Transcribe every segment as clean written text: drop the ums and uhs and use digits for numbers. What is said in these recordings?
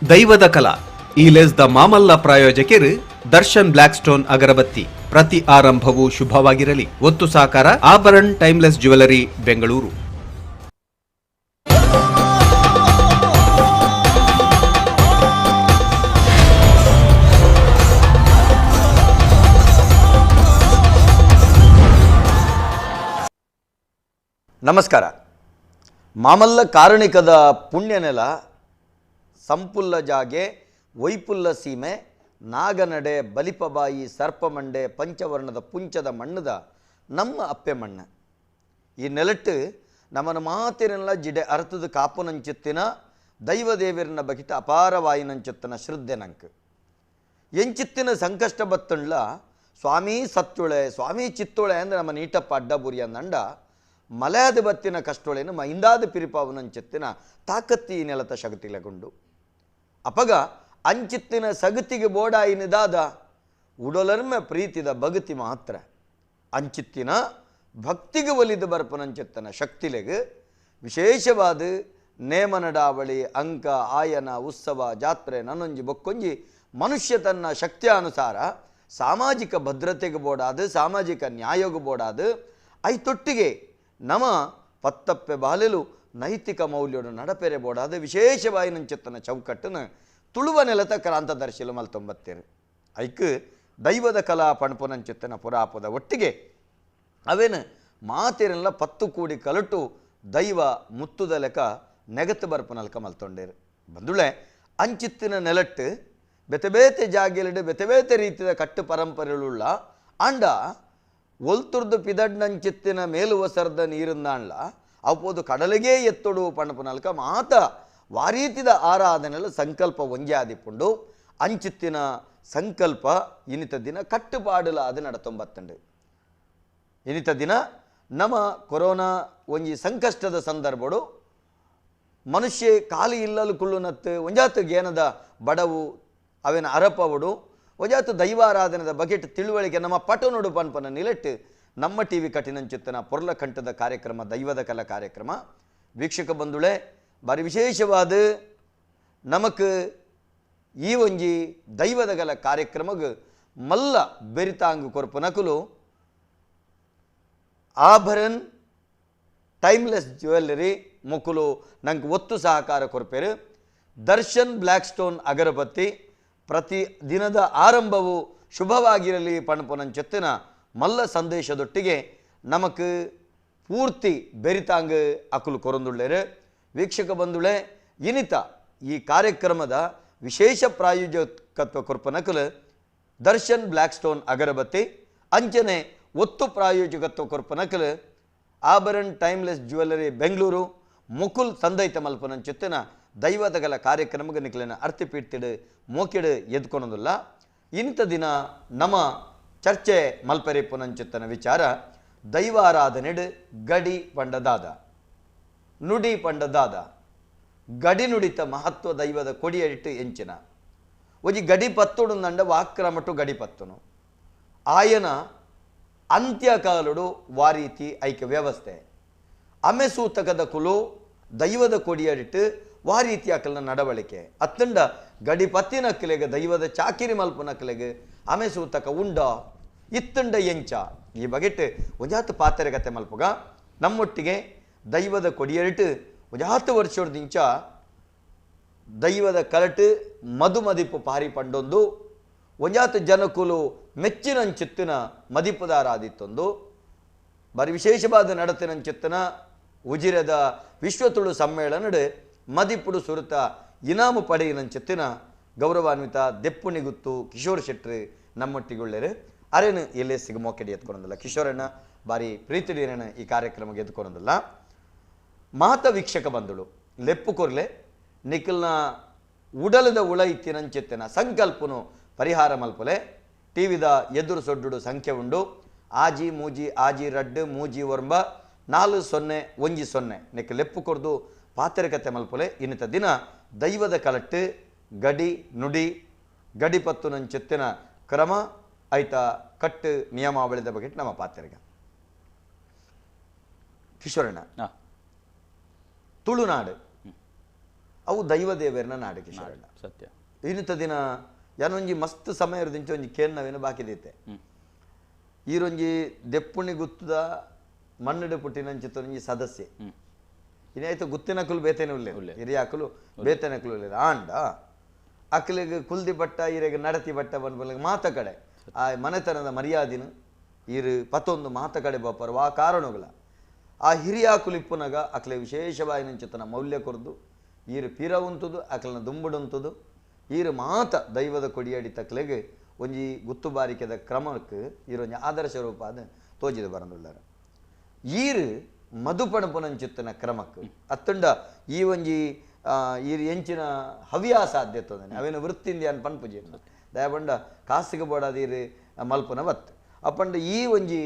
ದೈವದ ಕಲಾ ಈ ಲೇಸ್ದ ಮಾಮಲ್ಲ ಪ್ರಾಯೋಜಕರು ದರ್ಶನ್ ಬ್ಲಾಕ್ ಸ್ಟೋನ್ ಅಗರಬತ್ತಿ. ಪ್ರತಿ ಆರಂಭವೂ ಶುಭವಾಗಿರಲಿ. ಒತ್ತು ಸಾಕಾರ ಆಭರಣ್ ಟೈಮ್ಲೆಸ್ ಜ್ಯುವೆಲರಿ, ಬೆಂಗಳೂರು. ನಮಸ್ಕಾರ. ಮಾಮಲ್ಲ ಕಾರಣಿಕದ ಪುಣ್ಯನೆಲ, ಸಂಪುಲ್ಲ ಜಾಗೆ, ವೈಪುಲ್ಲ ಸೀಮೆ, ನಾಗನಡೆ, ಬಲಿಪಬಾಯಿ, ಸರ್ಪಮಂಡೆ, ಪಂಚವರ್ಣದ ಪುಂಚದ ಮಣ್ಣದ ನಮ್ಮ ಅಪ್ಪೆ ಮಣ್ಣ. ಈ ನೆಲಟ್ಟು ನಮ್ಮನ ಮಾತಿನೆಲ್ಲ ಜಿಡೆ ಅರ್ಥದ ಕಾಪುನಂಚಿತ್ತಿನ ದೈವದೇವಿರನ ಬಗಿತ ಅಪಾರವಾಯಿನಂಚಿತ್ತಿನ ಶ್ರದ್ಧೆ ನಂಕ್. ಎಂಚಿತ್ತಿನ ಸಂಕಷ್ಟ ಬತ್ತಂಡ್ಲ ಸ್ವಾಮಿ ಸತ್ತುಳೆ ಸ್ವಾಮಿ ಚಿತ್ತುಳೆ ಅಂದರೆ ನಮ್ಮ ನೀಟಪ್ಪ ಅಡ್ಡಬುರಿಯ ನಂಡ ಮಲಯಾದ ಬತ್ತಿನ ಕಷ್ಟೊಳೆನು ಮೈಂದಾದ ಪಿರಿಪಾವನಂಚಿತ್ತಿನ ತಾಕತ್ತಿ ಈ ನೆಲತ ಶಗತಿಲಗೊಂಡು ಅಪಗ ಅಂಚಿತ್ತಿನ ಸಗತಿಗೆ ಬೋಡಾಯಿನದಾದ ಉಡಲರ್ಮೆ ಪ್ರೀತಿದ ಭಗತಿ ಮಾತ್ರ. ಅಂಚಿತ್ತಿನ ಭಕ್ತಿಗೆ ಒಲಿದು ಬರ್ಪನಂಚಿತ್ತನ ಶಕ್ತಿಲೆಗ್ ವಿಶೇಷವಾದ ನೇಮನಡಾವಳಿ, ಅಂಕ, ಆಯನ, ಉತ್ಸವ, ಜಾತ್ರೆ ನನ್ನೊಂಜಿ ಬೊಕ್ಕೊಂಜಿ ಮನುಷ್ಯ ತನ್ನ ಶಕ್ತಿಯಾನುಸಾರ ಸಾಮಾಜಿಕ ಭದ್ರತೆಗೆ ಬೋಡಾದ, ಸಾಮಾಜಿಕ ನ್ಯಾಯೋಗ ಬೋಡಾದ, ಐತೊಟ್ಟಿಗೆ ನಮ ಪತ್ತಪ್ಪೆ ಬಾಲೆಲು ನೈತಿಕ ಮೌಲ್ಯಡು ನಡಪೆರೆ ಬೋಡಾದ ವಿಶೇಷವಾಗಿ ನಂಚಿತ್ತನ ಚೌಕಟ್ಟನ್ನು ತುಳುವ ನೆಲತ ಕ್ರಾಂತದರ್ಶಿಲು ಮಲ್ತೊಂಬತ್ತೇರು. ಐಕ್ ದೈವದ ಕಲಾ ಪಣಪುನಂಚಿತ್ತನ ಪುರಾಪದ ಒಟ್ಟಿಗೆ ಅವೇನು ಮಾತೇರೆಲ್ಲ ಪತ್ತು ಕೂಡಿ ಕಲಟು ದೈವ ಮುತ್ತುದ ಲೆಕ್ಕ ನೆಗತ್ತು ಬರ್ಪನಲ್ಕ ಮಲ್ತೊಂಡೇರು. ಬಂದುಳೆ ಅಂಚಿತ್ತಿನ ನೆಲಟ್ಟು ಬೆತೆ ಬೇತೆ ಜಾಗೆಲಿಡು ಬೆತೆ ಬೇತೆ ರೀತಿಯ ಕಟ್ಟು ಪರಂಪರೆಗಳುಳ್ಳ ಆಂಡ ಒಲ್ತುರ್ದು ಪಿದಡ್ನಂಚಿತ್ತಿನ ಮೇಲುವಸರ್ದ ನೀರುಂದಾಣ್ಲ ಅಪ್ಪೋದು ಕಡಲಿಗೆ ಎತ್ತೊಡು ಪಣಪುನಲ್ಕ ಮಾತ ವಾರೀತಿದ ಆರಾಧನೆಲ್ಲ ಸಂಕಲ್ಪ ಒಂಜೆ ಆದಿಪುಂಡು. ಅಂಚಿತ್ತಿನ ಸಂಕಲ್ಪ ಇನಿತ ದಿನ ಕಟ್ಟುಪಾಡಲ ಅದು ನಡತೊಂಬತ್ತಂಡು. ಇನಿತ ದಿನ ನಮ್ಮ ಕೊರೋನಾ ಒಂಜಿ ಸಂಕಷ್ಟದ ಸಂದರ್ಭಡು ಮನುಷ್ಯ ಖಾಲಿ ಇಲ್ಲಲು ಕುಳ್ಳುನತ್ತು ಒಂಜಾತು ಗೇನದ ಬಡವು ಅವೇನ ಅರಪವಡು ಒಂಜಾತು ದೈವಾರಾಧನೆದ ಬಗೆಟ್ ತಿಳುವಳಿಕೆ ನಮ್ಮ ಪಟುನುಡು ಪನ್ಪನ ನಿಲೆಟ್ಟು ನಮ್ಮ ಟಿ ವಿ ಕಠಿಣಂಚಿತ್ತನ ಪೊರ್ಲಕಂಠದ ಕಾರ್ಯಕ್ರಮ ದೈವದ ಕಲಾ ಕಾರ್ಯಕ್ರಮ. ವೀಕ್ಷಕ ಬಂಧುಳೆ, ಬಾರಿ ವಿಶೇಷವಾದ ನಮಕ್ ಈ ಒಂಜಿ ದೈವದ ಕಲ ಕಾರ್ಯಕ್ರಮಗ್ ಮಲ್ಲ ಬೆರಿತಾಂಗು ಕೊರ್ಪು ನಕುಲು ಆಭರಣ್ ಟೈಮ್ಲೆಸ್ ಜ್ಯುವೆಲ್ಲರಿ ಮುಕುಲು ನಂಗೆ ಒತ್ತು ಸಹಕಾರ ಕೊರ್ಪೇರು. ದರ್ಶನ್ ಬ್ಲ್ಯಾಕ್ ಸ್ಟೋನ್ ಅಗರಬತ್ತಿ ಪ್ರತಿ ದಿನದ ಆರಂಭವು ಶುಭವಾಗಿರಲಿ ಪಣಪುನಂಚೆತ್ತಿನ ಮಲ್ಲ ಸಂದೇಶದೊಟ್ಟಿಗೆ ನಮಕ್ ಪೂರ್ತಿ ಬೆರಿತಾಂಗ್ ಅಕುಲು ಕೊರೊಂದುಳ್ಳೇರು. ವೀಕ್ಷಕ ಬಂಧುಳೆ, ಇನಿತ ಈ ಕಾರ್ಯಕ್ರಮದ ವಿಶೇಷ ಪ್ರಾಯೋಜಕತ್ವ ಕೊರ್ಪನಕುಲು ದರ್ಶನ್ ಬ್ಲ್ಯಾಕ್ ಸ್ಟೋನ್ ಅಗರಬತ್ತಿ, ಅಂಚನೆ ಒತ್ತು ಪ್ರಾಯೋಜಕತ್ವ ಕೊರ್ಪನಕುಲು ಆಭರಣ್ ಟೈಮ್ಲೆಸ್ ಜ್ಯುವೆಲ್ಲರಿ ಬೆಂಗಳೂರು, ಮುಕುಲ್ ಸಂದೈತ ಮಲ್ಪನಂಚೆತ್ತಿನ ದೈವದಗಲ ಕಾರ್ಯಕ್ರಮಕ್ಕೆ ನಿಕ್ಲಿನ ಅರ್ತಿಪೀಡ್ತಿಡು ಮೋಕಿಡು ಎದ್ಕೊಳೋದಿಲ್ಲ. ಇಂಥ ದಿನ ನಮ್ಮ ಚರ್ಚೆ ಮಲ್ಪೆರಿಪುನಂಚಿತ್ತನ ವಿಚಾರ ದೈವಾರಾಧನೆಡು ಗಡಿ ಪಂಡದಾದ, ನುಡಿ ಪಂಡದಾದ, ಗಡಿ ನುಡಿತ ಮಹತ್ವ ದೈವದ ಕೊಡಿಯಡಿಟ್ಟು ಎಂಚಿನ ಒಂಜಿ ಗಡಿ ಪತ್ತುಡು ನಂಡ ವಾಕ್ರಮಟು ಗಡಿ ಪತ್ತುನು ಆಯನ ಅಂತ್ಯಕಾಲುಡು ವಾರೀತಿ ಐಕ್ಯ ವ್ಯವಸ್ಥೆ ಅಮೆಸೂತಕದ ಕುಲು ದೈವದ ಕೊಡಿಯಡಿಟ್ಟು ವಾರೀತಿ ಅಕಲ್ನ ನಡವಳಿಕೆ ಅತ್ತಂಡ ಗಡಿ ಪತ್ತಿನಕ್ಕಲೆಗೆ ದೈವದ ಚಾಕಿರಿ ಮಲ್ಪನಕ್ಕಲೆಗೆ ಅಮೆಸೂತಕ ಉಂಡ ಇತ್ತಂಡ ಎಂಚ ಈ ಬಗೆಟ್ ಒಂಜಾತು ಪಾತ್ರೆಗತೆ ಮಲ್ಪುಗ. ನಮ್ಮೊಟ್ಟಿಗೆ ದೈವದ ಕೊಡಿಯಡಿಟ್ಟು ಒಂಜಾತು ವರ್ಷದಿಂಚ ದೈವದ ಕಲಟು ಮಧುಮದಿಪು ಪಾರಿ ಪಂಡೊಂದು ಒಂಜಾತು ಜನಕುಲು ಮೆಚ್ಚಿನಂಚಿತ್ತಿನ ಮದಿಪುದಾರಾದಿತ್ತೊಂದು ಬಾರಿ ವಿಶೇಷವಾದ ನಡತಿನಂಚಿತ್ತಿನ ಉಜಿರದ ವಿಶ್ವತುಳು ಸಮ್ಮೇಳನಡು ಮದಿಪುಡು ಸುರುತ ಇನಾಮು ಪಡೆಯಿನಂಚಿತ್ತಿನ ಗೌರವಾನ್ವಿತ ದೆಪ್ಪುಣಿಗುತ್ತು ಕಿಶೋರ್ ಶೆಟ್ರು ನಮ್ಮೊಟ್ಟಿಗುಳ್ಳೇರು. ಅರೇನು ಎಲ್ಲೇ ಸಿಗಮೋಕೆಡಿ ಎತ್ಕೊಳೋದಿಲ್ಲ. ಕಿಶೋರಣ್ಣ ಬಾರಿ ಪ್ರೀತಿಡೇರಣ್ಣ ಈ ಕಾರ್ಯಕ್ರಮಕ್ಕೆ ಎತ್ಕೊಳೋದಿಲ್ಲ. ಮಾತ ವೀಕ್ಷಕ ಬಂದಳು ಲೆಪ್ಪು ಕೊರ್ಲೆ ನಿಖಲ್ನ ಉಡಲದ ಉಳ ಇತ್ತಿನಂಚಿತ್ತಿನ ಸಂಕಲ್ಪನು ಪರಿಹಾರ ಮಲ್ಪಲೆ ಟಿವಿದ ಎದುರು ಸೊಡ್ಡುಡು ಸಂಖ್ಯೆ ಉಂಡು ಆಜಿ ಮೂಜಿ ಆಜಿ ರಡ್ಡು ಮೂಜಿ ಒರ್ಂಬ 4 0 1 0 ನಿಕ್ ಲೆಪ್ಪು ಕೊರ್ದು ಪಾತ್ರೆಕತೆ ಮಲ್ಪಲೆ. ಇನ್ನಿತ ದಿನ ದೈವದ ಕಲಟ್ಟು ಗಡಿ ನುಡಿ ಗಡಿ ಪತ್ತು ನಂಚಿತ್ತಿನ ಕ್ರಮ ಐತ ಕಟ್ಟು ನಿಯಮಾವಳಿದ ಬಗ್ಗೆ ನಮ್ಮ ಪಾತ್ರೆಗ. ಕಿಶೋರಣ್ಣ, ತುಳುನಾಡು ಅವು ದೈವ ದೇವರನ್ನ ನಾಡಕ್ಕೆ ಶರಣ ಸತ್ಯ. ಇನ್ನಿತ ದಿನ ಯಾನೊಂಜಿ ಮಸ್ತ್ ಸಮಯ ಇರದಿಂಚ ಒಂಜಿ ಕೇನ್ನವೇನು ಬಾಕಿದೈತೆ. ಈರೊಂಜಿ ದೆಪ್ಪುಣಿ ಗುತ್ತದ ಮಣ್ಣು ಪುಟ್ಟಿನಂಚಿತ್ತೊಂಜಿ ಸದಸ್ಯೆ. ಇನ್ನಾಯ್ತು ಗುತ್ತಿನಕುಲು ಬೇತೇನೆ ಉಲ್ಲೆ, ಹಿರಿಯಾಕಲು ಬೇತೇನಕುಲು ಉಲ್ಲೇರು. ಆಂಡ ಅಕ್ಲಿಗೆ ಕುಲ್ದಿ ಬಟ್ಟ ಈರೆಗೆ ನಡತಿ ಬಟ್ಟ ಬಂದ್ಬಲ್ಲ ಮಾತ ಕಡೆ ಆ ಮನೆತನದ ಮರ್ಯಾದಿನ ಈರು ಪತ್ತೊಂದು ಮಾತ ಕಡೆ ಬಾಪರು ಆ ಕಾರಣಗಳ ಆ ಹಿರಿಯಾಕುಲು ಇಪ್ಪುನಗ ಅಕ್ಲೆ ವಿಶೇಷವಾಗಿ ಮೌಲ್ಯ ಕೊರ್ದು ಈರು ಪೀರ ಉಂತುದು ಅಕ್ಲನ ದುಂಬುಡುಂತುದು ಈರು ಮಾತ ದೈವದ ಕೊಡಿಯಡಿ ತಕ್ಲೆಗೆ ಒಂಜಿ ಗುತ್ತು ಬಾರಿಕೆದ ಕ್ರಮಕ್ಕೆ ಈರೊಂಜಿ ಆದರ್ಶ ರೂಪ ಅದು ತೋಜಿದ ಬರಂದುಳ್ಳಾರ. ಈರು ಮಧುಪಣಪುನಂಚಿತ್ತನ ಕ್ರಮಕ್ಕೆ ಅತ್ತಂಡ ಈ ಒಂಜಿ ಈರು ಎಂಚಿನ ಹವ್ಯಾಸ ಆದ್ಯತ್ತೋದನೆ ಅವೇನು ವೃತ್ತಿಂದ ಅನ್ ಪನ್ಪುಜಿ ದಯಪಂಡ ಕಾಸಿಗೆ ಬೋಡಾದ ಈರು ಮಲ್ಪುನ ಬತ್ತು ಅಪ್ಪಂಡ ಈ ಒಂಜಿ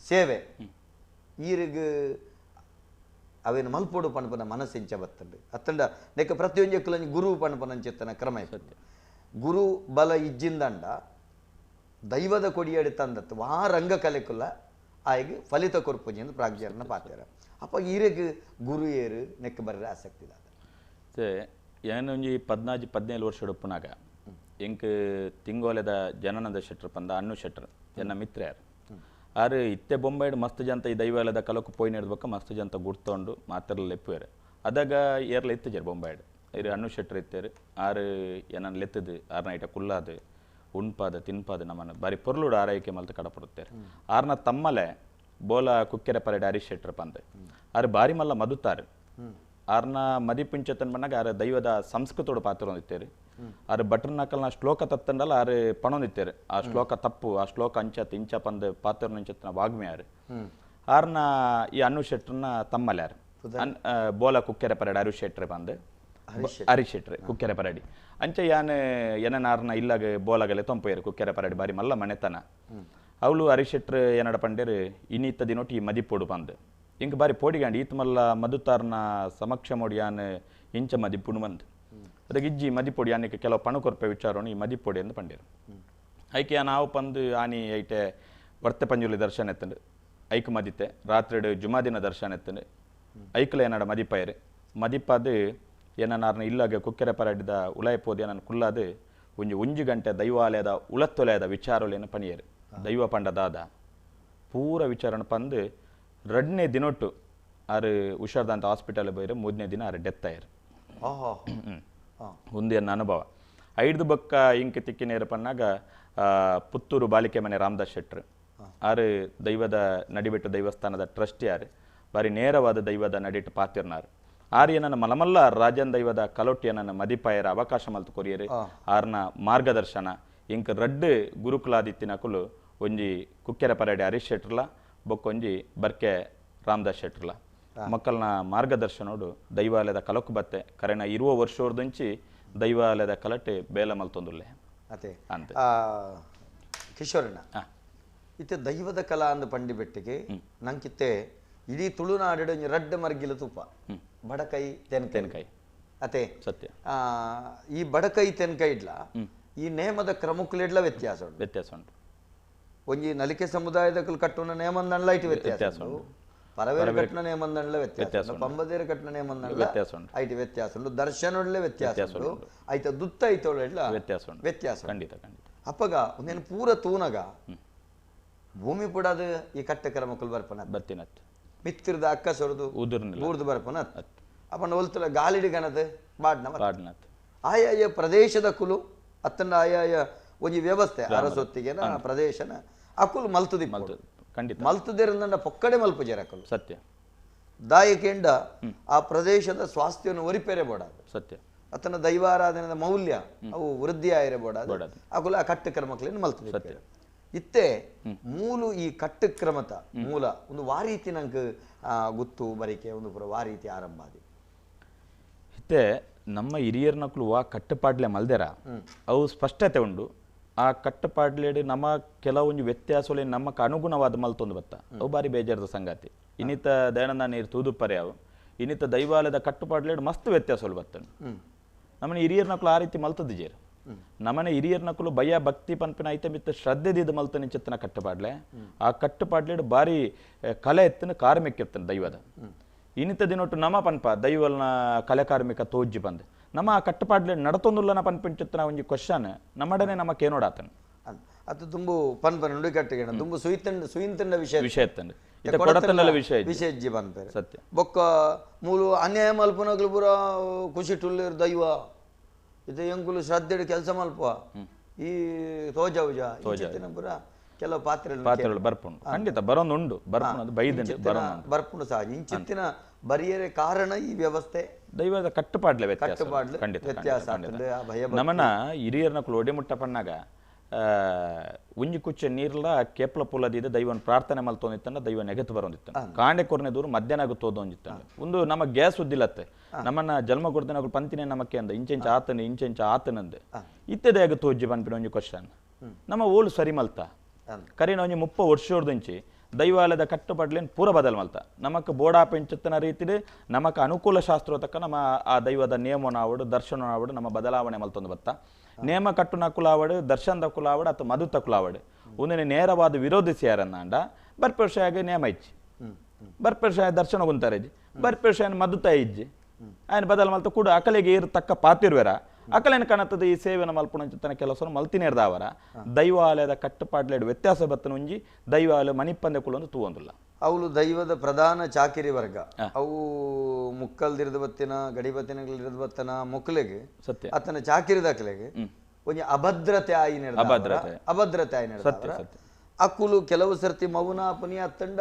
ಸೇವೆ ಈರಿಗೆ ಅವೇನು ಮಲ್ಪೋಡು ಪಣಪನ ಮನಸ್ಸಿಂಚ ಬತ್ತಂಡು ಅತ್ತಂಡ ನೆಕ್ಕ ಪ್ರತಿಯೊಂಜಿ ಕುಲಂಜಿ ಗುರು ಪಣಪನಂಚಿತ್ತನ ಕ್ರಮ ಇತ್ತು. ಗುರು ಬಲ ಇಜ್ಜಿಂದಂಡ ದೈವದ ಕೊಡಿಯಡಿ ತಂದತ್ತು ವಾ ರಂಗ ಕಲೆಕುಲ್ಲ ಆಯ್ಗೆ ಫಲಿತ ಕೊರ್ಪುಜಿ ಎಂದು ಪ್ರಾಜ್ಞರನ್ನ ಪಾತ್ಯಾರ. ಅಪ್ಪ ಈರೆಗೆ ಗುರು ಏರು ನೆಕ್ಕ ಬರ್ರೆ ಆಸಕ್ತಿ ಇದಾದ. ಏನೊಂಜಿ 14 15 ವರ್ಷ ಉಪ್ಪುನಾಗ ಎಂಕ್ ತಿಂಗೋಲೆದ ಜನನಂದ ಶೆಟ್ರ್ ಪಂದ ಅಣ್ಣು ಶೆಟ್ರ್ ಎನ್ನ ಮಿತ್ರ ಯಾರು ಆರು ಇತ್ತೆ ಬೊಂಬೈಡ್ ಮಸ್ತ್ ಜಂತ ಈ ದೈವಾಲಯದ ಕಲಕು ಪೋಯಿ ನೆಡ್ಬೇಕ ಮಸ್ತ್ ಜಂತ ಗುರ್ತೊಂಡು ಮಾತ್ರಲ್ಲ ಲೆಪ್ಪುವೇರು. ಅದಾಗ ಏರ್ಲ ಇತ್ತುಜಾರು ಬೊಂಬೈಡ್ ಇರು ಅಣ್ಣು ಶೆಟ್ರ್ ಇತ್ತೇರು ಆರು ಏನನ್ನ ಲೆತ್ತದು ಆರ್ನ ಐಟ ಕುಲ್ಲಾದು ಉಣ್ಪಾದ ತಿನ್ಪಾದ ನಮ್ಮನ್ನು ಬಾರಿ ಪೊರ್ಲುಡು ಆರೈಕೆ ಮಲ್ತು ಕಡಪಡುತ್ತೇರು. ಆರ್ನ ತಮ್ಮಲೆ ಬೋಲ ಕುಕ್ಕೆರೆ ಪರೇಡ್ ಹರೀಶ್ ಶೆಟ್ರ್ ಪಂದು ಆರು ಬಾರಿ ಮಲ್ಲ ಮದುತ್ತಾರೆ. ಆರ್ನ ಮದಿಪುಂಚತನ್ ಬಣ್ಣಾಗ ಆರು ದೈವದ ಸಂಸ್ಕೃತೋಡು ಪಾತ್ರ ಹೊಂದಿತ್ತೇರು. ಆರು ಬಟ್ರನಕಲ್ನ ಶ್ಲೋಕ ತತ್ತಂಡಲ್ಲ ಆರು ಪಣೊಂದಿತ್ತೇರು. ಆ ಶ್ಲೋಕ ತಪ್ಪು ಆ ಶ್ಲೋಕ ಅಂಚತ್ ಇಂಚ ಪಂದು ಪಾತ್ರ ಅಂಚತ್ನ ವಾಗ್ಮಿ ಆರು ಆರ್ನ ಈ ಅನ್ನು ಶೆಟ್ರನ್ನ ತಮ್ಮಲೆ ಆರು ಬೋಲ ಕುಕ್ಕೆರೆ ಪರೇಡ್ ಹರೀಶ್ ಶೆಟ್ರ್ ಪಂದು ಹರೀಶ್ ಶೆಟ್ರ್ ಕುಕ್ಕೆರೆ ಪರಡಿ ಅಂಚೆ ಯಾನ್ ಏನನಾರ್ನ ಇಲ್ಲಾಗ ಬೋಲಾಗಲೆ ತೊಂಪೇರು ಕುಕ್ಕೆರೆ ಪರಡಿ ಬಾರಿ ಮಲ್ಲ ಮನೆತನ. ಅವಳು ಹರೀಶ್ ಶೆಟ್ರ್ ಏನಡ ಪಂಡೇರು ಇನ್ನಿತ್ತ ದಿನೊಟ್ಟು ಈ ಮದಿಪೋಡು ಪಂದು ಇಂಕ ಬಾರಿ ಪೋಡಿಗಾಂಡಿ ಈತ ಮಲ್ಲ ಮದುತಾರ್ನ ಸಮಕ್ಷ ಮೋಡಿ ಯಾನ್ ಇಂಚ ಮದಿಪುಡು ಬಂದು ಅದಕ್ಕೆ ಇಜ್ಜಿ ಮದಿಪೊಡಿ ಯಾನಿಗೆ ಕೆಲವು ಪಣು ಕೊರ್ಪೆ ವಿಚಾರವನ್ನು ಈ ಮದಿಪೊಡಿ ಎಂದು ಪಂಡೇರು. ಐಕೆ ನಾವು ಪಂದು ಆನಿ ಐಟೆ ವರ್ತೆ ಪಂಜುಲಿ ದರ್ಶನ ಎತ್ತಂಡು ಐಕ್ ಮದಿತೆ ರಾತ್ರಿ ಜುಮಾದಿನ ದರ್ಶನ ಎತ್ತಂಡು ಐಕ್ಲ ಏನಡ ಮದಿಪಾಯರು ಮದಿಪಾದು ಏನನ್ನಾರ್ನ ಇಲ್ಲಾಗ ಕುಕ್ಕೆರೆ ಪರಡಿದ ಉಲಾಯ ಪೋದು ಏನನ್ನು ಕುಲ್ಲಾದು ಒಂಜಿ ಒಂಜಿ ಗಂಟೆ ದೈವಾಲಯದ ಉಳತ್ತೊಲೆಯದ ವಿಚಾರಲೇನು ಪಣಿಯರು. ದೈವ ಪಂಡದಾದ ಪೂರ ವಿಚಾರಣ ಪಂದು ರಡ್ನೇ ದಿನೊಟ್ಟು ಆರು ಹುಷಾರ್ದಂತ ಹಾಸ್ಪಿಟಲ್ ಬೈರು ಮೂರನೇ ದಿನ ಆರು ಡೆತ್ ಆಯರು. ಒಂದು ಎನ್ನ ಅನುಭವ. ಐದು ಬಕ್ಕ ಇಂಕ್ ತಿಕ್ಕಿನೇರು ಪನ್ನಾಗ ಪುತ್ತೂರು ಬಾಲಿಕೆ ಮನೆ ರಾಮದಾಸ್ ಶೆಟ್ರು ಆರು ದೈವದ ನಡಿಬಿಟ್ಟು ದೈವಸ್ಥಾನದ ಟ್ರಸ್ಟಿ ಯಾರು ಬಾರಿ ನೇರವಾದ ದೈವದ ನಡಿಟ್ಟು ಪಾತಿರ್ನಾರು. ಆರು ಏನನ್ನ ಮಲಮಲ್ಲ ರಾಜನ್ ದೈವದ ಕಲೊಟ್ಟಿಯನ್ನ ಮದಿಪಾಯರ ಅವಕಾಶ ಮಲ್ತು ಕೊರಿಯರು. ಆರ್ನ ಮಾರ್ಗದರ್ಶನ ಇಂಕ್ ರಡ್ಡು ಗುರುಕುಲಾದಿತ್ತಿನಕುಲು ಒಂಜಿ ಕುಕ್ಕೆರೆ ಪರಡಿ ಹರೀಶ್ ಶೆಟ್ರಲ ಬೊಕ್ಕೊಂಜಿ ಬರ್ಕೆ ರಾಮದಾಸ್ ಶೆಟ್ರಲ ಮಕ್ಕಳನ್ನ ಮಾರ್ಗದರ್ಶನೋಡು ದೈವಾಲಯದ ಕಲಕು ಬತ್ತೆ ಕರೆನ ಇರುವ ವರ್ಷೋರ್ದಂಚಿ ದೈವಾಲಯದ ಕಲಟೆ ಬೇಲ ಮಲ್ತೊಂದುಲ್ಲೆ ಅದೇ ಅಂತ ಕಿಶೋರಣ್ಣ. ಇತ್ತೆ ದೈವದ ಕಲಾ ಅಂದ ಪಂಡಿ ಬೆಟ್ಟಿಗೆ ನಂಕಿತ್ತೆ ಇಡೀ ತುಳುನಾಡು ರಡ್ಡ ಮರ್ಗಿಲ ತುಪ್ಪ ಬಡಕೈ ತೆನ್ಕಾಯಿ ಅತೆ ಸತ್ಯ. ಈ ಬಡಕೈ ತೆನ್ಕಾಯಿ ಇಡ್ಲ ಈ ನೇಮದ ಕ್ರಮಕ್ಕಲಿಡ್ಲ ವ್ಯತ್ಯಾಸ ಉಂಟು ವ್ಯತ್ಯಾಸ ಉಂಟು. ಒಂಜಿ ನಲಿಕೆ ಸಮುದಾಯದ ಕಟ್ಟುನ ನೇಮಂದಂಡ್ಲ ಇಟ್ಟು ವ್ಯತ್ಯಾಸ ಉಂಟು, ಪರವೇರು ಕಟ್ಟುನ ನೇಮಂದಂಡ್ಲ ವ್ಯತ್ಯಾಸ ಉಂಟು, ಪಂಬದೇರು ಕಟ್ಟುನ ನೇಮಂದಂಡ್ಲ ವ್ಯತ್ಯಾಸ ಉಂಟು, ಐಟಿ ವ್ಯತ್ಯಾಸ ಉಂಟು, ದರ್ಶನೊಡ್ಲೆ ವ್ಯತ್ಯಾಸ ಉಂಟು, ಐತ ದುತ್ತ ಐತೊಳ್ಳೆಡ್ಲ ವ್ಯತ್ಯಾಸ ಉಂಟು ವ್ಯತ್ಯಾಸ ಖಂಡಿತ ಖಂಡಿತ. ಅಪ್ಪಗ ಒಂದೇನು ಪೂರ ತೂನಗ ಭೂಮಿ ಪುಡಾದ ಈ ಕಟ್ಟ ಕ್ರಮಕ್ಕಲು ಬರ್ಪನ ಬತ್ತಿನತ್ತು ಮಿತ್ತಿರದ ಅಕ್ಕ ಸೊರದು ಉದುರ್ನಿಲ್ಲ ಊರ್ದು ಬರ್ಪನ ಅಪ್ಪನ ಒಲ್ತಲ ಗಾಲಿಡಿ ಗಣದ ಬಾಡ್ನ ಬಾಡ್ನತ್ ಆಯಾಯ ಪ್ರದೇಶದ ಕುಲು ಅತ್ತಂಡ ಆಯಾಯ ಒಂಜಿ ವ್ಯವಸ್ಥೆ ಅರಸೊತ್ತಿಗೆನ ಪ್ರದೇಶನ ಅಕುಲು ಮಲ್ತುದಿ ಖಂಡಿತ ಮಲ್ತುದಿರಂದ ಪೊಕ್ಕಡೆ ಮಲ್ಪುಜೇರ ಅಕುಲು ಸತ್ಯ ದಾಯಕೆಂಡ ಆ ಪ್ರದೇಶದ ಸ್ವಾಸ್ಥ್ಯವನ್ನು ಒರಿಪೇರೆ ಬೋಡಾದ ಸತ್ಯ ಅತನ ದೈವಾರಾಧನೆದ ಮೌಲ್ಯ ಅವು ವೃದ್ಧಿ ಆಯಿರೆ ಬೋಡಾದ ಅಕುಲು ಆ ಕಟ್ಟು ಕ್ರಮಕ್ಲೇನು ಮಲ್ತುದಿ ಸತ್ಯ. ಇತ್ತೆ ಮೂಲು ಈ ಕಟ್ಟು ಕ್ರಮತ ಮೂಲ ಒಂದು ವಾರೀತಿ ನಂಗೆ ಗುತ್ತು ಬರಿಕೆ ಒಂದು ಪೂರ ವಾರೀತಿ ಆರಂಭ ಆದಿ. ಇತ್ತೆ ನಮ್ಮ ಹಿರಿಯರ್ನಕ್ಲು ಆ ಕಟ್ಟುಪಾಡ್ಲೆ ಮಲ್ದೆರ ಅವು ಸ್ಪಷ್ಟತೆ ಉಂಡು. ಆ ಕಟ್ಟುಪಾಡ್ಲೇಡು ನಮ್ಮ ಕೆಲವೊಂದು ವ್ಯತ್ಯಾಸಗಳು ನಮ್ಮಕ್ಕೆ ಅನುಗುಣವಾದ ಮಲ್ತೊಂದು ಬತ್ತ ಅವು ಬಾರಿ ಬೇಜಾರದ ಸಂಗತಿ. ಇನ್ನಿತ ದಯಾನಂದ ನೀರು ತೂದುಪ್ಪರೆ ಅವು ಇನ್ನಿತ ದೈವಾಲಯದ ಕಟ್ಟುಪಾಡ್ಲೇಡು ಮಸ್ತ್ ವ್ಯತ್ಯಾಸಗಳು ಬತ್ತನು. ನಮ್ಮನೆ ಹಿರಿಯರ್ನಕ್ಲು ಆ ರೀತಿ ಮಲ್ತದ್ದು ಜೇರು ನಮ್ಮನೆ ಹಿರಿಯರ್ನಕ್ಲು ಭಯ ಭಕ್ತಿ ಪನ್ಪಿನ ಐತೆ ಮಿತ್ತ ಶ್ರದ್ಧೆದಿದ್ದು ಮಲ್ತನ ಚಿತ್ತನ ಕಟ್ಟುಪಾಡ್ಲೆ ಆ ಕಟ್ಟುಪಾಡ್ಲೇಡು ಬಾರಿ ಕಲೆ ಎತ್ತನ ಕಾರ್ಮಿಕ ಎತ್ತನ ದೈವದ. ಇನ್ನಿತ ದಿನೊಟ್ಟು ನಮ್ಮ ಪನ್ಪ ದೈವಲ್ನ ಕಲೆ ಕಾರ್ಮಿಕ ತೋಜ್ಜಿ ಬಂದು ನಮ್ಮ ಆ ಕಟ್ಟುಪಾಡ್ಲೆ ನಡತೊಂದುಲ್ಲನ ಪನ್ಪಿಂಚಿತ್ತಿನ ಒಂಜಿ ಕ್ವಶನ್ ನಮ್ಮಡನೆ ನಮ್ಮ ಕೇನೋಡಾತನ ಅದು ತುಂಬು ಪನ್ ಪನ್ ನುಡಿಕಟ್ಟಿಗೆ ತುಂಬು ಸುಯಿತಂಡ ಸುಯಿಂತಂಡ ವಿಷಯ ವಿಷಯ ಇತ್ತಂಡು ಇತ್ತೆ ಕೊಡತಂಡಲ ವಿಷಯ ವಿಷಯ ಇಜ್ಜಿ ಪನ್ಪೆರ್ ಸತ್ಯ ಬೊಕ್ಕ ಮೂಲು ಅನ್ಯಾಯ ಮಲ್ಪುನಗ್ಲು ಪೂರ ಖುಷಿ ಟುಲ್ಲೇರ್ ದೈವ ಇದು ಎಂಕುಲು ಶ್ರದ್ಧೆಡ್ ಕೆಲಸ ಮಲ್ಪ ಈ ತೋಜಾವುಜ ಇಂಚಿತ್ತಿನ ಪೂರ ಕೆಲವು ಪಾತ್ರೆಗಳು ಪಾತ್ರೆಗಳು ಬರ್ಪುಂಡು ಖಂಡಿತ ಬರೋದು ಉಂಡು ಬರ್ಪುಂಡು ಬೈದಂಡು ಬರೋದು ಬರ್ಪುಂಡು ಸಹಜ ಇಂಚಿತ್ತಿನ ಬರಿಯರೆ ಕಾರಣ ಈ ವ್ಯವಸ್ಥೆ ದೈವದ ಕಟ್ಟುಪಾಡ್ಲೆ ವ್ಯತ್ಯಾಸ ಕಟ್ಟುಪಾಡ್ಲೆ ಖಂಡಿತ ವ್ಯತ್ಯಾಸ ಆಗ್ತದೆ ಆ ಭಯ ನಮ್ಮನ ಹಿರಿಯರ್ನ ಒಡೆ ಮುಟ್ಟ ಪಣ್ಣಾಗ ಒಂಜಿ ಕುಚ್ಚೆ ನೀರ್ಲ ಕೇಪ್ಲ ಪುಲದಿದ ದೈವನ ಪ್ರಾರ್ಥನೆ ಮಲ್ತೊಂದಿತ್ತಂಡ ದೈವ ನೆಗತ್ತು ಬರೋಂದಿತ್ತ ಕಾಂಡೆ ಕೊರ್ನೆ ದೂರು ಮಧ್ಯಾಹ್ನ ತೋದೊಂದಿತ್ತಂಡ ಒಂದು ನಮ್ಮ ಗ್ಯಾಸ್ ಉದ್ದಿಲ್ಲತ್ತೆ ನಮ್ಮನ್ನ ಜನ್ಮ ಕೊಡ್ತೇನೆ ಪಂತಿನೇ ನಮಕ್ಕೆ ಅಂದ ಇಂಚೆಂಚ ಆತನ ಇಂಚೆಂಚ ಆತನಂದ ಇತ್ತದೇ ಆಗ ತೋಜ್ಜಿ ಪನ್ಪಿನ ಒಂಜಿ ಕ್ವಶನ್ ನಮ್ಮ ಓಲು ಸರಿ ಮಲ್ತ ಕರಿನ ಒಂಜಿ 30 ವರ್ಷದಂಚಿ ದೈವಾಲಯದ ಕಟ್ಟುಪಾಡ್ಲೇನು ಪೂರ ಬದಲು ಮಲ್ತ ನಮಕ್ ಬೋಡಾಪ ಇಂಚತ್ತನ ರೀತಿಡ್ ನಮಕ್ ಅನುಕೂಲ ಶಾಸ್ತ್ರ ತಕ್ಕ ನಮ್ಮ ಆ ದೈವದ ನಿಯಮನಾವಡು ದರ್ಶನನಾವಡು ನಮ್ಮ ಬದಲಾವಣೆ ಮಲ್ತೊಂದು ಬತ್ತ ನೇಮ ಕಟ್ಟುನ ಕುಲಾವಡು ದರ್ಶನದ ಕುಲಾವಡು ಅಥವಾ ಮಧುತ ಕುಲಾವಡು ಒಂದಿನ ನೇರವಾದ ವಿರೋಧಿಸಿ ಯಾರನ್ನಾಂಡ ಬರ್ಪರ್ಷಾಗ ನೇಮ ಇಚ್ಚಿ ಬರ್ಪರ್ಷಾಯ ದರ್ಶನ ಗುಂತಾರೆ ಬರ್ಪರ್ಷಾಯನ ಮಧುತ ಇಜ್ಜಿ ఆయన ಬದಲು ಮಲ್ತ ಕೂಡ ಅಕಲೆಗೆ ಏರು ತಕ್ಕ ಪಾತಿರುವೆರ ಅಕಲೇನ ಕಾಣುತ್ತದೆ ಈ ಸೇವೆನ ಮಲ್ಪುಣಂಚಿತ್ತನ ಕೆಲಸ ಮಲ್ತಿನೇರ್ದಾವರ ದೈವಾಲಯದ ಕಟ್ಟುಪಾಡ್ಲೇಡು ವ್ಯತ್ಯಾಸ ಬತ್ತನ ಒಂಜಿ ದೈವಾಲಯ ಮಣಿಪಂದೆ ಕುಲೊಂದು ತೂವೊಂದುಲ್ಲ ಅವಳು ದೈವದ ಪ್ರಧಾನ ಚಾಕಿರಿ ವರ್ಗ ಅವು ಮುಕ್ಕಲ್ದಿರದ ಬತ್ತಿನ ಗಡಿಬತ್ತಿನಗಳಿರದ ಬತ್ತನ ಮುಕ್ಕಲೆಗೆ ಸತ್ಯ ಆತನ ಚಾಕಿರಿದಾಕಲೆಗೆ ಒಂಜಿ ಅಭದ್ರತೆ ಆಯಿನ ಅಭದ್ರತೆ ಆಯಿನ ಸತ್ಯ ಸತ್ಯ ಅಕುಲು ಕೆಲವು ಸರ್ತಿ ಮೌನ ಪುನಿಯ ತಂಡ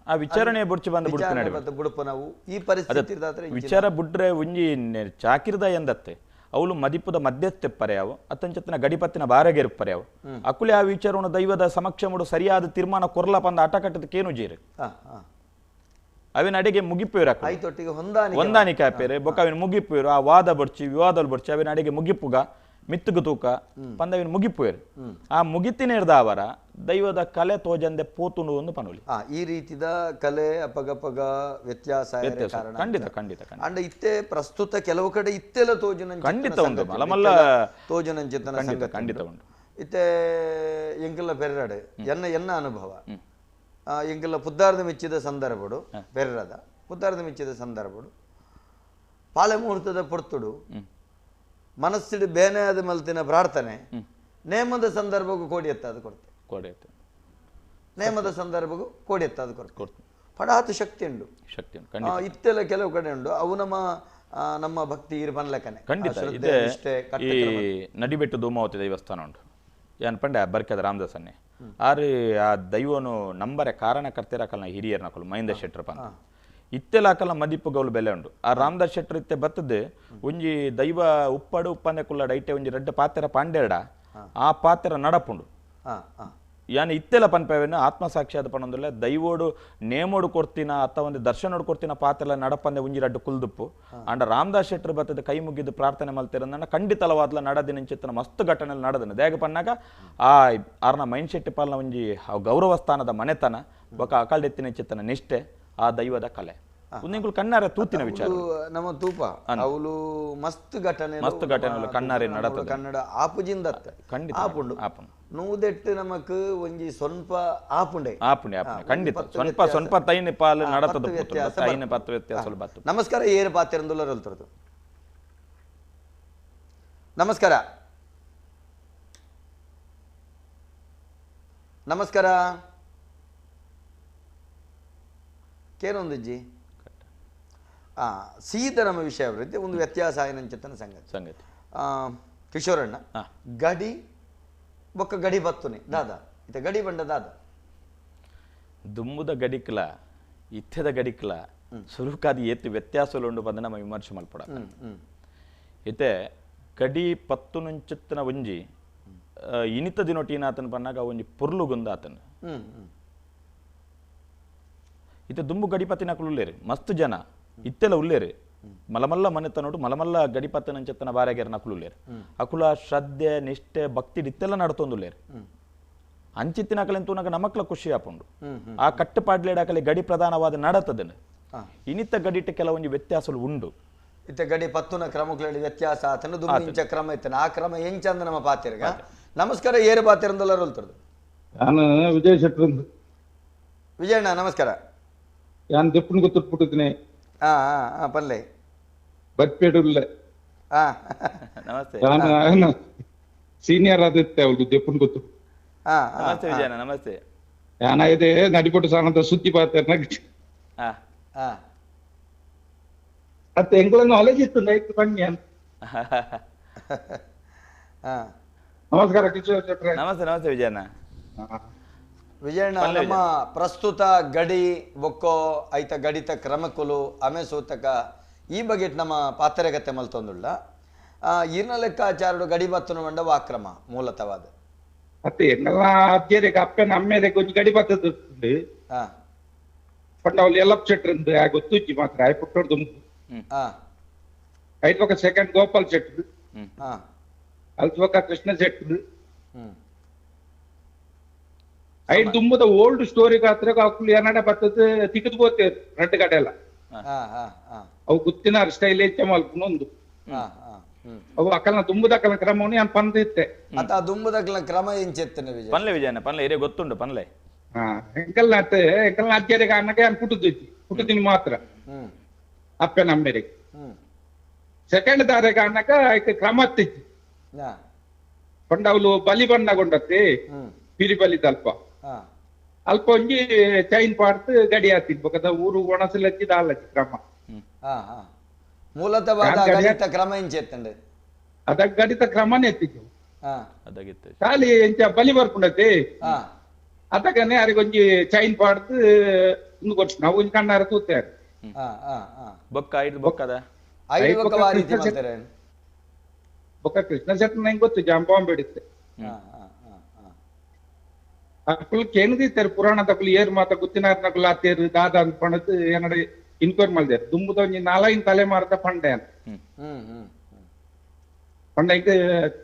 ಆ ವಿಚಾರಣೆ ಬುಡ್ಚಿ ಬಂದು ಬಿಡುಪನ ಬುಡುಪನವು ಈ ಪರಿಸ್ಥಿತಿ ವಿಚಾರ ಬುಡ್ರೆ ಒಂಜಿ ಚಾಕಿರ್ದ ಎಂದತ್ತೆ ಅವಳು ಮದಿಪುದ ಮಧ್ಯಸ್ಥೆ ಪರ್ಯಾವು ಅತ್ತಂಚತ್ತನ ಗಡಿಪತ್ತಿನ ಬಾರಗೆರು ಪರ್ಯಾವು ಅಕುಲೆ ಆ ವಿಚಾರವನ್ನು ದೈವದ ಸಮಕ್ಷಮಡು ಸರಿಯಾದ ತೀರ್ಮಾನ ಕೊರ್ಲ ಪಂದ ಆಟ ಕಟ್ಟದಕ್ಕೇನು ಜೀರು ಅವಿನ ಅಡಿಗೆ ಮುಗಿಪೇರು ಹೊಂದಾಣಿಕೆ ಆಪೇರೆ ಬೊಕ್ಕ ಅವಿನ ಮುಗಿಪೇರು ಆ ವಾದ ಬಡ್ಚಿ ವಿವಾದ ಬಡ್ಚಿ ಅವಿನ ಅಡಿಗೆ ಮುಗಿಪುಗ ಮಿತ್ತುಗು ತೂಕ ಪಂದವಿನ ಮುಗಿಪೇರು ಆ ಮುಗಿತಿನೇರ್ದಾವರ ದೈವದ ಕಲೆ ತೋಜಂದೆ ಪೋತುಂಡು ಒಂದು ಪನುಲಿ ಈ ರೀತಿದ ಕಲೆ ಅಪಗಪಗ ವ್ಯತ್ಯಾಸ ಖಂಡಿತ ಖಂಡಿತ ಅಂಡ್ ಇತ್ತೆ ಪ್ರಸ್ತುತ ಕೆಲವು ಕಡೆ ಇತ್ತೆಲ್ಲ ತೋಜನ ಖಂಡಿತ ಉಂಟು ಮಲಮಲ್ಲ ತೋಜನಂಚಿತನ ಸಂಗತಿ ಖಂಡಿತ ಉಂಟು ಇತ್ತೆ ಎಂಕೆಲ್ಲ ಪೆರ್ರಾಡು ಎನ್ನ ಎನ್ನ ಅನುಭವ ಎಂಕೆಲ್ಲ ಪುದ್ದಾರದ ಮೆಚ್ಚಿದ ಸಂದರ್ಭಡು ಪೆರ್ರದ ಪುದ್ದಾರದ ಮೆಚ್ಚಿದ ಸಂದರ್ಭಡು ಪಾಳೆ ಮುಹೂರ್ತದ ಪೊರ್ತುಡು ಮನಸ್ಸಿಡು ಬೇನೆ ಆದ ಮಲ್ತಿನ ಪ್ರಾರ್ಥನೆ ನೇಮದ ಸಂದರ್ಭಕ್ಕೂ ಕೋಡಿ ಎತ್ತಾದ ಕೊಡ್ತೆ ಕೋಡಿ ಎತ್ತ ನೇಮದ ಸಂದರ್ಭಕ್ಕೂ ಕೋಡಿ ಎತ್ತಾದ ಕೊಡ್ತೆ ಪಡಾತು ಶಕ್ತಿ ಉಂಟು ಶಕ್ತಿ ಉಂಟು ಇತ್ತೆಲ್ಲ ಕೆಲವು ಕಡೆ ಉಂಟು ಅವು ನಮ್ಮ ನಮ್ಮ ಭಕ್ತಿ ಇರ್ಬನ್ಲಕನೆ ಖಂಡಿತ ಇದೆ. ಈ ನಡಿಬೆಟ್ಟು ಧೂಮಾವತಿ ದೇವಸ್ಥಾನ ಉಂಟು ಏನ್ ಪಂಡೆ ಬರ್ಕದ ರಾಮದಾಸನ್ನೇ ಆರು ಆ ದೈವನು ನಂಬರೆ ಕಾರಣಕರ್ತಿರಕಲ್ನ ಹಿರಿಯರ್ನಕಲು ಮಹೇಂದ್ರ ಶೆಟ್ಟರ್ ಪಂತ ಇತ್ತೆಲ ಅಕಲ ಮದಿಪುಗೌಲು ಬೆಲೆ ಉಂಡು ಆ ರಾಮದಾಸ್ ಶೆಟ್ಟರ್ ಇತ್ತೆ ಬತ್ತದ ಒಂಜಿ ದೈವ ಉಪ್ಪಡು ಉಪ್ಪಂದೆ ಕುಲ್ಲಡ ಐಟೆ ಒಂಜಿ ರಡ್ಡ ಪಾತೆರ ಪಾಂಡೆರಡ ಆ ಪಾತೆರ ನಡಪುಂಡು ಯಾನ್ ಇತ್ತೆಲ ಪನ್ಪೇವೆನು ಆತ್ಮಸಾಕ್ಷಿಯಾದ ಪನೊಂದುಲ್ಲ ದೈವೋಡು ನೇಮೋಡು ಕೊಡ್ತಿನ ಅತ್ತ ಒಂದು ದರ್ಶನೋಡು ಕೊಡ್ತಿನ ಪಾತೆಲ ನಡಪಂದೆ ಒಂಜಿ ರಡ್ಡು ಕುಲ್ದುಪ್ಪು ಅಂಡ ರಾಮದಾಸ್ ಶೆಟ್ಟರ್ ಬತ್ತದ ಕೈ ಮುಗಿದು ಪ್ರಾರ್ಥನೆ ಮಲ್ತಿರಂದ ಖಂಡಿತಲವಾದ್ಲ ನಡದಿನ ಮಸ್ತ್ ಘಟನೆ ನಡೆದನು ದೇಗ ಪನ್ನಾಗ ಆ ಆರ್ನ ಮೈನ್ ಶೆಟ್ಟಿ ಪಾಲ್ನ ಒಂಜಿ ಗೌರವ ಸ್ಥಾನದ ಮನೆತನ ಬೊಕ ಅಕಾಲ್ಡೆತ್ತಿನ ಚಿತ್ತನ ನಿಷ್ಠೆ ಆ ದೈವದ ಕಲೆ ಉನ್ನಿಂಗುಲು ಕಣ್ಣಾರೆ ತೂತಿನ ವಿಚಾರ ನಮ್ಮ ತೂಪ ಅವಳು ಮಸ್ತ್ ಘಟನೆ ಮಸ್ತ್ ಘಟನೆ ಕಣ್ಣಾರೆ ನಡತದೆ ಕನ್ನಡ ಆಪುಜಿಂದ ಖಂಡಿತ ಆಪುಂಡು ಆಪುಂಡು ನೂದೆಟ್ಟು ನಮಕ್ ಒಂಜಿ ಸ್ವಲ್ಪ ಆಪುಂಡೆ ಆಪುಂಡೆ ಆಪುಂಡೆ ಖಂಡಿತ ಸ್ವಲ್ಪ ಸ್ವಲ್ಪ ತೈನ ಪಾಲು ನಡತದ ತೈನ ಪತ್ತು ವ್ಯತ್ಯಾಸ ಬತ್ತು. ನಮಸ್ಕಾರ ಏರು ಪಾತಿರಂದುಲ್ಲರಲ್ತರದು ನಮಸ್ಕಾರ ನಮಸ್ಕಾರ ಕೇನೊಂದಿಜ್ಜಿ ಸೀದ ನಮ್ಮ ವಿಷಯ ಅವರದ್ದು ಒಂದು ವ್ಯತ್ಯಾಸ ಆಯ್ನಂಚಿತನ ಸಂಗತಿ ಸಂಗತಿ ಕಿಶೋರಣ್ಣ ಗಡಿ ಬೊಕ್ಕ ಗಡಿ ಬತ್ತುನೆ ದಾದಾ ಇತ ಗಡಿ ಬಂಡ ದಾದಾ ದುಮ್ಮುದ ಗಡಿಕ್ಲ ಇತ್ತೆದ ಗಡಿಕ್ಲ ಸುರುಕಾದ ಏತು ವ್ಯತ್ಯಾಸಲುಂಡು ಬಂದ ನಮ್ಮ ವಿಮರ್ಶೆ ಮಲ್ಪಡ ಇತ್ತೆ ಗಡಿ ಪತ್ತು నుంಚಿತ್ತನ ಒಂಜಿ ಇನಿತ ದಿನೊಟೀನಾತನ ಪನ್ನಾಗ ಒಂಜಿ ಪೊರ್ಲುಗುಂದ ಆತನ ಇತ್ತೆ ದುಂಬು ಗಡಿಪತ್ತಿನಕುಲು ಉಲ್ಲೇರು ಮಸ್ತ್ ಜನ ಇತ್ತೆಲ್ಲ ಉಲ್ಲೇರು ಮಲಮಲ್ಲ ಮನೆತನೋಡು ಮಲಮಲ್ಲ ಗಡಿಪತ್ತನಂಚೆತ್ತನ ಬಾರ್ಯಾಗೆರ ನಕುಲು ಉಲ್ಲೇರು ಅಕುಲ ಶ್ರದ್ಧೆ ನಿಷ್ಠೆ ಭಕ್ತಿ ಇತ್ತೆಲ್ಲ ನಡತೊಂದುಲ್ಲೇರು ಅಂಚಿತ್ತಿನ ಅಕಲೆನ್ ತೂನಗ ನಮಕ್ಲ ಖುಷಿ ಆಪುಂಡು ಆ ಕಟ್ಟುಪಾಡ್ಲೇಡಾಕಲೆ ಗಡಿ ಪ್ರಧಾನವಾದ ನಡತದನು ಇನಿತ ಗಡಿಟ್ಟು ಕೆಲವೊಂದು ವ್ಯತ್ಯಾಸలు ಉಂಡು ಇತ್ತೆ ಗಡಿ ಪತ್ತುನ ಕ್ರಮಗಳಲ್ಲಿ ವ್ಯತ್ಯಾಸ ಆತನ ದುಂಬಿಂಚ ಕ್ರಮ ಇತ್ತನ ಆ ಕ್ರಮ ಎಂಚಂದ ನಮ್ಮ ಪಾತಿರ್ಗ ನಮಸ್ಕಾರ ಏರು ಪಾತಿರಂದಲ್ಲ ರೋಲ್ತರದು ನಾನು ವಿಜಯ್ ಶೆಟ್ಟರ್ ವಿಜಯಣ್ಣ ನಮಸ್ಕಾರ ಯಾನ್ ದೆಪ್ಪುನ್ ಗೊತ್ತಿಟ್ಬಿಟ್ಟಿದ್ದೀನಿ ಹಾ ಹಾ ಪಲ್ಲೆ ಬರ್ಪೇಡುಲ್ಲ ನಮಸ್ತೆ. ನಾನು ಸೀನಿಯರ್ ಆದಿತ್ತೆ ಅವಳು ದೆಪ್ಪನ್ ಗೊತ್ತು. ನಮಸ್ತೆ ವಿಜಯಣ್ಣ, ನಮಸ್ತೆ. ನಾನು ಇದೆ ನಡಿಪಟ್ಟು ಸಾನದ ಸುದ್ದಿ ಪಾತ್ರ. ಅತ್ತೆ ಎಂಗಳ ನಾಲೆಜ್ ಇತ್ತು ನೈಟ್ ಬನ್ನಿ. ನಮಸ್ಕಾರ ಕಿಶೋರ್ ಶೆಟ್ರೆ. ನಮಸ್ತೆ ನಮಸ್ತೆ ವಿಜಯಣ್ಣ. ವಿಜಯಣ್ಣ, ನಮ್ಮ ಪ್ರಸ್ತುತ ಗಡಿ ಬೊಕ್ಕೋ ಐತ ಗಡಿತ ಕ್ರಮಕುಲು ಅಮೆ ಸೂತಕ ಈ ಬಗ್ಗೆ ನಮ್ಮ ಪಾತ್ರಗತೆ ಮಲ್ತೊಂದುಳ್ಳ ಈರ್ನ ಲೆಕ್ಕಾಚಾರಡು ಗಡಿ ಬತ್ತನು ಮಂಡ ವಾಕ್ರಮ ಮೂಲತವಾದ ಅತ್ತೆ ಎಂಗಲ ಅಜ್ಜೆರೆಗ್ ಅಪ್ಪನ ಅಮ್ಮೆರೆ ಕೊಂಚ ಗಡಿ ಬತ್ತದ ಪಂಡ ಅವಳು ಎಲ್ಲ ಶೆಟ್ರ್ ಗೊತ್ತುಜ್ಜಿ ಮಾತ್ರ ಆಯ್ ಪುಟ್ಟೋರ್ದು. ಐದು ಪಕ್ಕ ಸೆಕೆಂಡ್ ಗೋಪಾಲ್ ಶೆಟ್ರು, ಅಲ್ತ ಪಕ್ಕ ಕೃಷ್ಣ ಶೆಟ್ರು. ಐದು ತುಂಬದ ಓಲ್ಡ್ ಸ್ಟೋರಿ ಗಾತ್ರ ಅಕ್ಕಲು ಏನಡ ಬತ್ತದ ತಿಕ್ಕದ್ ಬೋತೆ ರಡ್ಡು ಕಡೆ ಎಲ್ಲ ಅವು ಗುತ್ತಿನ ಸ್ಟೈಲ್ ಹೆಚ್ಚ ಮಲ್ಪುನೊಂದು ಅವು ಅಕಲ್ನ ತುಂಬುದ ಅಕಲ್ನ ಕ್ರಮವನ್ನು ನಾನು ಪಂದಿತ್ತೆ. ಅತ ದುಂಬುದಕ್ಲ ಕ್ರಮ ಎಂಚೆತ್ತನೆ ವಿಜಯ ಪನ್ಲೆ ವಿಜಯಣ್ಣ ಪನ್ಲೆ ಇರೇ ಗೊತ್ತುಂಡು ಪನ್ಲೆ. ಎಂಕಲ್ನ ಅತ್ತೆ ಎಂಕಲ್ನ ಅಜ್ಜರಿಗೆ ಅನ್ನಕ್ಕೆ ನಾನು ಪುಟ್ಟುದಿತ್ತಿ ಪುಟ್ಟುದಿನಿ ಮಾತ್ರ ಅಪ್ಪನ ಅಮ್ಮೆರಿಗೆ. ಸೆಕೆಂಡ್ ದಾರೆಗೆ ಅನ್ನಕ ಕ್ರಮ ಹತ್ತಿತ್ತು ಪಂಡ ಅವಳು ಬಲಿ ಬಣ್ಣಗೊಂಡತ್ತೆ ಪಿರಿ ಬಲಿ ಅಲ್ಪ ಅಲ್ಪ ಒಂಜಿ ಚೈನ್ ಪಾಡ್ತು ಗಡಿ ಆತಿದ್ ಬೊಕದ ಊರು ಒಣಸಲಚ್ಚಿ ದಾಲಚ್ಚಿ ಕ್ರಮ. ಮೂಲತಃ ಗಡಿತ ಕ್ರಮ ಎಂಚೆತ್ತಂಡೆ ಅದ ಗಡಿತ ಕ್ರಮನೇ ಎತ್ತಿದ್ದು ಖಾಲಿ ಎಂಚ ಬಲಿ ಬರ್ಪುಂಡತ್ತೆ ಅದಕ್ಕನೆ ಅರಿಗೊಂಜಿ ಚೈನ್ ಪಾಡ್ತು ಇಂದು ಕೊಟ್ಟು ನಾವು ಒಂಜಿ ಕಣ್ಣಾರ ತೂತೆ ಬೊಕ್ಕ ಐದು ಬೊಕ್ಕದ ಬೊಕ್ಕ ಕೃಷ್ಣ ಶೆಟ್ಟ ನಂಗೆ ಗೊತ್ತು ಜಾಂಬಾಂಬೆ ಹಿಡಿತೆ ಅಕ್ಕಲು ಕೇಂದ್ರೀತರು ಪುರಾಣದಕ್ಕಲು ಏರ್ ಮಾತ ಗುತ್ತಿನಾರ್ನಕುಲು ಆತೇರು ದಾದ ಅಂತ ಪಣದು ಏನಡ ಇನ್ಕ್ವೈರ್ ಮಾಡಿದಾರೆ. ದುಂಬುದ ಒಂಜಿ ನಾಲೈನ್ ತಲೆ ಮಾರ್ತ ಪಂಡೆ ಅಂತ ಪಂಡ ಈಗ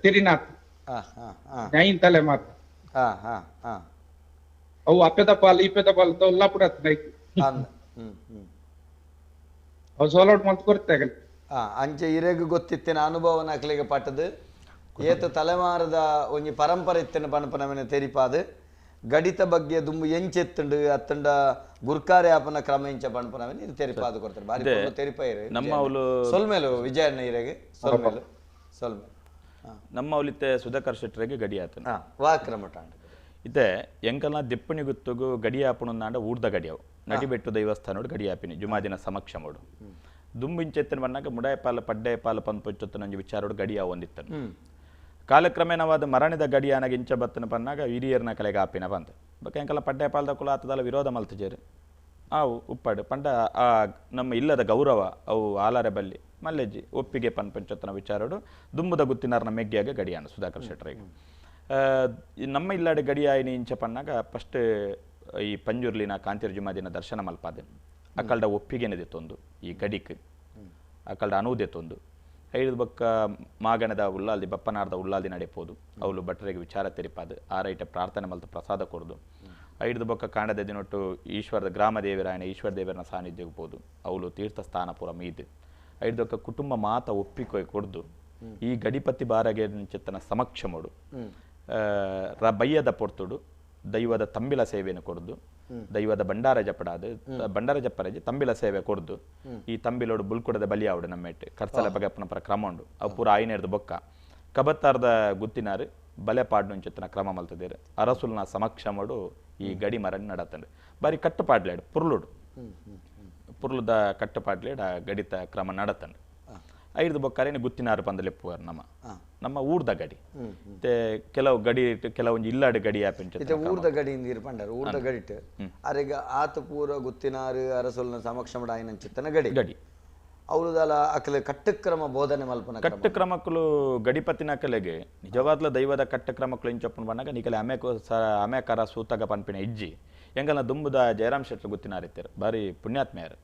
ತಿರಿನಾಥ್ ನೈನ್ ತಲೆ ಮಾರ್ತ ಅವು ಅಪ್ಪೆದ ಪಾಲ್ ಇಪ್ಪೆದ ಪಾಲ್ ಅಂತ ಎಲ್ಲ ಪುಡ ಅವು ಸೋಲೌಟ್ ಮಲ್ತ್ ಕೊರ್ತೆ ಆಗಲಿ. ಅಂಚೆ ಇರೆಗ್ ಗೊತ್ತಿತ್ತಿನ ಅನುಭವನ ಅಕ್ಲೆಗೆ ಪಟ್ಟದು ಏತ ತಲೆಮಾರದ ಒಂಜಿ ಪರಂಪರೆ ಇತ್ತಿನ ಪಣಪನವನ ತೆರಿಪಾದು ಗಡಿತ ಬಗ್ಗೆ ದುಂಬು ಎಂಚೆತ್ತುಂಡು ಅತ್ತಂಡ ಗುರ್ಕಾರೆ ಆಪನ ಕ್ರಮ ಎಂಚ ಪಣಪನವನ ಇದು ತೆರಿಪಾದು ಕೊಡ್ತಾರೆ. ಬಾರಿ ತೆರಿಪಾಯಿರು ನಮ್ಮ ಅವಳು ಸೊಲ್ಮೇಲು ವಿಜಯಣ್ಣ ಇರೆಗೆ ಸೊಲ್ಮೇಲು ಸೊಲ್ಮೇಲು ನಮ್ಮ ಅವಲಿತ್ತೆ ಸುಧಾಕರ್ ಶೆಟ್ಟರಿಗೆ ಗಡಿ ಆತನ ವಾಕ್ರಮಟಾಂಡ ಇತ್ತೆ ಎಂಕಲ್ನ ದೆಪ್ಪಣಿ ಗುತ್ತುಗು ಗಡಿ ಆಪಣಂದಾಂಡ ಊರ್ದ ಗಡಿಯವು ನಡಿಬೆಟ್ಟು ದೈವಸ್ಥಾನೋಡು ಗಡಿ ಆಪಿನಿ ಜುಮಾದಿನ ಸಮಕ್ಷ ಮಾಡು ದುಂಬಿಂಚೆತ್ತನ ಬಣ್ಣಾಗ ಮುಡಾಯಪಾಲ ಪಡ್ಡಾಯಪಾಲ ಪಂಪೊಚ್ಚೊತ್ತನಂಜಿ ವಿಚಾರೋಡು ಗಡಿಯ ಒಂದಿತ್ತನು. ಕಾಲಕ್ರಮೇಣವಾದ ಮರಣಿದ ಗಡಿಯಾನಾಗ ಇಂಚ ಬತ್ತನ ಪನ್ನಾಗ ಹಿರಿಯರ್ನ ಕಲೆಗೆ ಆಪಿನ ಬಂತ ಬೊಕ್ಕ ಎಂಕಲ್ಲ ಪಡ್ಡಾಯಪಾಲದ ಕುಲ ಆತದಲ್ಲ ವಿರೋಧ ಮಲ್ತಜೇರು ಆವು ಉಪ್ಪಾಡು ಪಂಡ ಆ ನಮ್ಮ ಇಲ್ಲದ ಗೌರವ ಅವು ಆಲಾರೆ ಬಲ್ಲಿ ಮಲ್ಲೆಜ್ಜಿ ಒಪ್ಪಿಗೆ ಪನ್ಪಂಚೊತ್ತನ ವಿಚಾರೋಡು ದುಂಬುದ ಗುತ್ತಿನಾರ್ನ ಮೆಗ್ಗಿಯಾಗ ಗಡಿಯಾನ ಸುಧಾಕರ್ ಶೆಟ್ಟರಿಗೆ. ನಮ್ಮ ಇಲ್ಲಾಡೆ ಗಡಿಯಾಯಿನಿ ಇಂಚ ಪನ್ನಾಗ ಫಸ್ಟ್ ಈ ಪಂಜುರ್ಲಿನ ಕಾಂತಿರ್ ಜುಮಾದಿನ ದರ್ಶನ ಮಲ್ಪಾದೆ ಅಕಲ್ಡ ಒಪ್ಪಿಗೆನೆದೆತ್ತೊಂದು ಈ ಗಡಿಕ್ ಅಕಲ್ಡ ಅನುವುದೆತ್ತೊಂದು ಐದು ಬಕ್ಕ ಮಾಗಣದ ಉಲ್ಲಾಲ್ದಿ ಬಪ್ಪನಾರ್ದ ಉಲ್ಲಾಲ್ದಿ ನಡೆಪೋದು ಅವಳು ಭಟ್ರಿಗೆ ವಿಚಾರ ತೆರಿಪಾದು ಆ ರೈಟ ಪ್ರಾರ್ಥನೆ ಮಲ್ತು ಪ್ರಸಾದ ಕೊರ್ದು ಐದು ಬೊಕ್ಕ ಕಾಂಡದ ದಿನೊಟ್ಟು ಈಶ್ವರದ ಗ್ರಾಮ ದೇವರಾಯಣ ಈಶ್ವರ ದೇವರನ ಸಾನ್ನಿಧ್ಯಕ್ಕೆ ಹೋದು ಅವಳು ತೀರ್ಥಸ್ಥಾನ ಪೂರ ಮೀದು ಐದು ಬೊಕ್ಕ ಕುಟುಂಬ ಮಾತ ಒಪ್ಪಿಕೊಯ್ ಕೊಡ್ದು ಈ ಗಡಿಪತಿ ಬಾರಗೆ ಚಿತ್ತನ ಸಮಕ್ಷಮೋಡು ಬಯ್ಯದ ಪೊರ್ತುಡು ದೈವದ ತಂಬಿಲ ಸೇವೆಯನ್ನು ಕೊಡ್ದು ದೈವದ ಭಂಡಾರ ಜಪಡಾದು ಭಂಡಾರ ಜಪ್ಪರಜಿ ತಂಬಿಲ ಸೇವೆ ಕೊಡ್ದು ಈ ತಂಬಿಲೋಡು ಬುಲ್ಕುಡದ ಬಲಿಯಾವಡು ನಮ್ಮೆಟ್ಟು ಕರ್ಸಲ ಬಗೆಪ್ಪನ ಪರ ಕ್ರಮ ಉಂಡು ಅವು ಪೂರ ಆಯ್ನೇರ್ದು ಬೊಕ್ಕ ಕಬತ್ತಾರದ ಗುತ್ತಿನಾರು ಬಲೆ ಪಾಡ್ನುಂಚೆತ್ತನ ಕ್ರಮ ಮಲ್ತದೇರು ಅರಸುಲ್ನ ಸಮಕ್ಷಮಡು ಈ ಗಡಿ ಮರಣ ನಡತಂಡು ಬಾರಿ ಕಟ್ಟುಪಾಡ್ಲೇಡು ಪುರ್ಲುಡು ಪುರ್ಲುದ ಕಟ್ಟುಪಾಡ್ಲೇಡು ಆ ಗಡಿತ ಕ್ರಮ ನಡತಂಡು ಐದು ಬೊಕ್ಕಾರೇನು ಗುತ್ತಿನಾರು ಪಂದಲೆಪ್ಪುವರು ನಮ್ಮ ನಮ್ಮ ಊರ್ದ ಗಡಿ ಮತ್ತೆ ಕೆಲವು ಗಡಿ ಕೆಲವೊಂದು ಇಲ್ಲಾಡು ಗಡಿ ಆಪಿಂಚ ಊರ್ದ ಗಡಿ ನೀರು ಪಂಡರು ಊರ್ದ ಗಡಿಟ್ ಅರೆಗ ಆತ ಪೂರ ಗುತ್ತಿನಾರು ಅರಸುಲ್ನ ಸಮಕ್ಷಮಡ ಆಯ್ನಂಚಿತ್ತನ ಗಡಿ ಗಡಿ ಅವ್ರದಲ್ಲ ಅಕಲೆ ಕಟ್ಟುಕ್ರಮ ಬೋಧನೆ ಮಲ್ಪನ ಕಟ್ಟುಕ್ರಮಕ್ಕಳು ಗಡಿಪತಿನ ಕಲೆಗೆ ನಿಜವಾದ್ಲ ದೈವದ ಕಟ್ಟುಕ್ರಮಕ್ಕಳು ಇಂಚಪ್ಪನ ಬಣ್ಣಾಗ ನಿಕಲೆ ಅಮೇಕರ ಸೂತಗ ಪನ್ಪಿನ ಇಜ್ಜಿ ಎಂಗಲ್ನ ದುಂಬುದ ಜಯರಾಮ್ ಶೆಟ್ಟರು ಗುತ್ತಿನಾರಿತ್ತಾರೆ ಬಾರಿ ಪುಣ್ಯಾತ್ಮೆಯರು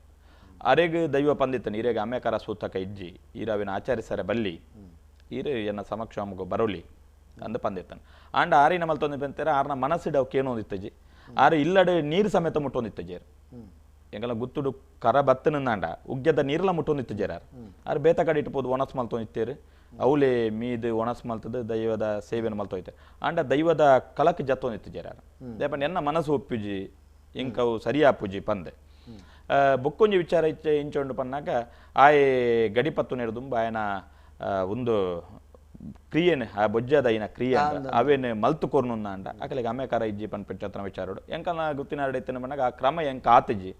ಅರೆಗ್ ದೈವ ಪಂದಿತ್ತನ ಇರೆಗೆ ಅಮೇಕರ ಸೂತಕ ಇಜ್ಜಿ ಈರವಿನ ಆಚರಿಸರೆ ಬಲ್ಲಿ ಈರು ಎನ್ನ ಸಮಕ್ಷಮಗು ಬರೋಲಿ ಅಂದ ಪಂದಿತ್ತಾನೆ ಆಂಡ ಆರಿನ ಮಲ್ತೊಂದು ಬಂತಾರೆ ಆರ್ನ ಮನಸ್ಸಿಡ ಅವಕ್ಕೇನೋ ಒಂದಿತ್ತಜಿ ಆರು ಇಲ್ಲಡೆ ನೀರು ಸಮೇತ ಮುಟ್ಟೊಂದಿತ್ತಜೇರು ಎಂಗಲ ಗುತ್ತುಡು ಕರ ಬತ್ತನಂದಾಂಡ ಉಗ್ಗದ ನೀರ್ಲ ಮುಟ್ಟೊಂದಿತ್ತಜೇರು ಆರು ಆರು ಬೇತ ಕಡೆ ಇಟ್ಟುಪೋದು ಒಣಸ್ ಮಲ್ತೊಂದಿತ್ತೇರು ಅವಲೇ ಮೀದು ಒಣಸ್ ಮಲ್ತದ ದೈವದ ಸೇವೆಯನ್ನು ಮಲ್ತೋಯ್ತೆ ಆಂಡ ದೈವದ ಕಲಕ್ ಜತ್ತೊಂದಿತ್ತಜೇರು ಆರು ದೇಪಂಡ ಎನ್ನ ಮನಸ್ಸು ಒಪ್ಪಿಜಿ ಇಂಕವು ಸರಿಯಾಪುಜಿ ಪಂದೆ ಬೊಕ್ಕೊಂಜಿ ವಿಚಾರ ಇಚ್ಚೆ ಇಂಚೊಂಡು ಪನ್ನಾಗ ಆಯೆ ಗಡಿಪತ್ತು ದುಂಬ ಆಯನ ಒಂದು ಕ್ರಿಯೆನೆ ಆ ಬೊಜ್ಜದ ಐನ ಕ್ರಿಯೆ ಅವೇನು ಮಲ್ತು ಕೊರ್ನುಂದ ಅಂಡ ಅಕಲಿಗೆ ಅಮೇಕಾರ ಇಜ್ಜಿ ಪನ್ಪಿಂಚತ್ರ ವಿಚಾರೋಡು ಎಂಕಲ್ನ ಗುತ್ತಿನಾರಡೆ ಇತ್ತಿನ ಬಂದಾಗ ಆ ಕ್ರಮ ಎಂಕ ಆತಿಜ್ಜಿ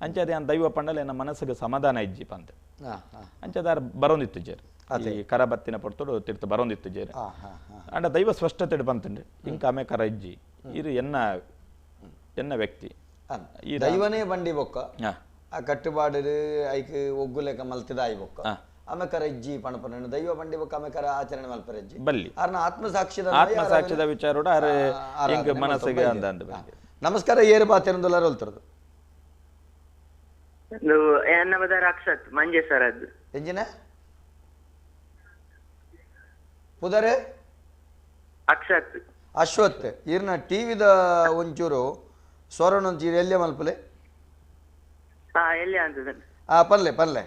ಅಂಚೆ ಅದೇ ದೈವ ಪಂಡಲ ಎನ್ನ ಮನಸ್ಸಿಗೆ ಸಮಾಧಾನ ಇಜ್ಜಿ ಪಂತ ಅಂಚೆ ದಾರ ಬರೋಂದಿತ್ತು ಜೇರು ಈ ಕರ ಬತ್ತಿನ ಪೊರ್ತುಡು ತಿರ್ತು ಬರೋಂದಿತ್ತು ಜೇರು ಅಂಡ ದೈವ ಸ್ಪಷ್ಟತೆ ಪಂತಂಡು ಇಂಕ ಅಮೇಕಾರ ಇಜ್ಜಿ ಇದು ಎನ್ನ ಎನ್ನ ವ್ಯಕ್ತಿ ಈ ದೈವನೇ ಬಂಡಿ ಬೊಕ್ಕ ಆ ಕಟ್ಟುಪಾಡು ಐಕ್ ಒಗ್ಗುಲೆಕ ಮಲ್ತಿದ ಆಯಿ ಬೊಕ್ಕ ಆಮೇಕರ ಇಜ್ಜಿ ಪಣಪನ ದೈವ ಬಂಡಿ ಬೊಕ್ಕ ಆಮೇಕರ ಆಚರಣೆ ಮಲ್ಪರ ಇಜ್ಜಿ ಬಲ್ಲಿ ಆರ್ನ ಆತ್ಮಸಾಕ್ಷಿದ ಆತ್ಮಸಾಕ್ಷಿದ ವಿಚಾರೋಡ ಇಂಕ ಮನಸ್ಸಿಗೆ ಅಂದ ಅಂದ. ನಮಸ್ಕಾರ, ಏರು ಬಾತಿರಂದುಲ್ಲಾರ ಹೊಲ್ತರದು ಅಕ್ಷತ್ ಮಂಜೇಶ್ವರದ್ದು ಎಂಜಿನ ಪುದರೆ ಅಕ್ಷತ್ ಅಶ್ವತ್ ಇರ್ನ ಟಿವಿದ ಒಂಚೂರು ಸ್ವರಣ ಒಂಚೂರು ಎಲ್ಲೇ ಮಲ್ಪಲೆ ಎಲ್ಲಿ ಅಂತ ಪಲ್ಲೆ ಪಲ್ಲೆ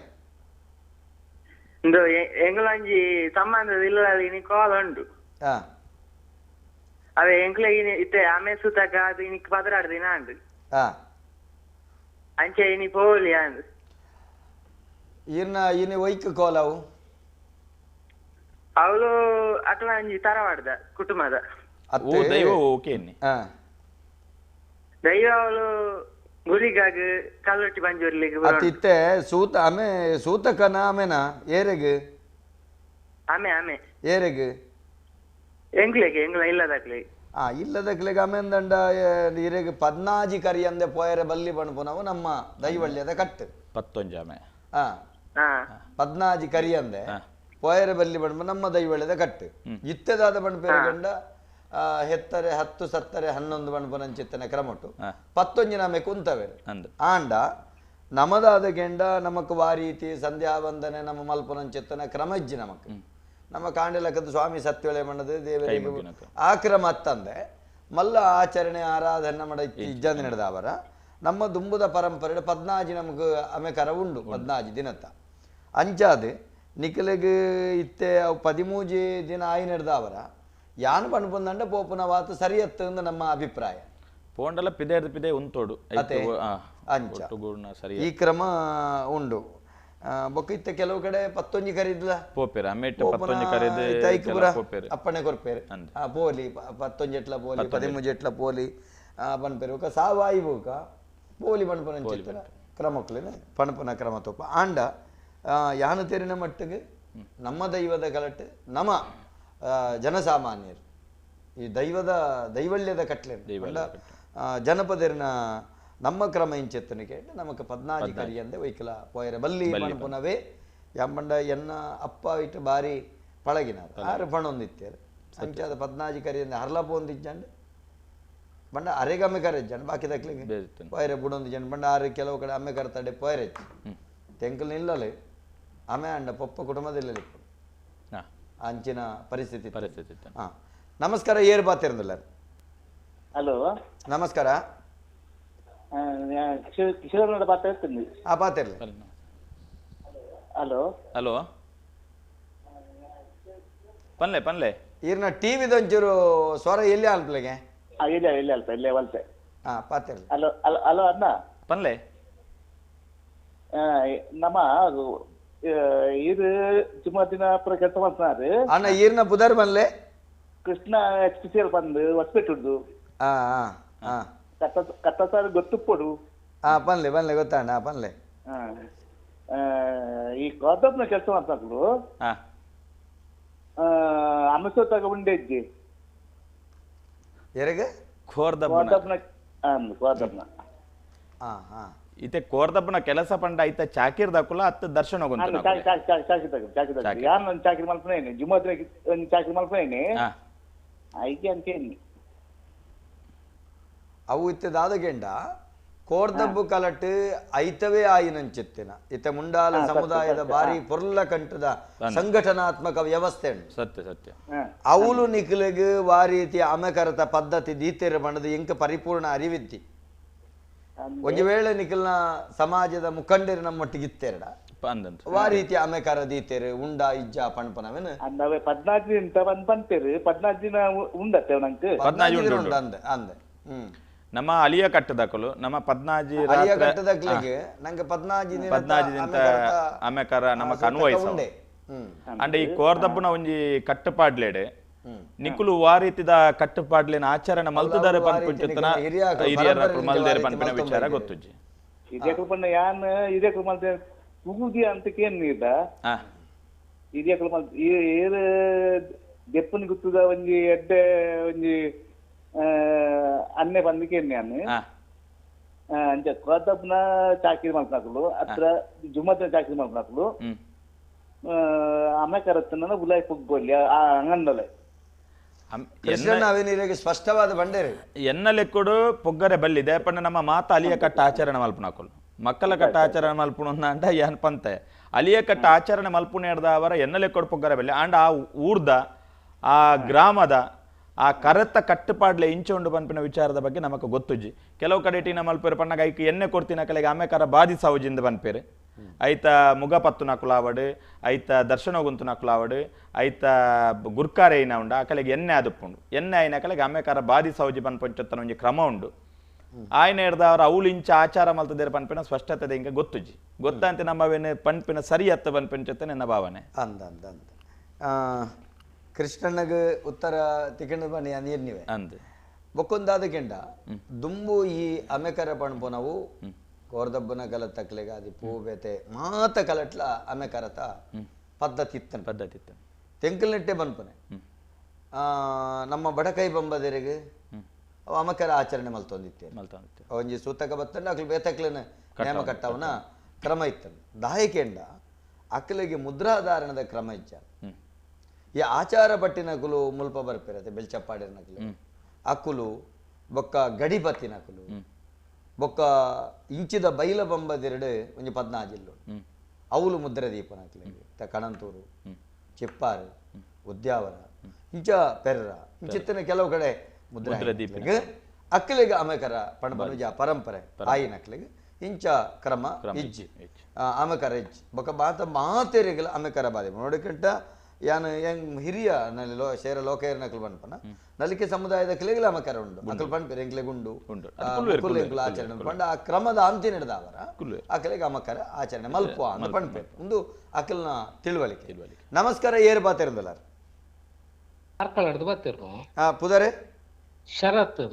ಇಂದು ಎಂಗ್ಲಂಜಿ ಸಂಬಂಧದ ಇಲ್ಲ ಇನಿ ಕಾಲ್ ಉಂಟು. ಅವೇ ಎಂಕ್ಲೆ ಇನಿ ಇತ್ತೆ ಆಮೆ ಸುತಕ ಅದು ಇನಿ 12 ದಿನ ಅಂದು ಅಂಚೆ ಇನಿ ಪೋಲಿ ಅಂದು ಇರ್ನ ಇನಿ ಒಯ್ಕ್ ಕೋಲಾವು ಅವಳು ಅಕ್ಲಂಜಿ ತರವಾಡ್ದ ಕುಟುಂಬದ ಓ ದೈವ ಓಕೆ ದೈವ ಅವಳು ಗುರಿಗಾಗ ಕಲ್ಲೊಟ್ಟಿ ಬಂಜೂರ್ಲಿಗೆ ಅತ್ತಿತ್ತೆ ಸೂತ ಆಮೆ ಸೂತಕನ ಆಮೆನ ಏರೆಗ್ ಆಮೆ ಆಮೆ ಏರೆಗ್ ಎಂಗ್ಲೆಗೆ ಎಂಗ್ಲ ಇಲ್ಲದಕ್ಲೆ ಇಲ್ಲದಕ್ಲೆಗೆ ಆಮೆಂದಂಡ ಇರೆಗ್ 14 ಕರಿಯಂದೆ ಪೋಯರೆ ಬಲ್ಲಿ ಬಣ್ಪುನವು ನಮ್ಮ ದೈವಳ್ಯದ ಕಟ್ಟು 11 ಆಮೆ 14 ಕರಿಯಂದೆ ಪೋಯರೆ ಬಲ್ಲಿ ಬಣ್ಪ ನಮ್ಮ ದೈವಳ್ಯದ ಕಟ್ಟು ಇತ್ತೆದಾದ ಬಣ್ಪೇರೆ ಗಂಡ ಹೆತ್ತರೆ 10 ಸತ್ತರೆ 11 ಬಣ್ಪನಂಚಿತ್ತನ ಕ್ರಮಟು 11 ನಮೆ ಕುಂತವೆ ಆಂಡ ನಮದಾದ ಗೆಂಡ ನಮಕ್ ವಾರೀತಿ ಸಂಧ್ಯಾ ವಂದನೆ ನಮ್ಮ ಮಲ್ಪನಂಚಿತ್ತನ ಕ್ರಮ ಇಜ್ಜಿ ನಮಕ್ ನಮ್ಮ ಕಾಂಡಿಲಕ್ಕದ ಸ್ವಾಮಿ ಸತ್ಯೊಳೆ ಮಣ್ಣದು ದೇವರಿಗೆ ಆ ಕ್ರಮ ಅತ್ತಂದೆ ಮಲ್ಲ ಆಚರಣೆ ಆರಾಧನೆ ಮಾಡ ಇಜ್ಜಂದ ನಡೆದವರ ನಮ್ಮ ದುಂಬುದ ಪರಂಪರೆ 14 ನಮಗ್ ಅಮೆಕರ ಉಂಡು 14 ದಿನತ್ತ ಅಂಚಾದ ನಿಕಲೆಗ್ ಇತ್ತೆ ಅವು 13 ದಿನ ಆಯಿ ನಡೆದವರ ಯಾನ್ ಪನ್ಪುಂದಂಡ ಪೋಪುನ ವಾತು ಸರಿಯತ್ತು ನಮ್ಮ ಅಭಿಪ್ರಾಯ ಪೋಂಡಲ ಪಿದೆ ಪಿದೆ ಉಂತೋಡು ಅಂಚ ಈ ಕ್ರಮ ಉಂಡು. ಬೊಕ್ಕ ಇತ್ತೆ ಕೆಲವು ಕಡೆ 11 ಕರಿದ್ಲ ಪೋಪೇರು ಅಮೇಟ್ 11 ಕರಿದ ಅಪ್ಪಣೆ ಕೊರ್ಪೇರು ಪೋಲಿ 11 ಎಟ್ಲ ಪೋಲಿ 13 ಎಟ್ಲ ಪೋಲಿ ಪನ್ಪೇರು ಬೊಕ್ಕ ಸಾವಾಯಿ ಬೊಕ್ಕ ಪೋಲಿ ಪನ್ಪುನ ಕ್ರಮಕ್ಲೇನೆ ಪಣಪುನ ಕ್ರಮ ತೋಪ ಆಂಡ ಯಾನು ತೆರಿನ ಮಟ್ಟಿಗೆ ನಮ್ಮ ದೈವದ ಕಲಟ್ಟು ನಮ್ಮ ಜನಸಾಮಾನ್ಯರು ಈ ದೈವದ ದೈವಳ್ಯದ ಕಟ್ಲೆ ಜನಪದರಿನ ನಮ್ಮ ಕ್ರಮ ಇಂಚೆತ್ತನಿಕೆ ನಮಕ್ 14 ಕರಿಯಂದೆ ವೈಕಲ ಪೋಯರೆ ಬಲ್ಲಿ ಪಣಪುನವೇ ಎಂಬಂಡ ಎನ್ನ ಅಪ್ಪ ಇಟ್ಟು ಬಾರಿ ಪಳಗಿನ ಆರು ಪಣೊಂದಿತ್ತೇರು ಅಂಚಾದ 14 ಕರಿಯಂದೆ ಹರ್ಲಪ ಒಂದಿಜ್ಜಂಡು ಬಂಡ ಅರೆಗೆ ಅಮ್ಮೆ ಕರೆಜ್ಜಂಡು ಬಾಕಿ ದಕ್ಲಿಗೆ ಪೋಯರೆ ಬುಡೊಂದಿಜ್ಜಂಡು ಬಂಡ ಆರು ಕೆಲವು ಕಡೆ ಅಮ್ಮೆ ಕರ್ತಡೆ ಪೋಯರೆ ತೆಂಕಲ್ ನಿಲ್ಲಲೆ ಆಮೆ ಅಂಡ ಪೊಪ್ಪ ಕುಟುಂಬದಲ್ಲಿ ಅಂಚಿನ ಪರಿಸ್ಥಿತಿ ಪರಿಸ್ಥಿತಿ. ನಮಸ್ಕಾರ, ಏರ್ ಬಾತಿರಂದಿಲ್ಲ. ಹಲೋ ನಮಸ್ಕಾರ. ಹಲೋ ಹಲೋ ಪನ್ಲೆ ಪನ್ಲೆ ಈರ್ನ ಟಿವಿದ ಒಂಚೂರು ಸ್ವರ ಎಲ್ಲಿ ಅಲ್ಪ್ಲೆಗೆ ಇಲ್ಲ ಇಲ್ಲ ಅಲ್ಪ ಇಲ್ಲೇ ವಲ್ತೆ. ಪಾತಿರ್ಲಿ. Hello hello hello ಅಣ್ಣ ಪನ್ಲೆ ನಮ್ಮ ಇದು ಜುಮ್ಮಾ ದಿನ ಪೂರ ಕೆಲಸ ಮಾಡ್ತಾರೆ ಅಣ್ಣ. ಈರ್ನ ಬುಧರ್ ಬನ್ಲೆ Krishna H P C L ಬಂದು ಹೊಸಪೇಟುಡ್ದು ಕತ್ತ ಸಾರ್ ಗೊತ್ತುಪ್ಪಡು. ಪನ್ಲೆ ಪನ್ಲೆ ಗೊತ್ತಣ್ಣ ಪನ್ಲೆ. ಈ ಕಾದಪ್ನ ಕೆಲಸ ಮಾಡ್ತಾರು ಅಮಸ ತಗೊಂಡೆ ಇಜ್ಜಿ ಎರೆಗೆ ಕೋರ್ದಪ್ಪನ ಕೋರ್ದಪ್ಪನ ಇತ್ತೆ ಕೋರ್ದಪ್ಪನ ಕೆಲಸ ಪಂಡ ಐತ ಚಾಕಿರ್ ದಾಕುಲ ಅತ್ತ ದರ್ಶನ ಹೋಗುಂತ ಚಾಕಿ ಯಾನ್ ಒಂದ್ ಚಾಕರಿ ಮಲ್ಪನೇನೆ ಜುಮ್ಮಾ ದಿನ ಒಂದ್ ಚಾಕರಿ ಮಲ್ಪನೇನೆ ಐಕೆ ಅಂತೇನಿ ಅವು ಇತ್ತೆ ದಾದಗೆಂಡ ಕೋರ್ದಬ್ಬು ಕಲಟ್ ಐತವೇ ಆಯಿನಂಚಿತ್ತಿನ ಇತ್ತೆ ಮುಂಡಾಲ ಸಮುದಾಯದ ಬಾರಿ ಪೊರ್ಲ ಕಂಠದ ಸಂಘಟನಾತ್ಮಕ ವ್ಯವಸ್ಥೆ ಉಂಟು. ಸತ್ಯ ಸತ್ಯ. ಅವಳು ನಿಖಲೆಗ್ ವಾರೀತಿ ಅಮೆಕರತ ಪದ್ಧತಿ ದೀತೆರ ಬಣ್ಣದ ಇಂಕ ಪರಿಪೂರ್ಣ ಅರಿವಿದ್ದಿ. ಒಂದು ವೇಳೆ ನಿಖಲ್ನ ಸಮಾಜದ ಮುಖಂಡರು ನಮ್ಮೊಟ್ಟಿಗೆ ಇತ್ತೆರಡ ವಾರೀತಿ ಅಮೆಕರ ದೀತೆರು ಉಂಡ ಇಜ್ಜ ಪಣಪನವೇನು 14 ದಿನ ಬಂದ್ ಬಂತೇರು 14 ದಿನ ಉಂಡತ್ತೆ ನಂಗೆ 14 ದಿನ ಉಂಡ ಅಂದೆ ಅಂದೆ. ನಮ್ಮ ಅಲಿಯ ಕಟ್ಟದಕಲು ನಮ್ಮ 14 ಅಲಿಯ ಕಟ್ಟದಕಲಿಗೆ ನಂಗೆ 14 ದಿನ 14 ದಿನ ಅಮೆಕರ ನಮ್ಮ ಕನ್ವಯಿಸ ಅಂಡ ಈ ಕೋರ್ದಬ್ಬನ ಒಂಜಿ ಕಟ್ಟುಪಾಡ್ಲೇಡೆ ನಿಕುಲು ವಾ ರೀತಿದ ಕಟ್ಟುಪಾಡ್ಲೇನ ಆಚರಣೆ ಮಲ್ತದಾರೆ ಪನ್ಪುಂಚುತ್ತನ ಹಿರಿಯರ ಮಲ್ದೇರೆ ಪನ್ಪಿನ ವಿಚಾರ ಗೊತ್ತುಜ್ಜಿ. ಹಿರಿಯಕುಲು ಪಂಡ ಯಾನ್ ಹಿರಿಯಕುಲು ಮಲ್ತೆ ತುಗುದಿ ಅಂತ ಕೇನ್ನಿದ ಹಿರಿಯಕುಲು ಮಲ್ತ ಏರ್ ದೆಪ್ಪುನಿ ಗುತ್ತದ ಒಂಜಿ ಎಡ್ಡೆ ಒಂಜಿ ಅನ್ನೆ ಬಂದು ಕೇನ್ನಿ ಯಾನ್ ಅಂಚ ಕೋರ್ದಬ್ಬನ ಚಾಕಿರಿ ಮಲ್ಪನಕುಲು ಅತ್ರ ಜುಮ್ಮದ ಚಾಕಿರಿ ಮಲ್ಪನಕುಲು ಅಮೆಕರತ್ತನ ಉಲಾಯ್ ಪುಗ್ಗೊಲ್ಲಿ ಅಂಗಂದಲೆ ಸ್ಪಷ್ಟವಾದ ಬಂಡೇರಿ ಎನ್ನ ಲೆಕ್ಕಡು ಪೊಗ್ಗರೆ ಬಲ್ಲಿದೆ ಪಂಡ ನಮ್ಮ ಮಾತ ಅಲಿಯ ಕಟ್ಟ ಆಚರಣೆ ಮಲ್ಪನಕುಲು ಮಕ್ಕಳ ಕಟ್ಟ ಆಚರಣೆ ಮಲ್ಪುಣ ಅಂಡ ಏನ್ ಪಂತೆ ಅಲಿಯ ಕಟ್ಟ ಆಚರಣೆ ಮಲ್ಪುಣೇರ್ದ ಅವರ ಎನ್ನ ಲೆಕ್ಕಡು ಪೊಗ್ಗರೆ ಬಲ್ಲಿ ಅಂಡ ಆ ಊರ್ದ ಆ ಗ್ರಾಮದ ಆ ಕರೆತ ಕಟ್ಟುಪಾಡ್ಲೆ ಇಂಚೆ ಉಂಡು ಪನ್ಪಿನ ವಿಚಾರದ ಬಗ್ಗೆ ನಮಕ್ ಗೊತ್ತುಜ್ಜಿ. ಕೆಲವು ಕಡೆ ಟೀನ ಮಲ್ಪೇರು ಪಣ್ಣಗ ಐಕ್ ಎಣ್ಣೆ ಕೊಡ್ತಿನ ಕಲೆಗೆ ಆಮೇಕಾರ ಬಾಧಿಸಾವುಜಿಂದ ಪನ್ಪೇರು ಐತ ಮುಗ ಪತ್ತು ನಕುಲಾವಡು ಐತ ದರ್ಶನ ಗುಂತು ನಕುಲಾವಡು ಐತ ಗುರ್ಕಾರೆ ಐನ ಉಂಡು ಆ ಕಲೆಗೆ ಎಣ್ಣೆ ಆದುಪ್ಪುಂಡು ಎಣ್ಣೆ ಐನ ಕಲೆಗೆ ಆಮೇಕಾರ ಬಾಧಿಸಾವುಜಿ ಪನ್ಪಂಚತ್ತನ ಒಂಜಿ ಕ್ರಮ ಉಂಡು ಆಯ್ನ ಹಿಡ್ದ ಅವ್ರ ಅವ್ಲು ಇಂಚ ಆಚಾರ ಮಲ್ತದೇರು ಪನ್ಪಿನ ಸ್ಪಷ್ಟತೆ ಹಿಂಗೆ ಗೊತ್ತುಜ್ಜಿ. ಗೊತ್ತಂತೆ ನಮ್ಮವೇನು ಪನ್ಪಿನ ಸರಿ ಅತ್ತ ಪನ್ಪಂಚತ್ತೆ ನನ್ನ ಭಾವನೆ. ಅಂದ ಅಂದ ಅಂದ ಕೃಷ್ಣನಿಗೆ ಉತ್ತರ ತಿಕ್ಕಂಡು ಬನ್ನಿ ನೀರ್ನಿವೆ ಅಂದ ಬೊಕ್ಕೊಂದಾದ ಕೆಂಡ ದುಂಬು ಈ ಅಮೆಕರ ಪಣಪು ನಾವು ಕೋರ್ದಬ್ಬನ ಕಲ ತಕ್ಲೆಗ ಅದು ಪೂ ಬೇತೆ ಮಾತ ಕಲಟ್ಲ ಅಮೆಕರತ ಪದ್ಧತಿ ಇತ್ತನ ಪದ್ಧತಿ ಇತ್ತು ತೆಂಕಲ್ ನೆಟ್ಟೆ ಬನ್ಪನೆ ನಮ್ಮ ಬಡಕೈ ಬಂಬದೆರೆಗೆ ಅವ ಅಮಕರ ಆಚರಣೆ ಮಲ್ತೊಂದಿತ್ತೆ ಮಲ್ತೊಂದಿತ್ತೆ ಒಂಜಿ ಸೂತಕ ಬತ್ತಂಡ ಅಕ್ಲು ಬೇತಕ್ಲೆನ ನೇಮ ಕಟ್ಟವನ ಕ್ರಮ ಇತ್ತನ ದಾಯಕೆಂಡ ಅಕ್ಲೆಗೆ ಮುದ್ರಾಧಾರಣದ ಕ್ರಮ ಇಚ್ಚ ಈ ಆಚಾರ ಪಟ್ಟಿನಕುಲು ಮುಲ್ಪ ಬರ್ಪಿರತ್ತೆ ಬೆಲ್ಚಪ್ಪಾಡಿನಕುಲು ಅಕುಲು ಬೊಕ್ಕ ಗಡಿಪತ್ತಿನಕುಲು ಬೊಕ್ಕ ಇಂಚಿದ ಬೈಲ ಬಂಬದೆರಡು ಒಂಜಿ ಪದ್ನಾಜಿಲ್ಲು ಅವುಲು ಮುದ್ರೆ ದೀಪನಕ್ಲೆಗೆ ಕಣಂತೂರು ಚಿಪ್ಪಾರು ಉದ್ಯಾವರ ಇಂಚ ಪೆರ್ರ ಇಂಚಿತ್ತಿನ ಕೆಲವು ಕಡೆ ಮುದ್ರೆ ದೀಪನಿಗೆ ಅಕ್ಕಲಿಗೆ ಅಮೆಕರ ಪಣಬನುಜ ಪರಂಪರೆ ಆಯಿನಕ್ಲೆಗೆ ಇಂಚ ಕ್ರಮ ಇಜ್ಜಿ ಅಮೆಕರ ಇಜ್ಜಿ ಬೊಕ್ಕ ಬಾತ ಮಾತೆರಿಗಲ ಅಮೆಕರ ಬಾದೆ ನೋಡಿಕಂಟ ಯಾನ್ ಹೆಂಗ್ ಹಿರಿಯ ನಲ್ಲಿ ಶೇರ ಲೋಕೇರ್ ನಕಲು ಪನ್ಪನ ನಲಿಕೆ ಸಮುದಾಯದ ಕ್ಲೇಗಲ ಅಮಕರ ಉಂಡು ಅಕಲ್ ಪನ್ಪೆರ್ ಎಂಕ್ಲೆ ಗುಂಡು ಎಂಕ್ಲ ಆಚರಣೆ ಪಂಡ ಆ ಕ್ರಮದ ಅಂತ್ಯ ನಡೆದ ಅವರ ಅಕಲೆಗೆ ಅಮಕರ ಆಚರಣೆ ಮಲ್ಪ ಅಂತ ಪನ್ಪೆರ್ ಒಂದು ಅಕಲ್ನ ತಿಳುವಳಿಕೆ. ನಮಸ್ಕಾರ ಏರು ಬಾತಿರಂದಲ್ಲ ಪುದರೆ ಶರತ್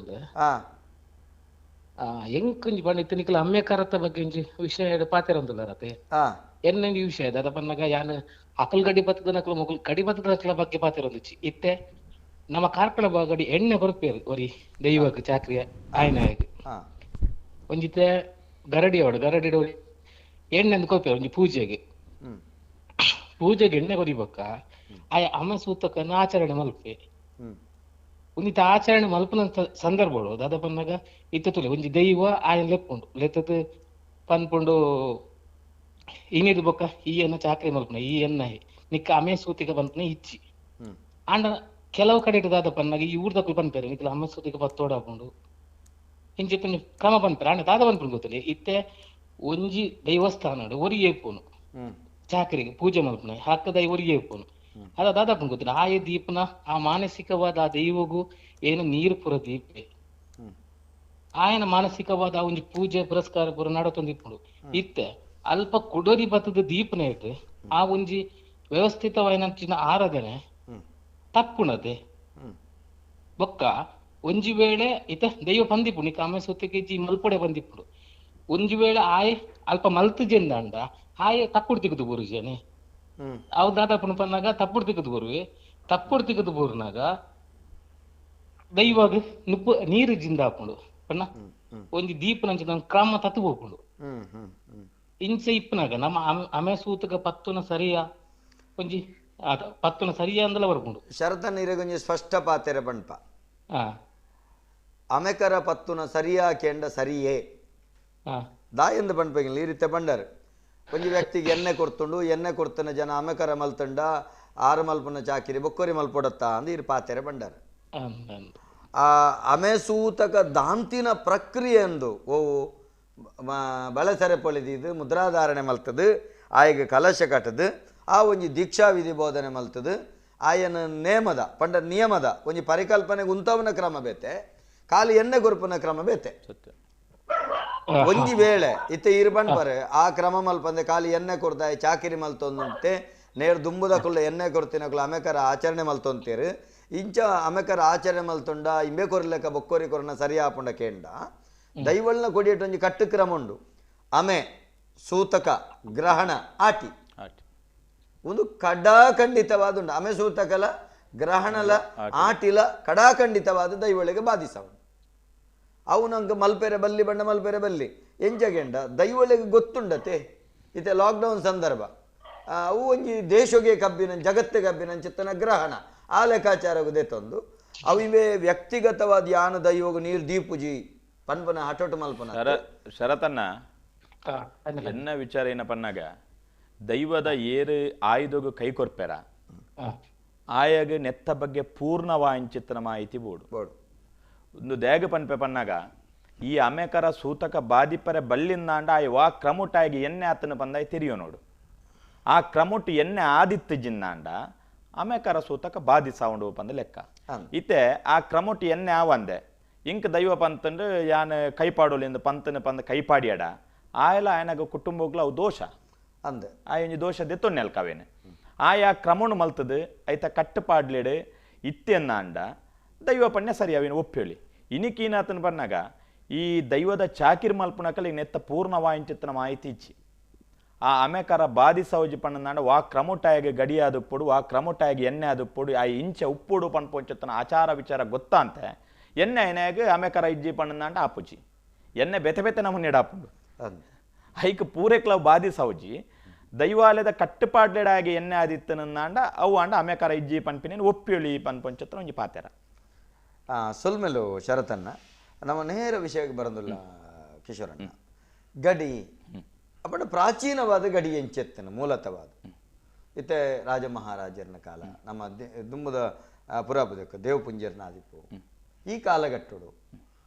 ಎಂಕುಂಜಿ ಪಂಡ ನಿಕಲ ಅಮ್ಮೆಕರತ ಬಗ್ಗೆ ಒಂಜಿ ವಿಷಯ ಪಾತಿರಂದುಲ್ಲ ಎನ್ನಂಜಿ ವಿಷಯ ದಾದ ಪನ್ನಗ ಯಾನ್ ಅಕಲ್ ಗಡಿ ಬತ್ತದ ನಕಲು ಮೊಗಲ್ ಗಡಿ ಬತ್ತದ ನಕಲ ಬಗ್ಗೆ ಪಾತಿರಂದುಚಿ ಇತ್ತೆ ನಮ್ಮ ಕಾರ್ಕಳ ಗಡಿ ಎಣ್ಣೆ ಬರ್ಪೇರು ಒರಿ ದೈವಕ್ಕೆ ಚಾಕ್ರಿಯ ಆಯ್ನಾಯಕ್ ಒಂಜಿತ್ತೆ ಗರಡಿ ಅವಡು ಗರಡಿ ಎಣ್ಣೆ ಅಂದ್ ಕೊರ್ಪೇರು ಒಂಜಿ ಪೂಜೆಗೆ ಪೂಜೆಗೆ ಎಣ್ಣೆ ಕೊರಿಬೊಕ್ಕ ಆಯ ಅಮ ಸೂತಕನ ಆಚರಣೆ ಮಲ್ಪೆ ಒಂಜಿತ್ತೆ ಆಚರಣೆ ಮಲ್ಪನ ಸಂದರ್ಭಗಳು ದಾದ ಪನ್ನಗ ಇತ್ತೆ ತುಲೆ ಒಂಜಿ ದೈವ ಆಯನ್ ಲೆಪ್ಪುಂಡು ಲೆತ್ತದ ಪನ್ಪುಂಡು ಇನಿದು ಬೊಕ್ಕ ಈ ಎನ್ನ ಚಾಕ್ರಿ ಮಲ್ಪನ ಈ ಎನ್ನ ನಿಕ್ಕ ಅಮೆ ಸೂತಿಕ ಪನ್ಪನ ಇಚ್ಚಿ ಆಂಡ ಕೆಲವು ಕಡೆ ದಾದ ಪನ್ನಾಗ ಈ ಊರ್ದಕ್ಕಲು ಪನ್ಪೇರು ನಿಕ್ಲ ಅಮೆ ಸೂತಿಕ ಪತ್ತೋಡಾಪುಂಡು ಇಂಚಿತ್ತ ಕ್ರಮ ಪನ್ಪೇರು ಆಂಡ ದಾದ ಪನ್ಪುಂಡು ಗೊತ್ತಿಲ್ಲ ಇತ್ತೆ ಒಂಜಿ ದೇವಸ್ಥಾನ ಒರಿ ಏಪುನು ಚಾಕ್ರಿಗೆ ಪೂಜೆ ಮಲ್ಪನ ಹಾಕದ ಒರಿ ಏಪುನು ಅದ ದಾದಪ್ಪನ ಗೊತ್ತಿಲ್ಲ ಆಯ ದೀಪನ ಆ ಮಾನಸಿಕವಾದ ಆ ದೈವಗೂ ಏನು ನೀರು ಪುರ ದೀಪೆ ಆಯನ ಮಾನಸಿಕವಾದ ಆ ಒಂಜಿ ಪೂಜೆ ಪುರಸ್ಕಾರ ಪೂರ ನಡತೊಂದು ಇಪ್ಪುಂಡು ಇತ್ತೆ ಅಲ್ಪ ಕುಡೋರಿ ಬತ್ತದ ದೀಪನ ಇಟ್ಟು ಆ ಒಂಜಿ ವ್ಯವಸ್ಥಿತವಾಯಿನ ಆರಾಧನೆ ತಪ್ಪುಣತೆ ಬೊಕ್ಕ ಒಂಜಿ ವೇಳೆ ಇತ ದೈವ ಬಂದಿಪ್ಪು ನಿಕ್ಕ ಆಮೆ ಸುತ್ತಿಗೆ ಜಿ ಮಲ್ಪೊಡೆ ಬಂದಿಪ್ಪುಡು ಒಂಜಿ ವೇಳೆ ಆಯ್ ಅಲ್ಪ ಮಲ್ತು ಜೆಂದಾಂಡ ಆಯ್ ತಪ್ಪುಡು ತಿಕ್ಕದು ಬೂರುಜೇನೆ ಅವು ದಾದಪ್ಪನ ಪನ್ನಾಗ ತಪ್ಪುಡು ತಿಕ್ಕದು ಬರುವೆ ತಪ್ಪುಡು ತಿಕ್ಕದು ಬೂರ್ನಾಗ ದೈವಾಗ ನುಪ್ಪು ನೀರು ಜಿಂದ ಹಾಕೊಂಡು ಪಣ್ಣ ಒಂಜಿ ದೀಪನಂಚಿನ ಕ್ರಮ ತತ್ತು ಹೋಗ್ಕೊಂಡು ಇಂಚ ಇಪ್ಪನಾಗ ನಮ್ಮ ಅಮೆ ಸೂತಕ ಪತ್ತುನ ಸರಿಯ ಒಂಜಿ ಪತ್ತುನ ಸರಿಯ ಅಂದಲ ಬರ್ಕೊಂಡು ಶರತ ನೀರಿಗೊಂಜಿ ಸ್ಪಷ್ಟ ಪಾತೆರೆ ಪಣ್ಪ ಅಮೆಕರ ಪತ್ತುನ ಸರಿಯಾ ಕೆಂಡ ಸರಿಯೇ ದಾಯಂದು ಪಣ್ಪೆಗಿಲ್ಲ ಈ ರೀತಿ ಬಂಡರ್ ಒಂಜಿ ವ್ಯಕ್ತಿಗೆ ಎಣ್ಣೆ ಕೊಡ್ತುಂಡು ಎಣ್ಣೆ ಕೊಡ್ತನ ಜನ ಅಮೆಕರ ಮಲ್ತಂಡ ಆರು ಮಲ್ಪನ ಚಾಕಿರಿ ಬೊಕ್ಕೊರಿ ಮಲ್ಪೊಡತ್ತ ಅಂದ್ ಇರ್ ಪಾತೆರೆ ಬಂಡರ್ ಆ ಅಮೆಸೂತಕ ದಾಂತಿನ ಪ್ರಕ್ರಿಯೆ ಎಂದು ಓ ಬಳೆ ಪೊಳಿದಿದ್ದು ಮುದ್ರಾಧಾರಣೆ ಮಲ್ತದು ಆಯಗ ಕಲಶ ಕಟ್ಟದು ಆ ಒಂಜಿ ದೀಕ್ಷಾ ವಿಧಿ ಬೋಧನೆ ಮಲ್ತದು ಆಯನ ನೇಮದ ಪಂಡ ನಿಯಮದ ಒಂಜಿ ಪರಿಕಲ್ಪನೆಗೆ ಉಂತವನ ಕ್ರಮ ಬೇತೆ ಖಾಲಿ ಎಣ್ಣೆ ಗುರುಪನ ಕ್ರಮ ಬೇತೆ ಒಂಜಿ ವೇಳೆ ಇತ್ತೆ ಇರ್ ಬಂಡ್ಪರೆ ಆ ಕ್ರಮ ಮಲ್ಪಂದೆ ಖಾಲಿ ಎಣ್ಣೆ ಕೊಡ್ದಾಯ ಚಾಕಿರಿ ಮಲ್ತೊಂದುಂಟೆ ನೇರ್ ದುಂಬುದಕುಲ್ಲ ಎಣ್ಣೆ ಕೊರ್ತಿನಕುಲು ಅಮೆಕರ ಆಚರಣೆ ಮಲ್ತೊಂತೀರು ಇಂಚ ಅಮೆಕರ ಆಚರಣೆ ಮಲ್ತೊಂಡ ಇಂಬೆ ಕೊರ್ಲೆಕ ಬೊಕ್ಕೋರಿ ಕೊರ್ನ ಸರಿ ಆಪುಂಡ ಕೇಂಡ ದೈವಳ್ನ ಕೊಡಿಯಟ್ಟು ಒಂಜಿ ಕಟ್ಟು ಕ್ರಮ ಉಂಡು ಅಮೆ ಸೂತಕ ಗ್ರಹಣ ಆಟಿ ಒಂದು ಕಡಾಖಂಡಿತವಾದ ಉಂಡು ಅಮೆ ಸೂತಕಲ ಗ್ರಹಣಲ ಆಟಿಲ ಕಡಾಖಂಡಿತವಾದ ದೈವಳಿಗೆ ಬಾಧಿಸವು ಅವು ನಂಗೆ ಮಲ್ಪೆರೆ ಬಲ್ಲಿ ಬಣ್ಣ ಮಲ್ಪೆರೆ ಬಲ್ಲಿ ಎಂಜಗೆಂಡ ದೈವಳಿಗೆ ಗೊತ್ತುಂಡತೆ ಇತ್ತೆ ಲಾಕ್ಡೌನ್ ಸಂದರ್ಭ ಅವು ಒಂಜಿ ದೇಶಗೆ ಕಬ್ಬಿನ ಜಗತ್ತೆ ಕಬ್ಬಿನ ಚಿತ್ತನ ಗ್ರಹಣ ಆ ಲೆಕ್ಕಾಚಾರಗುದೇ ತಂದು ಅವು ಇವೇ ವ್ಯಕ್ತಿಗತವಾದ ಯಾನ ದೈವಗು ನೀರು ದೀಪುಜಿ ಪನ್ಪನ ಹಟೋಟು ಮಲ್ಪನ ಶರತನ್ನ ಎನ್ನ ವಿಚಾರ ಏನಪ್ಪನ್ನಾಗ ದೈವದ ಏರು ಆಯುಧಗು ಕೈ ಕೊರ್ಪೆರ ಆಯಾಗ ನೆತ್ತ ಬಗ್ಗೆ ಪೂರ್ಣವಾಂಚಿತನ ಮಾಹಿತಿ ಬೋಡು ಒಂದು ದೇಗ ಪನ್ಪೆ ಪನ್ನಾಗ ಈ ಅಮೆಕರ ಸೂತಕ ಬಾದಿಪರೆ ಬಲ್ಲಿಂದಾಂಡ ಆಯ್ ವಾ ಕ್ರಮುಟಾಗಿ ಎಣ್ಣೆ ಆತನ ಪಂದಾಯ್ ತಿರಿಯೋ ನೋಡು ಆ ಕ್ರಮುಟ್ ಎಣ್ಣೆ ಆದಿತ್ತು ಜಿನ್ನಾಂಡ ಅಮೆಕರ ಸೂತಕ ಬಾಧಿಸಾವುಂಡು ಪಂದ ಲೆಕ್ಕ ಇತ್ತೆ ಆ ಕ್ರಮುಟ್ ಎಣ್ಣೆ ಆವಂದೆ ಇಂಕ್ ದೈವ ಪಂತಂಡು ಯಾನ್ ಕೈಪಾಡೋಲಿಂದ ಪಂತನ ಪಂದ ಕೈಪಾಡಿಯಡ ಆಯಲ ಆಯನಾಗ ಕುಟುಂಬಗ್ಲ ಅವು ದೋಷ ಅಂದೆ ಆ ಒಂಜಿ ದೋಷ ದೆತ್ತೊನ್ನೆಲ್ಕವೇನೆ ಆಯಾ ಕ್ರಮಣು ಮಲ್ತದು ಐತ ಕಟ್ಟುಪಾಡ್ಲಿಡು ಇತ್ತೆನ್ನಾಂಡ ದೈವ ಪಣ್ಯ ಸರಿ ಅವೇನು ಒಪ್ಪೇಳಿ ಇನಿಕೀನಾತನ ಬನ್ನಾಗ ಈ ದೈವದ ಚಾಕಿರ್ ಮಲ್ಪುನಕಲ್ ಈಗ ನೆತ್ತ ಪೂರ್ಣ ವಾಯಿಂಚಿತ್ತನ ಮಾಹಿತಿ ಇಚ್ಚಿ ಆ ಅಮೆಕರ ಬಾಧಿಸೌಜಿ ಪಣ್ಣನಾಂಡ ವಾ ಕ್ರಮುಟಾಯಿಗೆ ಗಡಿಯಾದ ಉಪ್ಪುಡು ವಾ ಕ್ರಮುಟಾಯಿಗೆ ಎಣ್ಣೆ ಆದ ಉಪ್ಪುಡು ಆ ಇಂಚ ಉಪ್ಪುಡು ಪನ್ಪೊಂಚತ್ತನ ಆಚಾರ ವಿಚಾರ ಗೊತ್ತಾಂತೆ ಎಣ್ಣೆ ಎಣ್ಣೆಗೆ ಅಮೆಕರ ಇಜ್ಜಿ ಪಣ್ಣನಾಂಡ ಆಪುಜಿ ಎಣ್ಣೆ ಬೆತೆ ಬೆತೆ ನಮ್ಮನ್ನ ಎಡಾಪುಂಡು ಐಕ್ ಪೂರೆಕ್ಲವು ಬಾಧಿಸೌಜಿ ದೈವಾಲಯದ ಕಟ್ಟುಪಾಡ್ಲೆಡಾಗಿ ಎಣ್ಣೆ ಆದಿತ್ತನಂದಾಂಡ ಅವು ಅಂಡ ಅಮೆಕರ ಇಜ್ಜಿ ಪನ್ಪಿನೇನು ಒಪ್ಪಿಳಿ ಪನ್ಪೊಂಚತ್ತನ ಒಂಜಿ ಪಾತೆರ. ಸೊಲ್ಮೆಲು ಶರತನ್ನ ನಮ್ಮ ನೇರ ವಿಷಯಕ್ಕೆ ಬರೋದಿಲ್ಲ ಕಿಶೋರಣ್ಣ. ಗಡಿ ಅಪ್ಪಣ ಪ್ರಾಚೀನವಾದ ಗಡಿ ಎಂಚೆತ್ತನ ಮೂಲತವಾದ ಇತ್ತೆ ರಾಜ ಮಹಾರಾಜರನ ಕಾಲ ನಮ್ಮ ದುಂಬದ ಪುರಾಪದಕ್ಕೆ ದೇವಪುಂಜರನ ಆದಿಪ್ಪು ಈ ಕಾಲಘಟ್ಟಡು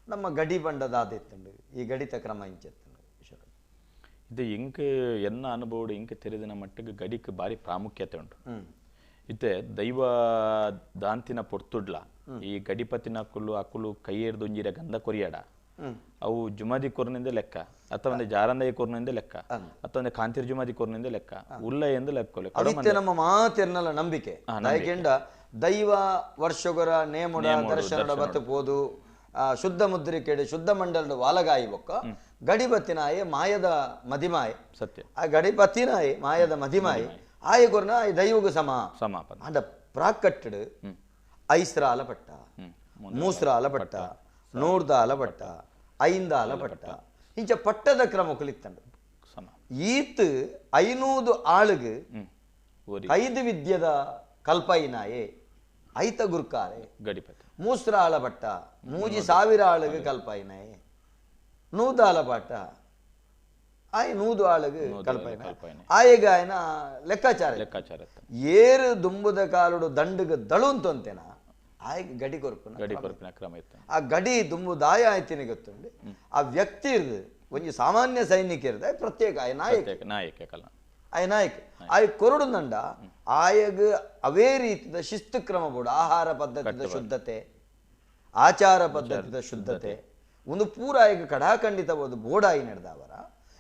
ನಮ್ಮ ಗಡಿ ಬಂಡದಾದಿತ್ತಂಡು ಈ ಗಡಿತ ಕ್ರಮ ಎಂಚೆತ್ತನು ಕಿಶೋರಣ್ಣ. ಇದು ಇಂಕ್ ಎನ್ನ ಅನುಭವ ಇಂಕ್ ತೆರೆದಿನ ಮಟ್ಟಿಗೆ ಗಡಿಗೆ ಭಾರಿ ಪ್ರಾಮುಖ್ಯತೆ ಉಂಟು. ಇತ್ತೆ ದೈವ ದಾಂತಿನ ಪೊರ್ತುಡ್ಲ ಈ ಗಡಿಪತಿನ ಕುಲ್ಲು ಅಕುಲು ಕೈಯೇರ್ದೊಂಜಿರ ಗಂಧ ಕೊರಿಯಾಡ ಅವು ಜುಮಾದಿ ಕೊರ್ನಿಂದ ಲೆಕ್ಕ ಅಥವಾ ಒಂದು ಜಾರಂದೈ ಕೊರ್ನಿಂದ ಲೆಕ್ಕ ಅಥವಾ ಒಂದು ಕಾಂತಿರ್ ಜುಮಾದಿ ಕೊರ್ನಿಂದ ಲೆಕ್ಕ ಉಲ್ಲ ಎಂದು ಲೆಕ್ಕೊಲೆ. ನಮ್ಮ ಮಾತಿರ್ನಲ್ಲ ನಂಬಿಕೆ ದಯಕೆಂಡ ದೈವ ವರ್ಷಗೊರ ನೇಮುಡ ದರ್ಶನಡ ಬತ್ತು ಪೋದು ಶುದ್ಧ ಮುದ್ರಿಕೆಡೆ ಶುದ್ಧ ಮಂಡಲದ ವಾಲಗಾಯಿ ಬೊಕ್ಕ ಗಡಿಪತಿನಾಯೆ ಮಾಯದ ಮದಿಮಾಯೆ ಸತ್ಯ ಆ ಗಡಿಪತಿನಾಯೆ ಮಾಯದ ಮದಿಮಾಯೆ ಆಯ ಕೊರ್ನ ದೈವಗು ಸಮ ಸಮ ಅಂಡ ಪ್ರಾಕಟ್ಟಡು ಐಸ್ರಾಲ ಪಟ್ಟ ಮೂಸ್ರಾಲ ಪಟ್ಟ ನೂರ್ದಾಲ ಪಟ್ಟ ಐಂದಾಲ ಪಟ್ಟ ಇಂಚ ಪಟ್ಟದ ಕ್ರಮ ಕುಲಿತ್ತಂಡು ಈತ್ 500 ಆಳುಗು ಐದು ವಿದ್ಯದ ಕಲ್ಪೈನಾಯೆ ಐತ ಗುರ್ಕಾರೆ ಗಡಿಪತಿ ಮೂಸ್ರಾಲ ಪಟ್ಟ 3000 ಆಳುಗು ಕಲ್ಪೈನಾಯೆ ನೂದಾಲ ಪಟ್ಟ ಆಯ್ 100 ಆಳುಗು ಕಲ್ಪೈನ ಆಯಗ ಆಯನ ಲೆಕ್ಕಾಚಾರ ಲೆಕ್ಕಾಚಾರ ಏರು ದುಂಬುದ ಕಾಲುಡು ದಂಡುಗ ದಳು ಅಂತಂತೇನ ಆಯ್ಗೆ ಗಡಿ ಕೊರ್ಪುನ ಗಡಿ ಕೊರ್ಪಿನ ಕ್ರಮ ಇತ್ತು. ಆ ಗಡಿ ದುಂಬು ದಾಯ ಆಯ್ತಿನ ಗೊತ್ತುಂಡು ಆ ವ್ಯಕ್ತಿ ಇರ್ದು ಒಂಜಿ ಸಾಮಾನ್ಯ ಸೈನಿಕ ಇರ್ದ ಪ್ರತ್ಯೇಕ ಆಯ ನಾಯಕ ನಾಯಕ ಕಲ ಆಯ ನಾಯಕ ಆಯ್ ಕೊರಡುಂದಂಡ ಆಯಗ ಅವೇ ರೀತಿಯ ಶಿಸ್ತು ಕ್ರಮ ಬೋಡು ಆಹಾರ ಪದ್ಧತಿದ ಶುದ್ಧತೆ ಆಚಾರ ಪದ್ಧತಿದ ಶುದ್ಧತೆ ಒಂದು ಪೂರ ಆಯಗ ಕಡಾಖಂಡಿತವಾದ ಬೋಡಾಯಿ ನಡೆದವರ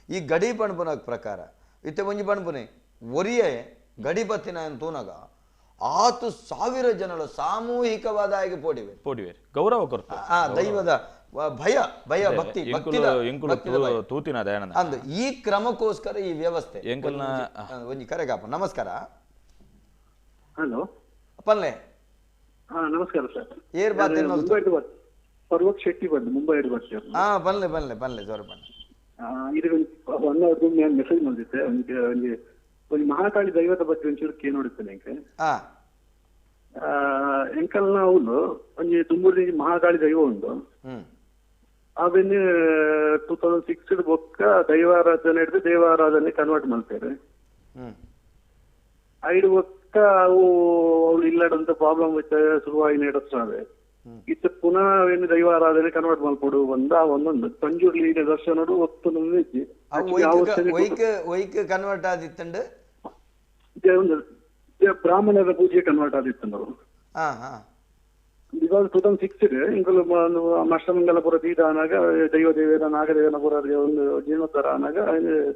ಈ ಗಡಿ ಪಣಪುನ ಪ್ರಕಾರ ಇತ್ತೆ ಒಂಜಿ ಪಣಪುನೆ ಒರಿಯೇ ಗಡಿಪತ್ತಿನ ತೂನಗ ಆತು 1000 ಜನರು ಸಾಮೂಹಿಕವಾದ ಆಗಿ ಪೋಡಿವೆ ಪೋಡಿವೆ ಗೌರವ ಕೊರ್ತು ಆ ದೈವದ ಭಯ ಭಯ ಭಕ್ತಿ ತೂತಿನ ಅಂದು ಈ ಕ್ರಮಕ್ಕೋಸ್ಕರ ಈ ವ್ಯವಸ್ಥೆ ಒಂಜಿ ಕರೆಗಾಪ. ನಮಸ್ಕಾರ. ಹಲೋ ಪಲ್ಲೆ. ನಮಸ್ಕಾರ ಸರ್. ಏರ್ ಬಾತ್ ಪರ್ವತ್ ಶೆಟ್ಟಿ ಬಂದು ಮುಂಬೈ ಹಾ ಬನ್ಲೆ ಬನ್ಲೆ ಬನ್ಲೆ ಜೋರ ಬನ್ಲೆ. ಇದು ಒನ್ ಅವರ್ ನಾನು ಮೆಸೇಜ್ ಬಂದಿದ್ದೆ ಒಂಜಿ ಒಂಜಿ ಒಂಜಿ ಮಹಾಕಾಳಿ ದೈವದ ಬಗ್ಗೆ ಒಂಚೂರು ಕೇ ನೋಡುತ್ತೇನೆ ಎಂಕೆ ಎಂಕಲ್ನ ಅವನು ಒಂಜಿ ತುಮೂರು ಮಹಾಕಾಳಿ ದೈವ ಉಂಟು. ಅವೆನ್ 2006 ಬೊಕ್ಕ ದೈವಾರಾಧನೆ ಹಿಡಿದು ದೇವಾರಾಧನೆ ಕನ್ವರ್ಟ್ ಮಾಡ್ತಾರೆ. ಐದು ಬೊಕ್ಕ ಅವು ಅವಳು ಇಲ್ಲದಂತ ಪ್ರಾಬ್ಲಮ್ ಶುರುವಾಗಿ ನಡೆಸ್ತಾರೆ. ಇತ್ತ ಪುನಃ ಏನು ದೈವಾರಾಧನೆ ಕನ್ವರ್ಟ್ ಮಾಡ್ಕೊಡು ಬಂದ ಒಂದೊಂದು ಪಂಜುರ್ಲಿ ದರ್ಶನಡು ಒತ್ತು ಕನ್ವರ್ಟ್ ಆದಿತ್ತಂಡು ಬ್ರಾಹ್ಮಣರ ಪೂಜೆ ಕನ್ವರ್ಟ್ ಆದಿತ್ತಂಡು. Because 2006 ಇಂಕಲು ಅಷ್ಟಮಂಗಲಪುರ ದೀದ ಆನಾಗ ದೈವ ದೇವೇರ ನಾಗದೇವನಪುರ ಒಂದು ಜೀರ್ಣೋದ್ಧಾರ ಆನಾಗ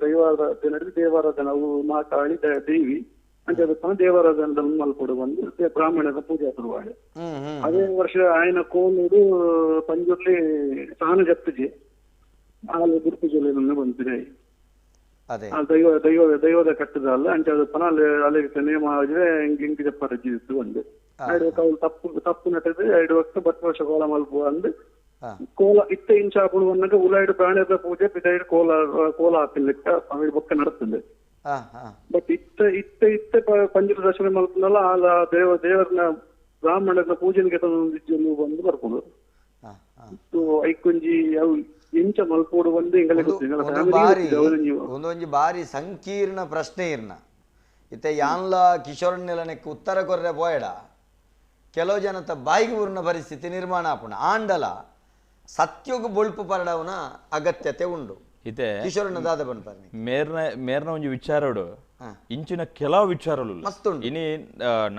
ದೈವಾರಾಧನೆ ದೇವಾರಾಧನೆ ಅವು ಮಹಾಕಾಳಿ ದೇವಿ ಅಂಚ ದೇವರಾಜನ ಮಲ್ಪೊಡು ಬಂದು ಬ್ರಾಹ್ಮಣರ ಪೂಜೆ ಶುರುವಾಡು. ಅದೇ ವರ್ಷ ಆಯನ ಕೋಲುಡು ಪಂಜುರ್ಲಿ ಸಾನ ಜಪ್ತಿಜಿ ಆಲು ಗುರುಪು ಜಿಲ್ಲೆ ಬಂದಿದೆ. ದೈವ ದೈವ ದೈವದ ಕಟ್ಟದಲ್ಲ ಅಂಚ ಪನ ಅಲ್ಲಿ ನೇಮ ಆದ್ರೆ ಇಂಕ್ ಜಪ್ಪರಜ್ಜಿ ಇತ್ತು ಒಂದು ಐಡು ಕೌಲು ತಪ್ಪು ತಪ್ಪು ನಟದು ಐಡು ವಕ್ತ ಬತ್ತು ವರ್ಷ ಕೋಲ ಮಲ್ಪು ಅಂದ್ ಕೋಲ ಇತ್ತ ಇಂಚಾಪುಡು ಅನ್ನಾಗ ಉಲಾಯ್ಡು ಪ್ರಾಣಿದ ಪೂಜೆ ಪಿದೈಡು ಕೋಲ ಕೋಲ ಹಾಕಿರ್ಲಿಕ್ಕ ಅವಿಡ್ ಬೊಕ್ಕ ನಡತದೆ. ಬಟ್ ಇತ್ತ ಇತ್ತ ಇತ್ತ ಪಂಜರ ದರ್ಶನ ಮಲ್ಪನಲ್ಲ ಆಲ ದೇವ ದೇವರನ್ನ ಬ್ರಾಹ್ಮಣರ ಪೂಜೆಗೆ ಬಂದು ಬರ್ಕೊಂಡು ಐಕೊಂಜಿ ಅವು ಇಂಚ ಮಲ್ಪೋಡು ಬಂದು ಎಂಗಲೆ ಒಂದೊಂಜಿ ಬಾರಿ ಸಂಕೀರ್ಣ ಪ್ರಶ್ನೆ ಇರ್ನ ಇತ್ತೆ ಯಾನ್ಲ ಕಿಶೋರ್ನೆಲನೆಕ್ ಉತ್ತರ ಕೊರ್ರೆ ಪೋಯಡ ಕೆಲವು ಜನತ ಬಾಯಿಗೆ ಊರಿನ ಪರಿಸ್ಥಿತಿ ನಿರ್ಮಾಣ ಆಪುಂಡು. ಆಂಡಲ ಸತ್ಯೋಗ ಬೊಳ್ಪು ಪರಡವನ ಅಗತ್ಯತೆ ಉಂಡು. ಇತ್ತೆ ಕಿಶೋರ್ನ ದಾದ ಪನ್ಪರ್ನಿ ಮೇರ್ನ ಮೇರ್ನ ಒಂಜಿ ವಿಚಾರಡು ಇಂಚಿನ ಕೆಲವು ವಿಚಾರಲು ಮಸ್ತ್ ಉಂಡು. ಇನಿ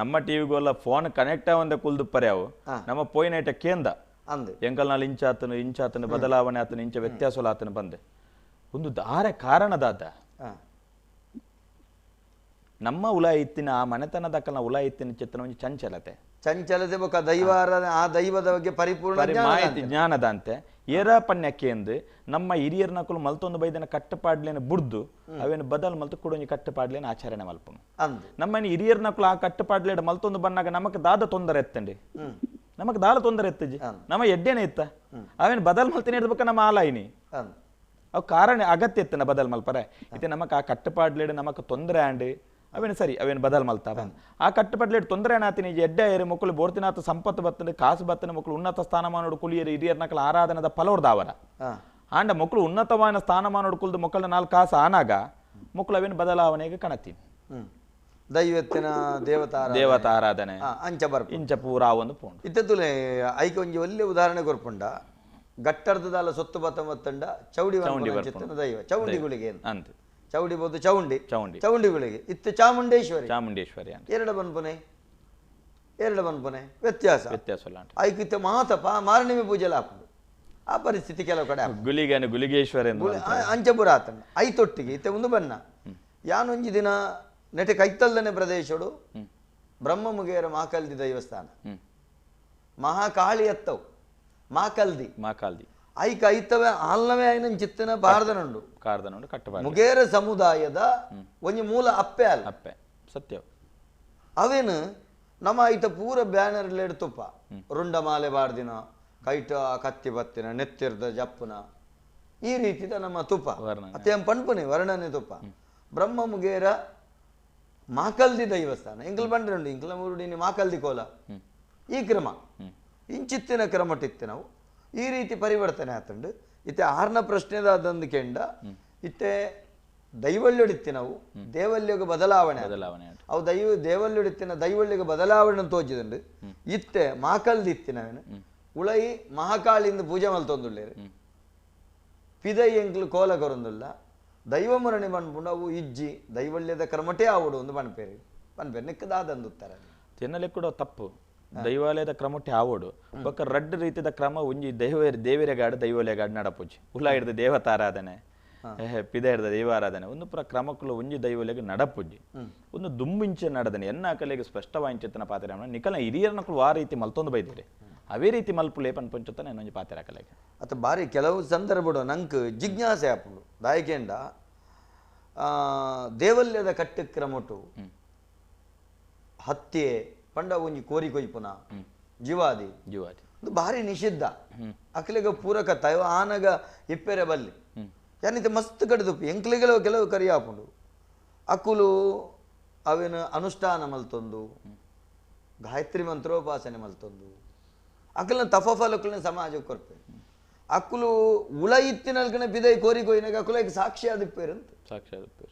ನಮ್ಮ ಟಿವಿಗೋಲ್ಲ ಫೋನ್ ಕನೆಕ್ಟ್ ಆವಂದ ಕುಲ್ದು ಪರ್ಯಾವು ನಮ್ಮ ಪೋಯಿನೈಟ ಕೇಂದ ಅಂದು ಎಂಕಲ್ನಾಲ್ ಇಂಚಾತನು ಇಂಚಾತನು ಬದಲಾವಣೆ ಆತನು ಇಂಚ ವ್ಯತ್ಯಾಸಲ ಆತನು ಬಂದೆ ಒಂದು ದಾರ ಕಾರಣದಾದ ನಮ್ಮ ಉಲ ಇತ್ತಿನ ಆ ಮನೆತನದ ಕಲ್ನ ಉಲ ಇತ್ತಿನ ಚಿತ್ತನ ಒಂಜಿ ಚಂಚಲತೆ ಚಂಚಲತೆ ಬೊಕ್ಕ ದೈವ ಆ ದೈವದ ಬಗ್ಗೆ ಪರಿಪೂರ್ಣ ಮಾಹಿತಿ ಜ್ಞಾನದಂತೆ ಏರ ಪನ್ಯಕ್ಕೆ ನಮ್ಮ ಹಿರಿಯರ್ನಕುಲು ಮಲ್ತೊಂದು ಬೈದನ ಕಟ್ಟುಪಾಡ್ಲೇನ ಬುಡ್ದು ಅವೇನು ಬದಲ್ ಮಲ್ತು ಕೂಡ ಒಂಜಿ ಕಟ್ಟುಪಾಡ್ಲೇನ ಆಚರಣೆ ಮಲ್ಪನು. ನಮ್ಮ ಹಿರಿಯರ್ನಕುಲು ಆ ಕಟ್ಟುಪಾಡ್ಲೇಡ ಮಲ್ತೊಂದು ಬನ್ನಾಗ ನಮಕ್ ದಾದ ತೊಂದರೆ ಎತ್ತಂಡಿ, ನಮಕ್ ದಾಲ ತೊಂದರೆ ಎತ್ತಜಿ, ನಮ್ಮ ಎಡ್ಡೇನೆ ಇತ್ತ ಅವೇನು ಬದಲ್ ಮಲ್ತೇನೆ ಇರ್ಬೇಕ ನಮ್ಮ ಆಲಾಯಿನಿ ಅವು ಕಾರಣ ಅಗತ್ಯ ಇತ್ತನ ಬದಲ್ ಮಲ್ಪರೆ. ಇತ್ತೆ ನಮಕ್ ಆ ಕಟ್ಟುಪಾಡ್ಲೇಡು ನಮಕ್ ತೊಂದರೆ ಆಂಡ್ ಅವೇನು ಸರಿ ಅವೇನು ಬದಲ್ ಮಲ್ತಾ ಬಂದು ಆ ಕಟ್ಟುಪಾಡ್ಲೇಡು ತೊಂದರೆ ಏನಾತೀನಿ ಎಡ್ಡೆ ಏರು ಮಕ್ಕಳು ಬೋರ್ತಿನಾಥ ಸಂಪತ್ತು ಬತ್ತನ ಕಾಸು ಬತ್ತನ ಮಕ್ಕಳು ಉನ್ನತ ಸ್ಥಾನಮಾನೋಡು ಕುಲಿಯರು ಹಿರಿಯರ್ನಕಲ ಆರಾಧನದ ಫಲೋರ್ದಾವರ ಆಂಡ ಮಕ್ಕಳು ಉನ್ನತವಾದ ಸ್ಥಾನಮಾನೋಡು ಕುಲ್ದು ಮಕ್ಕಳ ನಾಲ್ಕು ಕಾಸು ಆನಾಗ ಮಕ್ಕಳು ಅವೇನು ಬದಲಾವಣೆಗೆ ಕಣತೀನಿ ದೈವತ್ತಿನ ದೇವತಾ ದೇವತಾ ಆರಾಧನೆ ಅಂಚ ಬರ್ಪ ಇಂಚ ಪೂರಾ ಒಂದು ಪೋಂಡು. ಇತ್ತುಲೆ ಐಕೆ ಒಂಜಿ ಒಳ್ಳೆ ಉದಾಹರಣೆ ಕೊರ್ಪುಂಡ ಗಟ್ಟರ್ದದಾಲ ಸೊತ್ತು ಬತ್ತಂಡ ಚೌಡಿ ಚಿತ್ತನ ದೈವ ಚೌಂಡಿಗಳಿಗೆ ಅಂತ ಚೌಡಿ ಬೋದು ಚೌಂಡಿ ಚೌಂಡಿ ಚೌಂಡಿಗಳಿಗೆ ಇತ್ತು ಚಾಮುಂಡೇಶ್ವರಿ ಚಾಮುಂಡೇಶ್ವರಿ ಅಂತ ಎರಡು ಬನ್ಪುನೆ ಎರಡು ಬನ್ಪುನೆ ವ್ಯತ್ಯಾಸ ವ್ಯತ್ಯಾಸ ಐಕಿತ್ತ ಮಾತಪ್ಪ ಮಾರಣಿಮೆ ಪೂಜೆ ಹಾಕುದು ಆ ಪರಿಸ್ಥಿತಿ ಕೆಲವು ಕಡೆ ಗುಲಿಗನ ಗುಲಿಗೇಶ್ವರ ಅಂಚಪುರ ಆತನ ಐತೊಟ್ಟಿಗೆ ಇತ್ತೆ ಒಂದು ಬಣ್ಣ ಯಾನೊಂಜಿ ದಿನ ನೆಟೆ ಕೈತಲ್ದನೆ ಪ್ರದೇಶಡು ಬ್ರಹ್ಮಮುಗೇರ ಮಾಕಲ್ದಿ ದೈವಸ್ಥಾನ ಮಹಾಕಾಳಿ ಅತ್ತವು ಮಾಕಲ್ದಿ ಮಾಕಾಲ್ದಿ ಐಕ ಐತವೇ ಆಲ್ನವೇ ಐನ ಚಿತ್ತನ ಭಾರತನುಂಡು ಕಾರ್ದನುಂಡು ಕಟ್ಟಬಾರ ಮುಗೇರ ಸಮುದಾಯದ ಒಂಜಿ ಮೂಲ ಅಪ್ಪೆ ಅಲ್ಲ ಅಪ್ಪೆ ಸತ್ಯ ಅವೇನು ನಮ್ಮ ಐತ ಪೂರ ಬ್ಯಾನರ್ ಲೇಡ್ ತುಪ್ಪ ರುಂಡಮಾಲೆ ಬಾರ್ದಿನ ಕೈಟ ಕತ್ತಿ ಬತ್ತಿನ ನೆತ್ತಿರ್ದ ಜಪ್ಪುನ ಈ ರೀತಿದ ನಮ್ಮ ತುಪ್ಪ ಅತ್ತೆ ಪಣ್ಪುನಿ ವರ್ಣನೆ ತುಪ್ಪ ಬ್ರಹ್ಮ ಮುಗೇರ ಮಾಕಲ್ದಿ ದೈವಸ್ಥಾನ ಇಂಕಲ್ ಬಂಡ್ರುಂಡು ಇಂಕಲ ಮುರುಡಿನಿ ಮಾಕಲ್ದಿ ಕೋಲ ಈ ಕ್ರಮ ಇಂಚಿತ್ತಿನ ಕ್ರಮಟಿತ್ತು ನಾವು ಈ ರೀತಿ ಪರಿವರ್ತನೆ ಆತಂಡು. ಇತ್ತೆ ಆರ್ನ ಪ್ರಶ್ನೆದಾದಂದು ಕೆಂಡ ಇತ್ತೆ ದೈವಳ್ಯೊಡಿತ್ತಿ ನಾವು ದೇವಲ್ಯಗೆ ಬದಲಾವಣೆ ಬದಲಾವಣೆ ಅವು ದೈವ ದೇವಲ್ಯೊಡಿತ್ತಿನ ದೈವಳ್ಯಗೆ ಬದಲಾವಣೆ ತೋಜಿದಂಡು. ಇತ್ತೆ ಮಾಕಲ್ದಿತ್ತಿ ನಾವೇನು ಉಳೈ ಮಹಾಕಾಳಿಂದ ಪೂಜೆ ಮಲ್ತೊಂದುಳ್ಳೇರು ಪಿದೈ ಎಂಕ್ಲು ಕೋಲ ಕೊರೊಂದುಲ್ಲ ದೈವ ಮುರಣಿ ಬಣ್ಪುಂಡು ಅವು ಇಜ್ಜಿ ದೈವಳ್ಯದ ಕ್ರಮಟೇ ಆವಡು ಒಂದು ಬಣ್ಪೇರು ಬಣ್ಪೇರು ನಿಕ್ಕದಾದಂದು ಉತ್ತರ ತಿನ್ನಲೆ ಕೂಡ ತಪ್ಪು ದೈವಾಲಯದ ಕ್ರಮಟ್ಟೆ ಆವೋಡು ಬೊಕ್ಕ ರಡ್ಡ್ ರೀತಿದ ಕ್ರಮ ಒಂಜಿ ದೈವ ದೇವರ ಗಾಡು ದೈವಾಲಯ ಗಾಡು ನಡಪೂಜೆ ಉಲ್ಲ ಹಿಡ್ದು ದೇವತಾರಾಧನೆ ಪಿದ ಹಿಡ್ದ ದೈವಾರಾಧನೆ ಒಂದು ಪುರ ಕ್ರಮಕ್ಕಳು ಒಂಜಿ ದೈವಲೆಗೆ ನಡಪೂಜೆ ಒಂದು ದುಂಬಿಂಚೆ ನಡದನೆ ಎನ್ನ ಅಕಲೆಗೆ ಸ್ಪಷ್ಟವಾಯಿಂಚೆತ್ತನ ಪಾತ್ರ ನಿಕಲ ಹಿರಿಯರ್ನಕಲು ಆ ರೀತಿ ಮಲ್ತೊಂದು ಬೈದಿರಿ ಅವೇ ರೀತಿ ಮಲ್ಪುಲೇ ಪನ್ಪಂಚುತ್ತ ಒಂಜಿ ಪಾತ್ರ ಅಕಲೆಗೆ. ಅತ ಬಾರಿ ಕೆಲವು ಸಂದರ್ಭಡು ನಂಗೆ ಜಿಜ್ಞಾಸೆ ಆಪುಂಡು ದಾಯಕೆಂಡ ದೇವಲ್ಯದ ಕಟ್ಟು ಕ್ರಮಟು ಹತ್ಯೆ ಪಂಡ ಒಂಜಿ ಕೋರಿ ಕೊಯ್ಪುನ ಜೀವಾದಿ ಜೀವಾದಿ ಅದು ಭಾರಿ ನಿಷಿದ್ಧ ಅಕ್ಲೆಗ ಪೂರಕ ತಾಯೋ ಆನಗ ಇಪ್ಪೆರೆ ಬಲ್ಲಿ ಯಾನಿತ ಮಸ್ತ್ ಕಡಿದುಪ್ಪು ಎಂಕ್ಲೆಗೆಲವು ಕೆಲವು ಕರಿ ಆಪುಂಡು ಅಕುಲು ಅವೇನು ಅನುಷ್ಠಾನ ಮಲ್ತೊಂದು ಗಾಯತ್ರಿ ಮಂತ್ರೋಪಾಸನೆ ಮಲ್ತೊಂದು ಅಕಲ್ನ ತಫಫಲಕ್ಕಲ್ನ ಸಮಾಜಕ್ಕೆ ಕೊರ್ಪೆ ಅಕ್ಕುಲು ಉಳ ಇತ್ತಿನಲ್ಕನ ಬಿದೈ ಕೋರಿ ಕೊಯ್ನಾಗ ಅಕುಲ ಸಾಕ್ಷಿ ಆದಿಪ್ಪೇರು ಅಂತ ಸಾಕ್ಷಿ ಆದಿಪ್ಪೇರು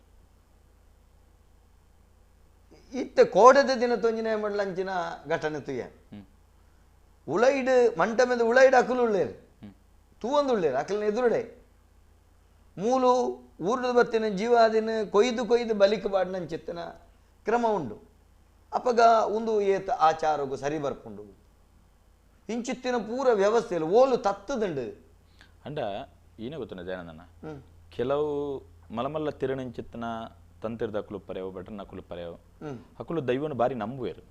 ಇತ್ತೆ ಕೋಡದ ದಿನ ತೊಂಜಿನ ಮಂಡಲಂಚಿನ ಘಟನೆ ತುಯ್ಯ ಉಳೈಡ್ ಮಂಟಮೆದ ಉಳೈಡ್ ಅಕುಲು ಉಳ್ಳೇರು ತೂವೊಂದು ಉಳ್ಳೇರು ಅಕಲ್ನ ಎದುರುಡೆ ಮೂಲು ಊರ್ದ ಬತ್ತಿನ ಜೀವಾದಿನ ಕೊಯ್ದು ಕೊಯ್ದು ಬಲಿಕ್ ಬಾಡ್ನಂಚಿತ್ತನ ಕ್ರಮ ಉಂಡು ಅಪಗ ಒಂದು ಏತ ಆಚಾರಗು ಸರಿ ಬರ್ಪುಂಡು ಇಂಚಿತ್ತಿನ ಪೂರ ವ್ಯವಸ್ಥೆಯಲ್ಲಿ ಓಲು ತತ್ತದಂಡು ಅಂಡ ಏನೇ ಗೊತ್ತುಂಡ ಜಯನಂದನ ಕೆಲವು ಮಲಮಲ್ಲ ತಿರುಣಂಚಿತ್ತನ ತಂತಿರ್ದ ಅಕುಲು ಬಟನ್ ಅಕುಲು ಪರೆವು ಅಕುಲು ದೈವನು ಬಾರಿ ನಂಬುವೇರು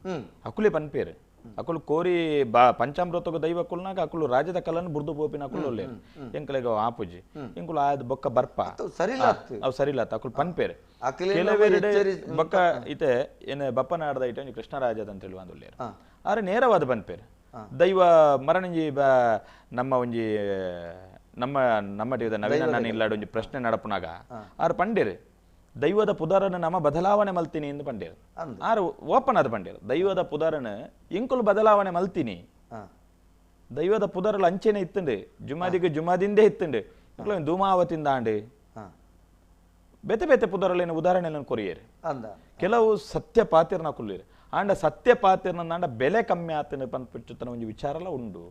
ಅಕುಲೇ ಪನ್ಪೇರು ಅಕುಲು ಕೋರಿ ಬಾ ಪಂಚಾಮೃತಗ ದೈವ ಕುಲ್ನಾಗ ಅಕುಲು ರಾಜ್ಯದ ಕಲನ್ನು ಬುರ್ದು ಪೋಪಿನ ಅಕುಲು ಒಲ್ಲೇರು ಎಂಕಲೆಗ ಆಪುಜಿ ಎಂಕುಲು ಆದ್ ಬೊಕ್ಕ ಬರ್ಪ ಅವು ಸರಿಲಾತ್ ಅಕುಲು ಪನ್ಪೇರು ಕೆಲವೆರಡೆ ಬೊಕ್ಕ ಇತೆ ಏನ ಬಪ್ಪನಾಡದ ಇಟ ಒಂಜಿ ಕೃಷ್ಣರಾಜದ ಅಂತ ಹೇಳುವ ಒಲ್ಲೇರು ಆರೆ ನೇರವಾದ ಪನ್ಪೇರು ದೈವ ಮರಣಂಜಿ ನಮ್ಮ ಒಂಜಿ ನಮ್ಮ ನಮ್ಮ ನವೀನ ನಾನು ಇಲ್ಲಾಡ ಒಂಜಿ ಪ್ರಶ್ನೆ ನಡಪುನಾಗ ಆರು ಪಂಡೇರು ದೈವದ ಪುದಾರನ ನಮ್ಮ ಬದಲಾವಣೆ ಮಲ್ತೀನಿ ಎಂದು ಪಂಡೇರು ಆರು ಓಪನ್ ಆದ ಪಂಡೇರು ದೈವದ ಪುದಾರನ ಎಂಕುಲು ಬದಲಾವಣೆ ಮಲ್ತೀನಿ ದೈವದ ಪುದಾರಲು ಅಂಚೆನೆ ಇತ್ತುಂಡು ಜುಮಾದಿಗೆ ಜುಮಾದಿಂದೇ ಇತ್ತುಂಡು ಇಂಕುಲು ಧೂಮಾವತಿಂದ ಆಂಡು ಬೇತೆ ಬೇತೆ ಪುದಾರಲೇನು ಉದಾಹರಣೆಯನ್ನು ಕೊರಿಯೇರು ಕೆಲವು ಸತ್ಯ ಪಾತಿರ್ನ ಕುಲ್ಲಿರು ಆಂಡ ಸತ್ಯ ಪಾತಿರ್ನ ಆಂಡ ಬೆಲೆ ಕಮ್ಮಿ ಆತನ ಪನ್ಪಿಚ್ಚುತ್ತನ ಒಂಜಿ ವಿಚಾರಲ ಉಂಡು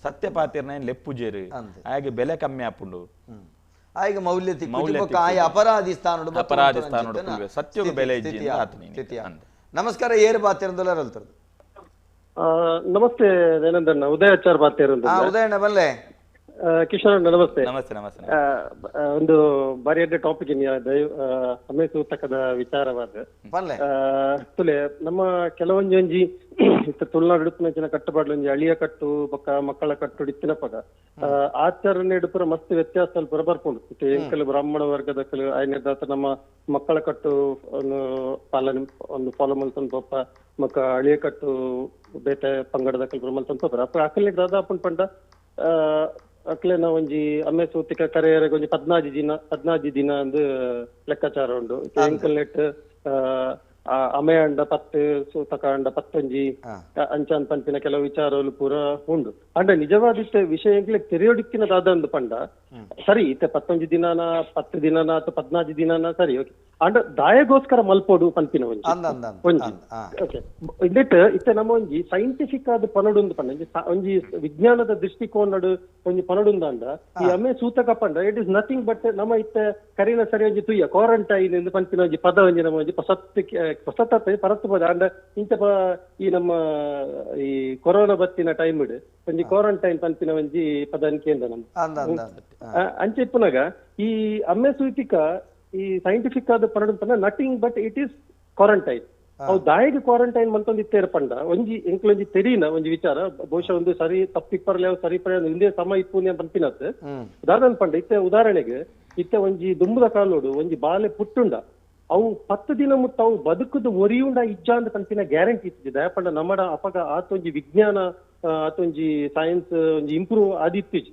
ಸತ್ಯ ಪಾತಿರ್ನ ಏನ್ ಲೆಪ್ಪುಜೇರು ಹಾಗೆ ಬೆಲೆ ಕಮ್ಮಿ ಆಪುಂಡು ಆಯ್ಗೆ ಮೌಲ್ಯ ತಿಕ್ಕು ಆಯ್ ಅಪರಾಧಿ ಸ್ಥಾನ ಅಪರಾಧಿ ಸ್ಥಾನ ಸತ್ಯದ ಬೆಲೆ. ನಮಸ್ಕಾರ, ಏರು ಬಾತಿರಂದಲ್ಲ ನಮಸ್ತೆ ದಯಾನಂದಣ್ಣ, ಉದಯಾಚಾರ್ ಬಾತಿರಂದ. ಉದಯಣ್ಣ ಬಲ್ಲೆ. ಕಿಶೋರ್ ಅಣ್ಣ ನಮಸ್ತೆ. ನಮಸ್ತೆ ನಮಸ್ತೆ. ಒಂದು ಬಾರಿ ಎಡ್ಡೆ ಟಾಪಿಕ್ ಅಮೆ ಸೂತಕದ ವಿಚಾರವಾದ ತುಲೆ ನಮ್ಮ ಕೆಲವೊಂಜೊಂಜಿ ಇತ್ತ ತುಳುನಾಡು ಉಡುಪಿನ ಕಟ್ಟುಪಾಡ್ಲು ಒಂಜಿ ಅಳಿಯ ಕಟ್ಟು ಬೊಕ್ಕ ಮಕ್ಕಳ ಕಟ್ಟು ಇತ್ತಿನ ಪಗ ಆಚರಣೆ ಪೂರ ಮಸ್ತ್ ವ್ಯತ್ಯಾಸ ಪೂರ ಬರ್ಪುಂಡು. ಇತ್ತೆ ಎಂಕಲು ಬ್ರಾಹ್ಮಣ ವರ್ಗದಕಲು ಆಯ್ನ ನಮ್ಮ ಮಕ್ಕಳ ಕಟ್ಟು ಒಂದು ಪಾಲನೆ ಒಂದು ಫಾಲೋ ಮಲ್ತೊಂದು ಪೋಪ ಮಕ್ಕ ಅಳಿಯ ಕಟ್ಟು ಬೇತೆ ಪಂಗಡದಕಲು ಪೂರ ಮಲ್ತೊಂದು ಪೋಪರ ಅಪ್ಪ ಅಕಲ್ನಿ ದಾದಾಪುಂಡು ಪಂಡ ಅಕ್ಲೆನ ಒಂಜಿ ಅಮ್ಮೆ ಸೂತಿಕ ಕರೆಯರೆಗ್ ಒಂಜಿ 14 ದಿನ ಅಂದ್ ಲೆಕ್ಕಾಚಾರ ಉಂಡು. ಎಂಕಲ್ ನೆಟ್ ಅಮೆ ಅಂಡ 10 ಸೂತಕ ಅಂಡ 11 ಅಂಚಾನ್ ಪನ್ಪಿನ ಕೆಲವು ವಿಚಾರಗಳು ಪೂರ ಉಂಡು. ಅಂಡ ನಿಜವಾದ ವಿಷಯ ಎಂಕ್ಲೆ ತೆರೆಯೊಡಿಕ್ಕಿನ ದಾದ ಅಂದ್ ಪಂಡ ಸರಿ ಇತ್ತೆ 11 ದಿನನ 10 ದಿನನ ಅಥವಾ 14 ದಿನನ ಸರಿ ಓಕೆ ಅಂಡ ದಾಯಗೋಸ್ಕರ ಮಲ್ಪೋಡು ಪನ್ಪಿನ ಒಂಜಿ ಒಂಜಿ ಓಕೆ ಇಂದೆಟ್ ಇತ್ತೆ ನಮ್ಮ ಒಂಜಿ ಸೈಂಟಿಫಿಕ್ ಆದ ಪನಡುಂದು ಪಂಡ ಒಂಜಿ ವಿಜ್ಞಾನದ ದೃಷ್ಟಿಕೋನಡು ಒಂಜಿ ಪನಡುಂದ ಅಂಡ ಈ ಅಮೆ ಸೂತಕ ಪಂಡ it is nothing but ನಮ್ಮ ಇತ್ತೆ ಕರಿನ ಸರಿ ಒಂಜಿ ತುಯ್ಯ ಕ್ವಾರಂಟೈನ್ ಎಂದು ಪನ್ಪಿನ ಒಂಜಿ ಪದ ಒಂಜಿ ನಮ್ಮ ಒಂಜಿ ಹೊಸತ ಪರತ್ತು ಪದ ಅಂಡ ಇಂಚ ಈ ನಮ್ಮ ಈ ಕೊರೋನಾ ಬತ್ತಿನ ಟೈಮ್ ಒಂಜಿ ಕ್ವಾರಂಟೈನ್ ಪನ್ಪಿನ ಒಂಜಿ ಪದ ಕೇಂದ್ರ ನಮ್ಮ ಅಂಚೆ ಇಪ್ಪುನಾಗ ಈ ಅಮ್ಮೆ ಸೂತಿಕ ಈ ಸೈಂಟಿಫಿಕ್ ಆದ ಪನಡು ಪಂಡ nothing but it is quarantine. ಅವು ದಾಯಿಗೆ ಕ್ವಾರಂಟೈನ್ ಮಲ್ತೊಂದು ಇತ್ತೇರ ಪಂಡ ಒಂಜಿ ಎಂಕ್ಲೊಂಜಿ ತೆರಿನ ಒಂಜಿ ವಿಚಾರ ಬಹುಶಃ ಒಂದು ಸರಿ ತಪ್ಪಿಪ್ಪರ್ಲೆ ಸರಿ ಪರ್ಲೆ ಹಿಂದೆ ಸಮ ಇಪ್ಪು ಪನ್ಪಿನತ್ ದಾದನ್ ಪಂಡ ಇತ್ತೆ ಉದಾಹರಣೆಗೆ ಇತ್ತೆ ಒಂಜಿ ದುಂಬುದ ಕಾಲೋಡು ಒಂಜಿ ಬಾಲೆ ಪುಟ್ಟುಂಡ ಅವು 10 ದಿನ ಮುಟ್ಟ ಅವು ಬದುಕುದು ಒರಿಯುಂಡ ಇಜ್ಜಾ ಅಂತ ಪನ್ಪಿನ ಗ್ಯಾರಂಟಿ ಇತ್ತಿದೆ. ದಯಪಂಡ ನಮ್ಮಡ ಅಪಗ ಆತೊಂಜಿ ವಿಜ್ಞಾನ ಆತೊಂಜಿ ಸೈನ್ಸ್ ಒಂಜಿ ಇಂಪ್ರೂವ್ ಆದಿತ್ತೀಜಿ.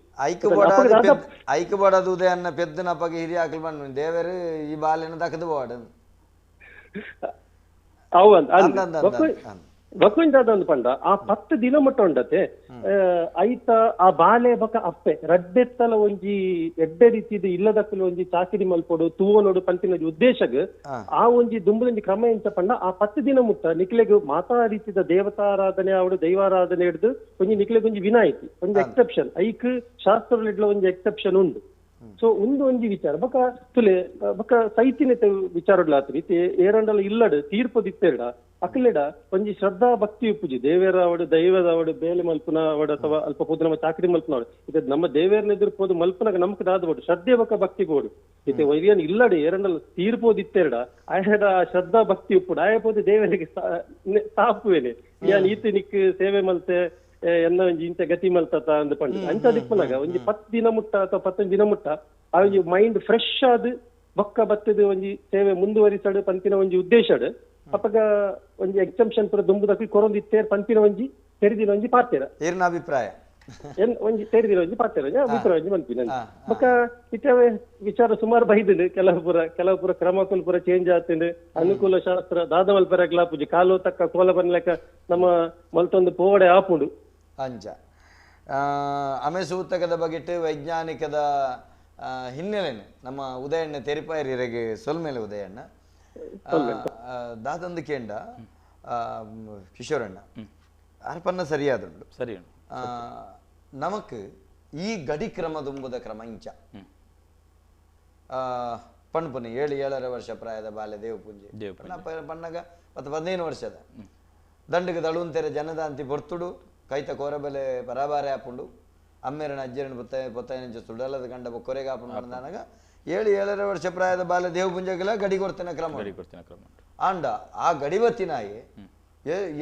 ಐಕ್ ಬಡದು ಉದಯನ್ನ ಪೆದ್ದನ ಅಪಗ ಹಿರಿಯ ಆಕಲ್ ಬಣ್ಣ ದೇವರು ಈ ಬಾಲೆನ ದಕ್ಕದು ಬೋಡ ಅವು ಅಂತ ಬಕ್ಕೊಂಜಾದ ಪಂಡ ಆ 10 ದಿನ ಮುಟ್ಟ ಉಂಡತೆ ಐತ ಆ ಬಾಲೆ ಬಕ ಅಪ್ಪೆ ರಡ್ಡೆತ್ತಲ ಒಂಜಿ ಎಡ್ಡೆ ರೀತಿದ ಇಲ್ಲದಕ್ಕಲು ಒಂಜಿ ಚಾಕಿರಿ ಮಲ್ಪೊಡು ತೂವನೋಡು ಪಂತಿನ ಉದ್ದೇಶಗ್ ಆ ಒಂಜಿ ದುಂಬುದೊಂಜಿ ಕ್ರಮ ಎಂಚ ಪಂಡ ಆ 10 ದಿನ ಮುಟ್ಟ ನಿಕ್ಲೆಗ್ ಮಾತಾ ರೀತಿದ ದೇವತಾರಾಧನೆ ಅವಡು ದೈವಾರಾಧನೆ ಹಿಡ್ದು ಒಂಜಿ ನಿಕ್ಲೆಗ್ ಒಂಜಿ ವಿನಾಯಿತಿ ಒಂಜಿ ಎಕ್ಸೆಪ್ಷನ್ ಐಕ್ ಶಾಸ್ತ್ರ ಒಂಜಿ ಎಕ್ಸೆಪ್ಷನ್ ಉಂಡು. ಸೊ ಒಂದು ಒಂಜಿ ವಿಚಾರ ಬಕ ತುಲೆ ಬಕ ಸೈತಿನ ವಿಚಾರಡ್ಲಾತ್ರಿ ಇತ್ತೆ ಏರಂಡಲ ಇಲ್ಲಡ್ ತೀರ್ಪದಿತ್ತೆರಡ ಅಕ್ಲೆಡ ಒಂಜಿ ಶ್ರದ್ಧಾ ಭಕ್ತಿ ಉಪ್ಪುಜಿ ದೇವೇರ ಅವಡು ದೈವದ ಅವಡು ಬೇಲೆ ಮಲ್ಪುನ ಅವಡು ಅಥವಾ ಅಲ್ಪ ಪೋದು ನಮ್ಮ ಚಾಕರಿ ಮಲ್ಪುನ ಅವಡು ಇತ್ತೆ ನಮ್ಮ ದೇವೇರನ ಎದುರು ಪೋದು ಮಲ್ಪುನಾಗ ನಮಕ್ ದಾದ ಬೋಡು ಶ್ರದ್ಧೆ ಬಕ ಭಕ್ತಿ ಬೋಡು ಇತ್ತೆ ವೈರ್ಯನ್ ಇಲ್ಲಡೆ ಏರಂಡಲ ತೀರ್ಪೋದಿತ್ತೆರಡ ಆಯಡ ಶ್ರದ್ಧಾ ಭಕ್ತಿ ಉಪ್ಪುಡು ಆಯ ಪೋದು ದೇವರಿಗೆ ತಾಪುವೇನೆ ಯಾನ್ ಈತ ನಿಕ್ ಸೇವೆ ಮಲ್ತೆ ಎನ್ನ ಒಂಜಿ ಇಂಚ ಗತಿ ಮಲ್ತತ ಅಂದ್ ಪಂಡ ಅಂಚ ದಿಪ್ಪುನಾಗ ಒಂಜಿ 10 ದಿನ ಮುಟ್ಟ ಅಥವಾ 15 ದಿನ ಮುಟ್ಟ ಆ ಒಂಜಿ ಮೈಂಡ್ ಫ್ರೆಶ್ ಆದ್ ಬೊಕ್ಕ ಬತ್ತದ ಒಂಜಿ ಸೇವೆ ಮುಂದುವರಿಸಡು ಪಂತಿನ ಒಂಜಿ ಉದ್ದೇಶಡ್ ಅಪಗ ಒಂಜಿ ಎಕ್ಸೆಂಪ್ಷನ್ ಪೂರ ದುಂಬುದಕ್ಕೆ ಕೊರೊಂದು ಇತ್ತೇರ್ ಪಂತಿನ ಒಂಜಿ ತೆರಿದಿನ ಒಂಜಿ ಪಾತೆರ ಏರ್ನ ಅಭಿಪ್ರಾಯ ಒಂಜಿ ತೆರಿದಿನ ಒಂಜಿ ಪಾತೆರ ಅಭಿಪ್ರಾಯ ಒಂಜಿ ಪನ್ಪಿನ ಬೊಕ್ಕ ಇತ್ತವೆ ವಿಚಾರ ಸುಮಾರು ಬೈದಿನಿ ಕೆಲವು ಪೂರ ಕ್ರಮಕುಲು ಪೂರ ಚೇಂಜ್ ಆತಿಂಡು ಅನುಕೂಲ ಶಾಸ್ತ್ರ ದಾದ ಮಲ್ಪೆರಗ್ಲಾ ಪೂಜೆ ಕಾಲು ತಕ್ಕ ಕೋಲ ಬನ್ಲೆಕ್ಕ ನಮ್ಮ ಮಲ್ತೊಂದು ಪೋವಡೆ ಆಪುಂಡು. ಅಂಚ ಅಮೆ ಸೂತಕದ ಬಗೆಟ್ ವೈಜ್ಞಾನಿಕದ ಹಿನ್ನೆಲೆನೆ ನಮ್ಮ ಉದಯಣ್ಣ ತೆರಿಪಾಯರಿಗೆ ಸೊಲ್ಮೇಲೆ ಉದಯಣ್ಣ ದಾದಂದು ಕೇಂಡ ಕಿಶೋರಣ್ಣ ಅರ್ಪನ್ನ ಸರಿಯಾದುಂಡು ಸರಿ ನಮಕ್ ಈ ಗಡಿ ಕ್ರಮ ದುಂಬುದ ಕ್ರಮ ಇಂಚ ಪಣ್ಪುನಿ 7 7.5 ವರ್ಷ ಪ್ರಾಯದ ಬಾಲ್ಯ ದೇವ ಪೂಂಜೆ ಪಣ್ಣಗ 10 15 ವರ್ಷದ ದಂಡಗೆ ದಳುವಂತೆರೆ ಜನದಾಂತಿ ಬರ್ತುಡು ಕೈತ ಕೋರಬೆಲೆ ಪರಾಬಾರೆ ಆಪುಂಡು ಅಮ್ಮೇರನ ಅಜ್ಜರನ ಪೊತ್ತ ಪೊತ್ತೈನಂಚ ಸುಡಲದ ಗಂಡ ಕೊರೆಗೆ ಆಪುಂಡು ಅಂದಾನಾಗ 7-7.5 ವರ್ಷ ಪ್ರಾಯದ ಬಾಲ ದೇವಪುಂಜಗಲ ಗಡಿ ಕೊಡ್ತೇನೆ ಕ್ರಮ ಆಂಡ ಆ ಗಡಿಬತ್ತಿನಾಯಿ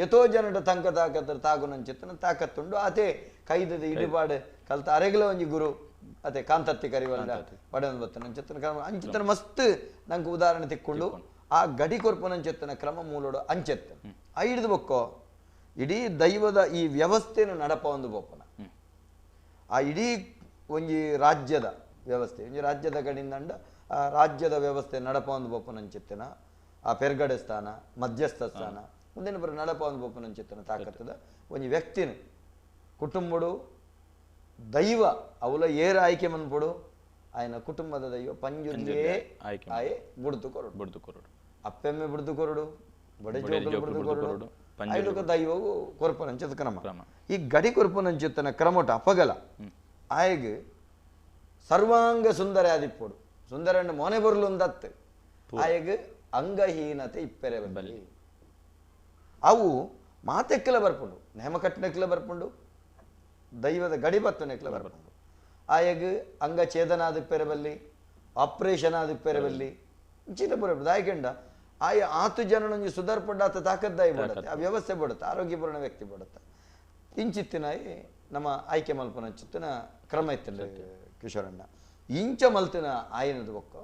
ಎತೋ ಜನಟ ತಂಕ ತಾಕತ್ತ ತಾಗುನಂಚಿತ್ತನ ತಾಕತ್ತುಂಡು ಆತೆ ಕೈದದ ಇಡಿಪಾಡು ಕಲ್ತ ಅರೆಗಲ ಒಂಜಿ ಗುರು ಅತೆ ಕಾಂತತ್ತಿ ಕರಿವಲ್ಲ ಪಡೆಯೊಂದು ಬತ್ತನಂಚಿತ್ತನ ಕ್ರಮ ಅಂಚಿತ್ತನ ಮಸ್ತ್ ನಂಗೆ ಉದಾಹರಣೆ ತಿಕ್ಕೊಂಡು ಆ ಗಡಿ ಕೊರ್ಪನಂಚಿತ್ತನ ಕ್ರಮ ಮೂಲೋಡು ಅಂಚೆತ್ತ ಆ ಹಿಡಿದು ಬೊಕ್ಕೋ ಇಡೀ ದೈವದ ಈ ವ್ಯವಸ್ಥೆಯನ್ನು ನಡಪ ಒಂದು ಬೋಪನ ಆ ಇಡೀ ಒಂಜಿ ರಾಜ್ಯದ ವ್ಯವಸ್ಥೆ ಒಂಜಿ ರಾಜ್ಯದ ಕಡೆಯಿಂದ ಆ ರಾಜ್ಯದ ವ್ಯವಸ್ಥೆ ನಡಪ ಒಂದು ಬೋಪನಂಚಿತ್ತನ ಆ ಪೆರ್ಗಡೆ ಸ್ಥಾನ ಮಧ್ಯಸ್ಥ ಸ್ಥಾನ ಮುಂದಿನ ಬರ ನಡಪ ಒಂದು ಬೋಪನಂಚಿತ್ತನ ತಾಕತ್ತದ ಒಂಜಿ ವ್ಯಕ್ತಿನ ಕುಟುಂಬಡು ದೈವ ಅವಲ ಏರ ಆಯ್ಕೆ ಮನ್ಪೊಡು ಆಯನ ಕುಟುಂಬದ ದೈವ ಪಂಜುರ್ಲಿಯೇ ಆಯೆ ಬುಡ್ದು ಕೊರಡು ಬುಡ್ದು ಕೊರಡು ಅಪ್ಪೆಮ್ಮೆ ಬುಡ್ದು ಕೊರಡು ಬಡೆ ಜೋಕುಲು ಬುಡ್ದು ಕೊರಡು ಐಲುಕ ದೈವವು ಕೊರ್ಪನಂಚಿತ ಕ್ರಮ ಈ ಗಡಿ ಕೊರ್ಪನಂಚಿತ್ತನ ಕ್ರಮಟ ಅಪಗಲ ಆಯಗ್ ಸರ್ವಾಂಗ ಸುಂದರ ಆದಿಪ್ಪೋಡು ಸುಂದರ ಮೋನೆ ಬರಲು ಅಂದತ್ತು ಆಯಗ್ ಅಂಗಹೀನತೆ ಇಪ್ಪೆರೆ ಬಲ್ಲಿ ಅವು ಮಾತೆಕ್ಕಲ ಬರ್ಪುಂಡು ನೇಮಕಟ್ಟನೆಕ್ಕಲ ಬರ್ಪುಂಡು ದೈವದ ಗಡಿ ಬತ್ತನೆಕ್ಕಲ ಬರ್ಪುಂಡು ಆಯಗ್ ಅಂಗ ಛೇದನ ಆದಿಪ್ಪೆರೆ ಬಲ್ಲಿ ಆಪರೇಷನ್ ಆದಿಪ್ಪೆರೆ ಬಲ್ಲಿ ಚೀಲ ಬರಬಹುದು ಆಯ್ಕೆಂಡ ಆಯ ಆತು ಜನನೊಂಜಿ ಸುಧಾರ್ಪಡ್ಡ ಆತ ತಾಕದ್ದಾಯಿ ಬಿಡುತ್ತೆ ಆ ವ್ಯವಸ್ಥೆ ಬಿಡುತ್ತೆ ಆರೋಗ್ಯಪೂರ್ಣ ವ್ಯಕ್ತಿ ಬಿಡುತ್ತೆ ಇಂಚಿತ್ತಿನಾಯಿ ನಮ್ಮ ಆಯ್ಕೆ ಮಲ್ಪನ ಚಿತ್ತಿನ ಕ್ರಮ ಇತ್ತಿಲ್ಲ ಕಿಶೋರಣ್ಣ ಇಂಚ ಮಲ್ತಿನ ಆಯನದು ಬೊಕ್ಕ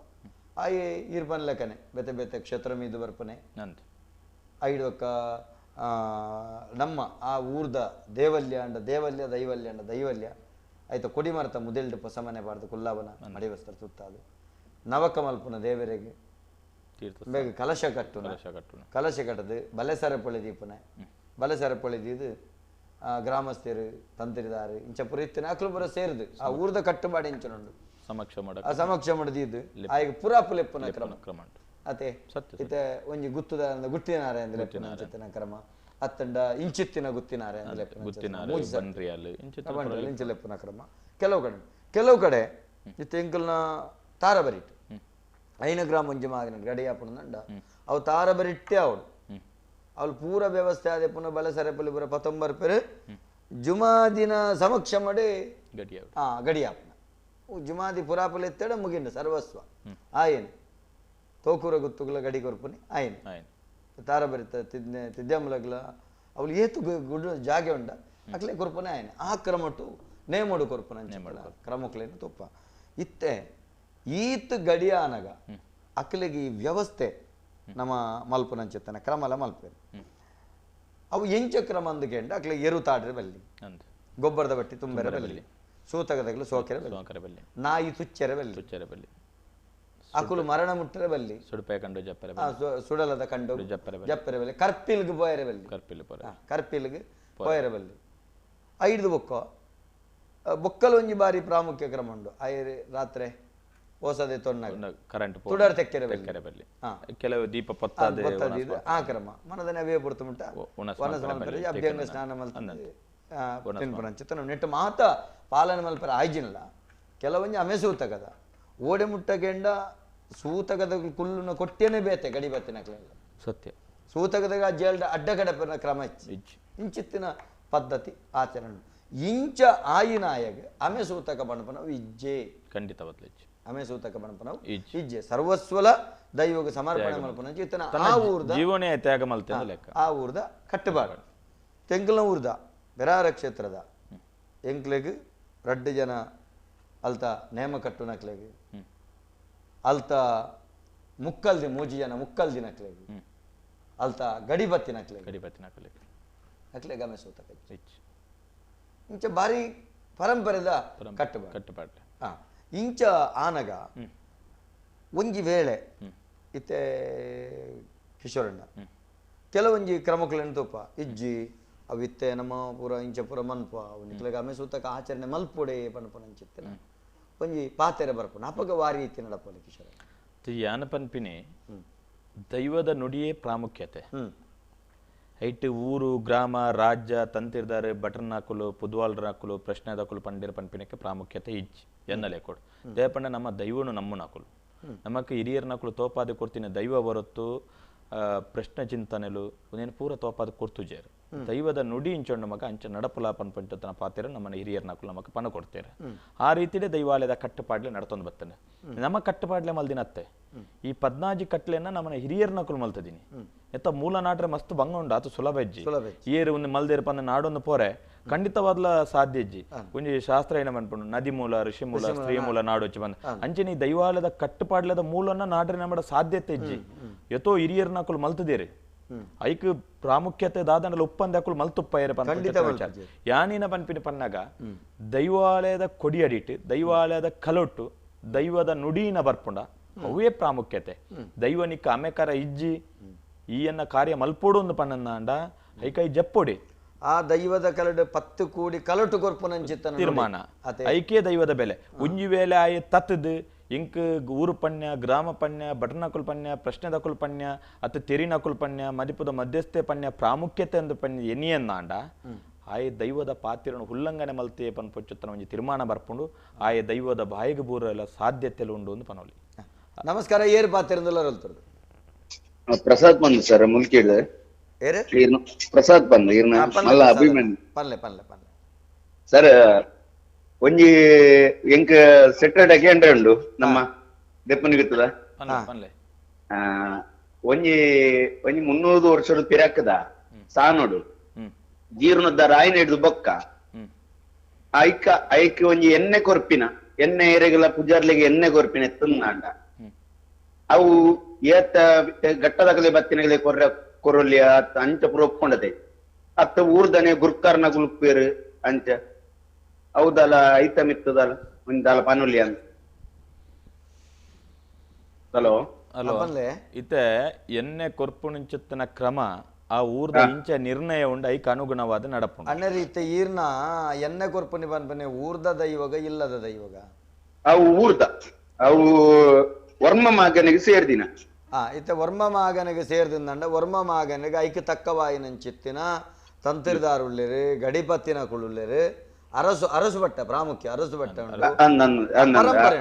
ಆಯೆ ಈರ್ಪನ್ ಲೆಕ್ಕನೆ ಬೇತೆ ಬೇತೆ ಕ್ಷೇತ್ರ ಮೀದು ಬರ್ಪನೆ ಐಡೊಕ್ಕ ನಮ್ಮ ಆ ಊರ್ದ ದೇವಲ್ಯ ಅಂಡ ದೇವಲ್ಯ ದೈವಲ್ಯ ಅಂಡ ದೈವಲ್ಯ ಆಯ್ತು ಕೊಡಿಮರತ ಮುದೆಲ್ಡು ಪೊಸಮನೆ ಬಾರ್ದು ಕುಲ್ಲಾವನ ಮಡಿವಸ್ತ್ರ ಸುತ್ತಾದು ನವಕ ಮಲ್ಪುನ ದೇವರಿಗೆ ಬೇಗ ಕಲಶ ಕಟ್ಟುನ ಕಲಶ ಕಟ್ಟದು ಬಲೆಸರ ಪೊಳೆ ದೀಪನೆ ಬಲೆಸರ ಪೊಳೆ ದೀದು ಗ್ರಾಮಸ್ಥರು ತಂತ್ರಿದಾರು ಇಂಚ ಪುರಿತ್ತಿನ ಅಕ್ಲು ಪುರ ಸೇರಿದು ಆ ಊರ್ದ ಕಟ್ಟುಬಾಡಿ ಇಂಚನುಂಡು ಸಮಕ್ಷ ಮಾಡ ಆ ಸಮಕ್ಷ ಮಾಡದಿದ್ದು ಆಯ್ಕೆ ಪುರಾಪು ಲೆಪ್ಪುನ ಕ್ರಮ ಕ್ರಮ ಅತೆ ಇತ್ತೆ ಒಂಜಿ ಗುತ್ತುದ ಗುತ್ತಿನಾರೆ ಅಂದ್ರೆ ಲೆಪ್ಪುನ ಅಂಚಿತ್ತಿನ ಕ್ರಮ ಅತ್ತಂಡ ಇಂಚಿತ್ತಿನ ಗುತ್ತಿನಾರೆ ಅಂದ್ರೆ ಲೆಪ್ಪುನ ಇಂಚ ಲೆಪ್ಪುನ ಕ್ರಮ ಕೆಲವು ಕಡೆ ಕೆಲವು ಕಡೆ ಇತ್ತೆ ಎಂಕಲ್ನ ತಾರಬರಿಟ್ಟು ಐನ ಗ್ರಾಮ ಒಂಜಿ ಮಾಗಿನ ಗಡಿಯಾಪುಂಡ ಅವು ತಾರಬರಿಟ್ಟೆ ಅವಳು ಅವಳು ಪೂರ ವ್ಯವಸ್ಥೆ ಆದ ಪುನಃ ಬಲಸರೆ ಪುಲಿ ಪೂರ ಪತ್ತೊಂಬರ್ ಪೇರು ಜುಮಾದಿನ ಸಮಕ್ಷ ಮಾಡಿ ಗಡಿಯಾಪನ ಜುಮಾದಿ ಪುರಾಪುಲಿ ಎತ್ತಡ ಮುಗಿಂಡು ಸರ್ವಸ್ವ ಆಯನ್ ತೋಕೂರ ಗುತ್ತುಗಳ ಗಡಿ ಕೊರ್ಪುನಿ ಆಯನ್ ತಾರಬರಿತ ತಿದ್ನೆ ತಿದ್ಯಮಲಗ್ಲ ಅವಳು ಏತು ಗುಡ್ ಜಾಗೆ ಉಂಡ ಅಕ್ಲೆ ಕೊರ್ಪುನಿ ಆಯನ್ ಆ ಕ್ರಮಟು ನೇಮೋಡು ಕೊರ್ಪುನ ಕ್ರಮಕ್ಲೇನು ತುಪ್ಪ ಇತ್ತೆ ಈತ್ ಗಡಿಯಾನಗ ಅಕ್ಲೆಗೆ ಈ ವ್ಯವಸ್ಥೆ ನಮ್ಮ ಮಲ್ಪುನಂಚಿತ್ತನ ಕ್ರಮಲ ಮಲ್ಪೇರು ಅವು ಎಂಚ ಕ್ರಮ ಅಂದ್ಕೆಂಡ ಅಕ್ಲೆ ಎರು ತಾಡ್ರೆ ಬಲ್ಲಿ ಗೊಬ್ಬರದ ಬಟ್ಟಿ ತುಂಬೆರೆ ಬಲ್ಲಿ ಸೂತಕದಗ್ಲು ಸೋಕೆರೆ ಬಲ್ಲಿ ನಾಯಿ ತುಚ್ಚೆರೆ ಬಲ್ಲಿ ತುಚ್ಚೆರೆ ಬಲ್ಲಿ ಅಕುಲು ಮರಣ ಮುಟ್ಟರೆ ಬಲ್ಲಿ ಸುಡುಪೆ ಕಂಡು ಜಪ್ಪರೆ ಸುಡಲದ ಕಂಡು ಜಪ್ಪರೆ ಬಲ್ಲಿ ಕರ್ಪಿಲ್ಗ್ ಪೋಯರೆ ಬಲ್ಲಿ ಕರ್ಪಿಲ್ಗ್ ಪೋಯರೆ ಬಲ್ಲಿ ಐದು ಬೊಕ್ಕ ಬೊಕ್ಕಲು ಒಂಜಿ ಬಾರಿ ಪ್ರಾಮುಖ್ಯ ಕ್ರಮ ಉಂಡು ಐರು ರಾತ್ರಿ ಓಸದೆ ತೊನ್ನಾಗ ಕರೆಂಟ್ ತುಡರ್ ತೆಕ್ಕೆರೆ ಬಲ್ಲಿ ಕೆಲವು ದೀಪ ಪೊತ್ತಾದ ಆ ಕ್ರಮ ಮನದನೆ ಅವೇ ಪೊರ್ತು ಮುಟ್ಟ ವನಸ್ ಮಲ್ಪರೆ ಅಭ್ಯಂಗ ಸ್ನಾನ ಮಲ್ತಂದು ತಿನ್ಪುನಂಚಿತ್ತ ನೆಟ್ಟು ಮಾತ ಪಾಲನೆ ಮಲ್ಪರೆ ಆಯ್ಜಿನಲ್ಲ ಕೆಲವೊಂಜಿ ಅಮೆ ಸೂತಕದ ಓಡೆ ಮುಟ್ಟಗೆಂಡ ಸೂತಕದ ಕುಲ್ಲುನ ಕೊಟ್ಟೇನೆ ಬೇತೆ ಗಡಿ ಬತ್ತಿನ ಸತ್ಯ ಸೂತಕದ ಜೇಲ್ಡ ಅಡ್ಡ ಕಡಪನ ಕ್ರಮ ಇಚ್ಚಿ ಇಂಚಿತ್ತಿನ ಪದ್ಧತಿ ಆಚರಣೆ ಇಂಚ ಆಯಿನಾಯಗ ಅಮೆ ಸೂತಕ ಬಣಪನವು ಇಜ್ಜೆ ಖಂಡಿತ ಅಮೆ ಸೂತಕ ಬಣಪನವು ಇಜ್ಜೆ ಸರ್ವಸ್ವಲ ದೈವಗ ಸಮರ್ಪಣೆ ಮಲ್ಪನ ಇತ್ತನ ಆ ಊರ್ದ ಜೀವನೇ ತ್ಯಾಗ ಮಲ್ತೆ ಲೆಕ್ಕ ಆ ಊರ್ದ ಕಟ್ಟುಬಾಡು ತೆಂಕಲ್ನ ಊರ್ದ ಬೆರಾರ ಕ್ಷೇತ್ರದ ಎಂಕ್ಲೆಗ್ ರಡ್ಡು ಜನ ಅಲ್ತ ನೇಮ ಕಟ್ಟುನಕ್ಲೆಗ್ ಅಲ್ತ ಮುಕ್ಕಲ್ದಿ ಮೂಜಿ ಜನ ಮುಕ್ಕಲ್ದಿ ನಕ್ಲೆಗ್ ಅಲ್ತ ಗಡಿ ಬತ್ತಿನಕ್ಲೆಗ್ ಗಡಿ ಬತ್ತಿನಕ್ಲೆಗ್ ಅಕ್ಲೆಗ್ ಅಮೆ ಸೂತಕ ಇಂಚ ಬಾರಿ ಪರಂಪರೆದ ಕಟ್ಟುಬಾಡು ಕಟ್ಟುಪಾಡು ಇಂಚ ಆನಗ ಒಂಜಿ ವೇಳೆ ಇತ್ತೆ ಕಿಶೋರಣ್ಣ ಕೆಲವೊಂಜಿ ಕ್ರಮಕ್ಲೆನ್ ತೂಪ ಇಜ್ಜಿ ಅವು ಇತ್ತೆ ನಮ್ಮ ಪೂರ ಇಂಚ ಪೂರ ಮನ್ಪ ಅವನಿಕ್ಲೆಗ್ ಅಮೆ ಸೂತಕ ಆಚರಣೆ ಮಲ್ಪೊಡೆ ಪನ್ಪುನಂಚಿತ್ತಿನ ಒಂಜಿ ಪಾತೆರೆ ಬರ್ಪುನ ಅಪಗ ವಾರಿ ಇತ್ತಿ ನಡಪೊಲಿ ಕಿಶೋರಣ್ಣ ಯಾನ ಪನ್ಪಿನಿ ದೈವದ ನುಡಿಯೇ ಪ್ರಾಮುಖ್ಯತೆ ಐಟ್ ಊರು ಗ್ರಾಮ ರಾಜ್ಯ ತಂತಿರ್ದಾರೆ ಬಟರ್ನಾಕುಲು ಪುದ್ವಾಲ್ರಾಕುಲು ಪ್ರಶ್ನೆದಾಕುಲು ಪಂಡಿರ ಪನ್ಪಿನಕ್ಕೆ ಪ್ರಾಮುಖ್ಯತೆ ಇಜ್ಜಿ ಎನ್ನಲೆ ಕೊಡು ದೇಪಂಡ ನಮ್ಮ ದೈವನು ನಮ್ಮನಾಕುಲು ನಮಕ್ ಹಿರಿಯರ್ನಾಕುಲು ತೋಪಾದೆ ಕೊಡ್ತೀನಿ ದೈವ ಬರುತ್ತು ಪ್ರಶ್ನೆ ಚಿಂತನೆಲು ಒಂದೇನು ಪೂರ ತೋಪಾದ ಕೊರ್ತುಜೇರು ದೈವದ ನುಡಿ ಇಂಚೊಂಡು ಮಗ ಅಂಚ ನಡಪುಲ ಪನ್ಪಂಚತನ ಪಾತೆರ ನಮ್ಮನ ಹಿರಿಯರ್ನಕುಲು ನಮಕ್ ಪಣ ಕೊಡ್ತೇವೆ. ಆ ರೀತಿಯೇ ದೈವಾಲಯದ ಕಟ್ಟುಪಾಡ್ಲೆ ನಡ್ತೊಂದು ಬರ್ತೇನೆ. ನಮ್ಮ ಕಟ್ಟುಪಾಡ್ಲೆ ಮಲ್ದಿನತ್ತೆ ಈ 14 ಕಟ್ಲೆನ ನಮ್ಮನ ಹಿರಿಯರ್ನಕುಲು ಮಲ್ತದೀನಿ. ಎತ್ತ ಮೂಲ ನಾಟ್ರೆ ಮಸ್ತ್ ಬಂಗ ಉಂಡು, ಆತು ಸುಲಭ ಇಜ್ಜಿ. ಏರು ಒಂದು ಮಲ್ದೇರು ಪಂದ ನಾಡೊಂದು ಪೋರೆ ಖಂಡಿತವಾದ್ಲ ಸಾಧ್ಯ ಇಜ್ಜಿ. ಒಂಜಿ ಶಾಸ್ತ್ರ ಏನ ಪನ್ಪುಂಡು, ನದಿ ಮೂಲ ಋಷಿ ಮೂಲ ಸ್ತ್ರೀ ಮೂಲ ನಾಡೊಚ್ಚಿ ಬಂದ ಅಂಚನೆ ಈ ದೈವಾಲಯದ ಕಟ್ಟುಪಾಡ್ಲದ ಮೂಲನ್ನ ನಾಡ್ರೆ ನಮ್ಮಡ ಸಾಧ್ಯತೆ ಇಜ್ಜಿ. ಎತ್ತೋ ಹಿರಿಯರ್ನಕುಲು ಮಲ್ತದೇರಿ, ಐಕ್ ಪ್ರಾಮುಖ್ಯತೆ ದಾದಂಡಲ ಉಪ್ಪಂದ ಅಕುಲು ಮಲ್ತುಪ್ಪ ಏರ ಪನ್ಪ. ಯಾನಿನ ಪನ್ಪಿನ ಪನ್ನಾಗ ದೈವಾಲಯದ ಕೊಡಿಯಡಿಟ್ಟು ದೈವಾಲಯದ ಕಲೊಟ್ಟು ದೈವದ ನುಡಿನ ಬರ್ಪುಂಡ ಅವೇ ಪ್ರಾಮುಖ್ಯತೆ. ದೈವನಿಕ ಅಮೆಕರ ಇಜ್ಜಿ ಈಯನ್ನ ಕಾರ್ಯ ಮಲ್ಪೋಡು ಒಂದು ಪನ್ನಂದ ಐಕೈ ಜಪ್ಪೊಡಿ ಆ ದೈವದ ಕಲಡು 10 ಕೋಡಿ ಕಲಟು ಕೊರ್ಪುನಂಚಿತ್ತ ತೀರ್ಮಾನ ಐಕೆ ದೈವದ ಬೆಲೆ. ಒಂಜಿ ವೇಳೆ ಆಯೆ ತತ್ತದು ಇಂಕ್ ಊರು ಪಣ್ಯ ಗ್ರಾಮ ಪಣ್ಯ ಬಟನಕುಲ್ ಪಣ್ಯ ಪ್ರಶ್ನೆದಕುಲ್ ಪಣ್ಯ ಅತ್ತ ತೆರಿನಕುಲ್ ಪಣ್ಯ ಮದಿಪುದ ಮಧ್ಯಸ್ಥೆ ಪಣ್ಯ ಪ್ರಾಮುಖ್ಯತೆ ಅಂದು ಪಣ್ಯ ಎನಿಯನ್ನಾಂಡ ಆಯೆ ದೈವದ ಪಾತಿರನು ಉಲ್ಲಂಘನೆ ಮಲ್ತೆ ಪನ್ಪೊಚ್ಚುತ್ತನ ಒಂಜಿ ತೀರ್ಮಾನ ಬರ್ಪುಂಡು. ಆಯೆ ದೈವದ ಬಾಯಿಗೆ ಬೂರಲ್ಲ ಸಾಧ್ಯತೆ ಉಂಡು ಅಂದು ಪನೋಲಿ. ನಮಸ್ಕಾರ, ಏರು ಪಾತಿರಂದಲ್ಲ ಪ್ರಸಾದ್ ಬಂದು ಸರ್ ಮುಲ್ಕಿ ಪ್ರಸಾದ್ ಬಂದು ಮಲ್ಲ ಅಭಿಮನ್ಯು ಪನ್ಲೆ ಪನ್ಲೆ ಪನ್ಲೆ ಸರ್. ಒಂಜಿ ಎಂಕ್ ಸೆಟರ್ಡೆ ಕೇಂದ್ರ ಉಂಡು ನಮ್ಮ ದೆಪ್ಪನಿಗುತ್ತದ ಒಂಜಿ ಒಂಜಿ 300 ವರ್ಷದ ಪಿರಾಕದ ಸಾನೋಡು ಜೀರ್ಣದ ರಾಯಿನ ಹಿಡಿದು ಬೊಕ್ಕ ಐಕ ಐಕ್ ಒಂಜಿ ಎಣ್ಣೆ ಕೊರ್ಪಿನ ಎಣ್ಣೆ ಎರೆಗಲ ಪೂಜಾರ್ಲಿಗೆ ಎಣ್ಣೆ ಕೊರ್ಪಿನ ಎತ್ತಂದಾಂಡ ಅವು ಏತ ಘಟ್ಟದಗಲೆ ಬತ್ತಿನಗಲೆ ಕೊರ್ರ ಕೊರೊಲಿ ಅಂಚ ಪೂರ ಒಪ್ಕೊಂಡದೆ ಅತ್ತ ಊರ್ದನೆ ಗುರ್ಕಾರ್ನ ಗುಲ್ಪೇರು ಅಂಚ ಹೌದಲ್ಲ ಐಟಮ್ ಇತ್ತದಲ್ಲ ಒಂದಾಲ ಪನುಲಿ ಅಂತ. ಹಲೋ ಹಲೋ ಇತ್ತೆ ಎಣ್ಣೆ ಕೊರ್ಪುಣಿಂಚುತ್ತನ ಕ್ರಮ ಆ ಊರ್ದ ಇಂಚ ನಿರ್ಣಯ ಉಂಡು ಐಕ್ ಅನುಗುಣವಾದ ನಡಪು ಅಣ್ಣ ರೀತಿ ಈರ್ನ ಎಣ್ಣೆ ಕೊರ್ಪುನಿ ಪನ್ಪನೆ ಊರ್ದ ದೈವಗ ಇಲ್ಲದ ದೈವಗ ಅವು ಊರ್ದ ಅವು ವರ್ಮ ಮಾಗನಿಗೆ ಸೇರ್ದಿನ ಇತ್ತೆ ವರ್ಮ ಮಾಗನಿಗೆ ಸೇರ್ದಿಂದಂಡ ವರ್ಮ ಮಾಗನಿಗೆ ಐಕ್ ತಕ್ಕವಾಯಿನಂಚಿತ್ತಿನ ತಂತಿರ್ದಾರುಳ್ಳೇರು ಗಡಿಪತ್ತಿನ ಕುಳುಳ್ಳೇರು ಅರಸು ಅರಸು ಭಟ್ಟ ಪ್ರಾಮುಖ್ಯ ಅರಸು ಭಟ್ಟ ಪರಂಪರೆ.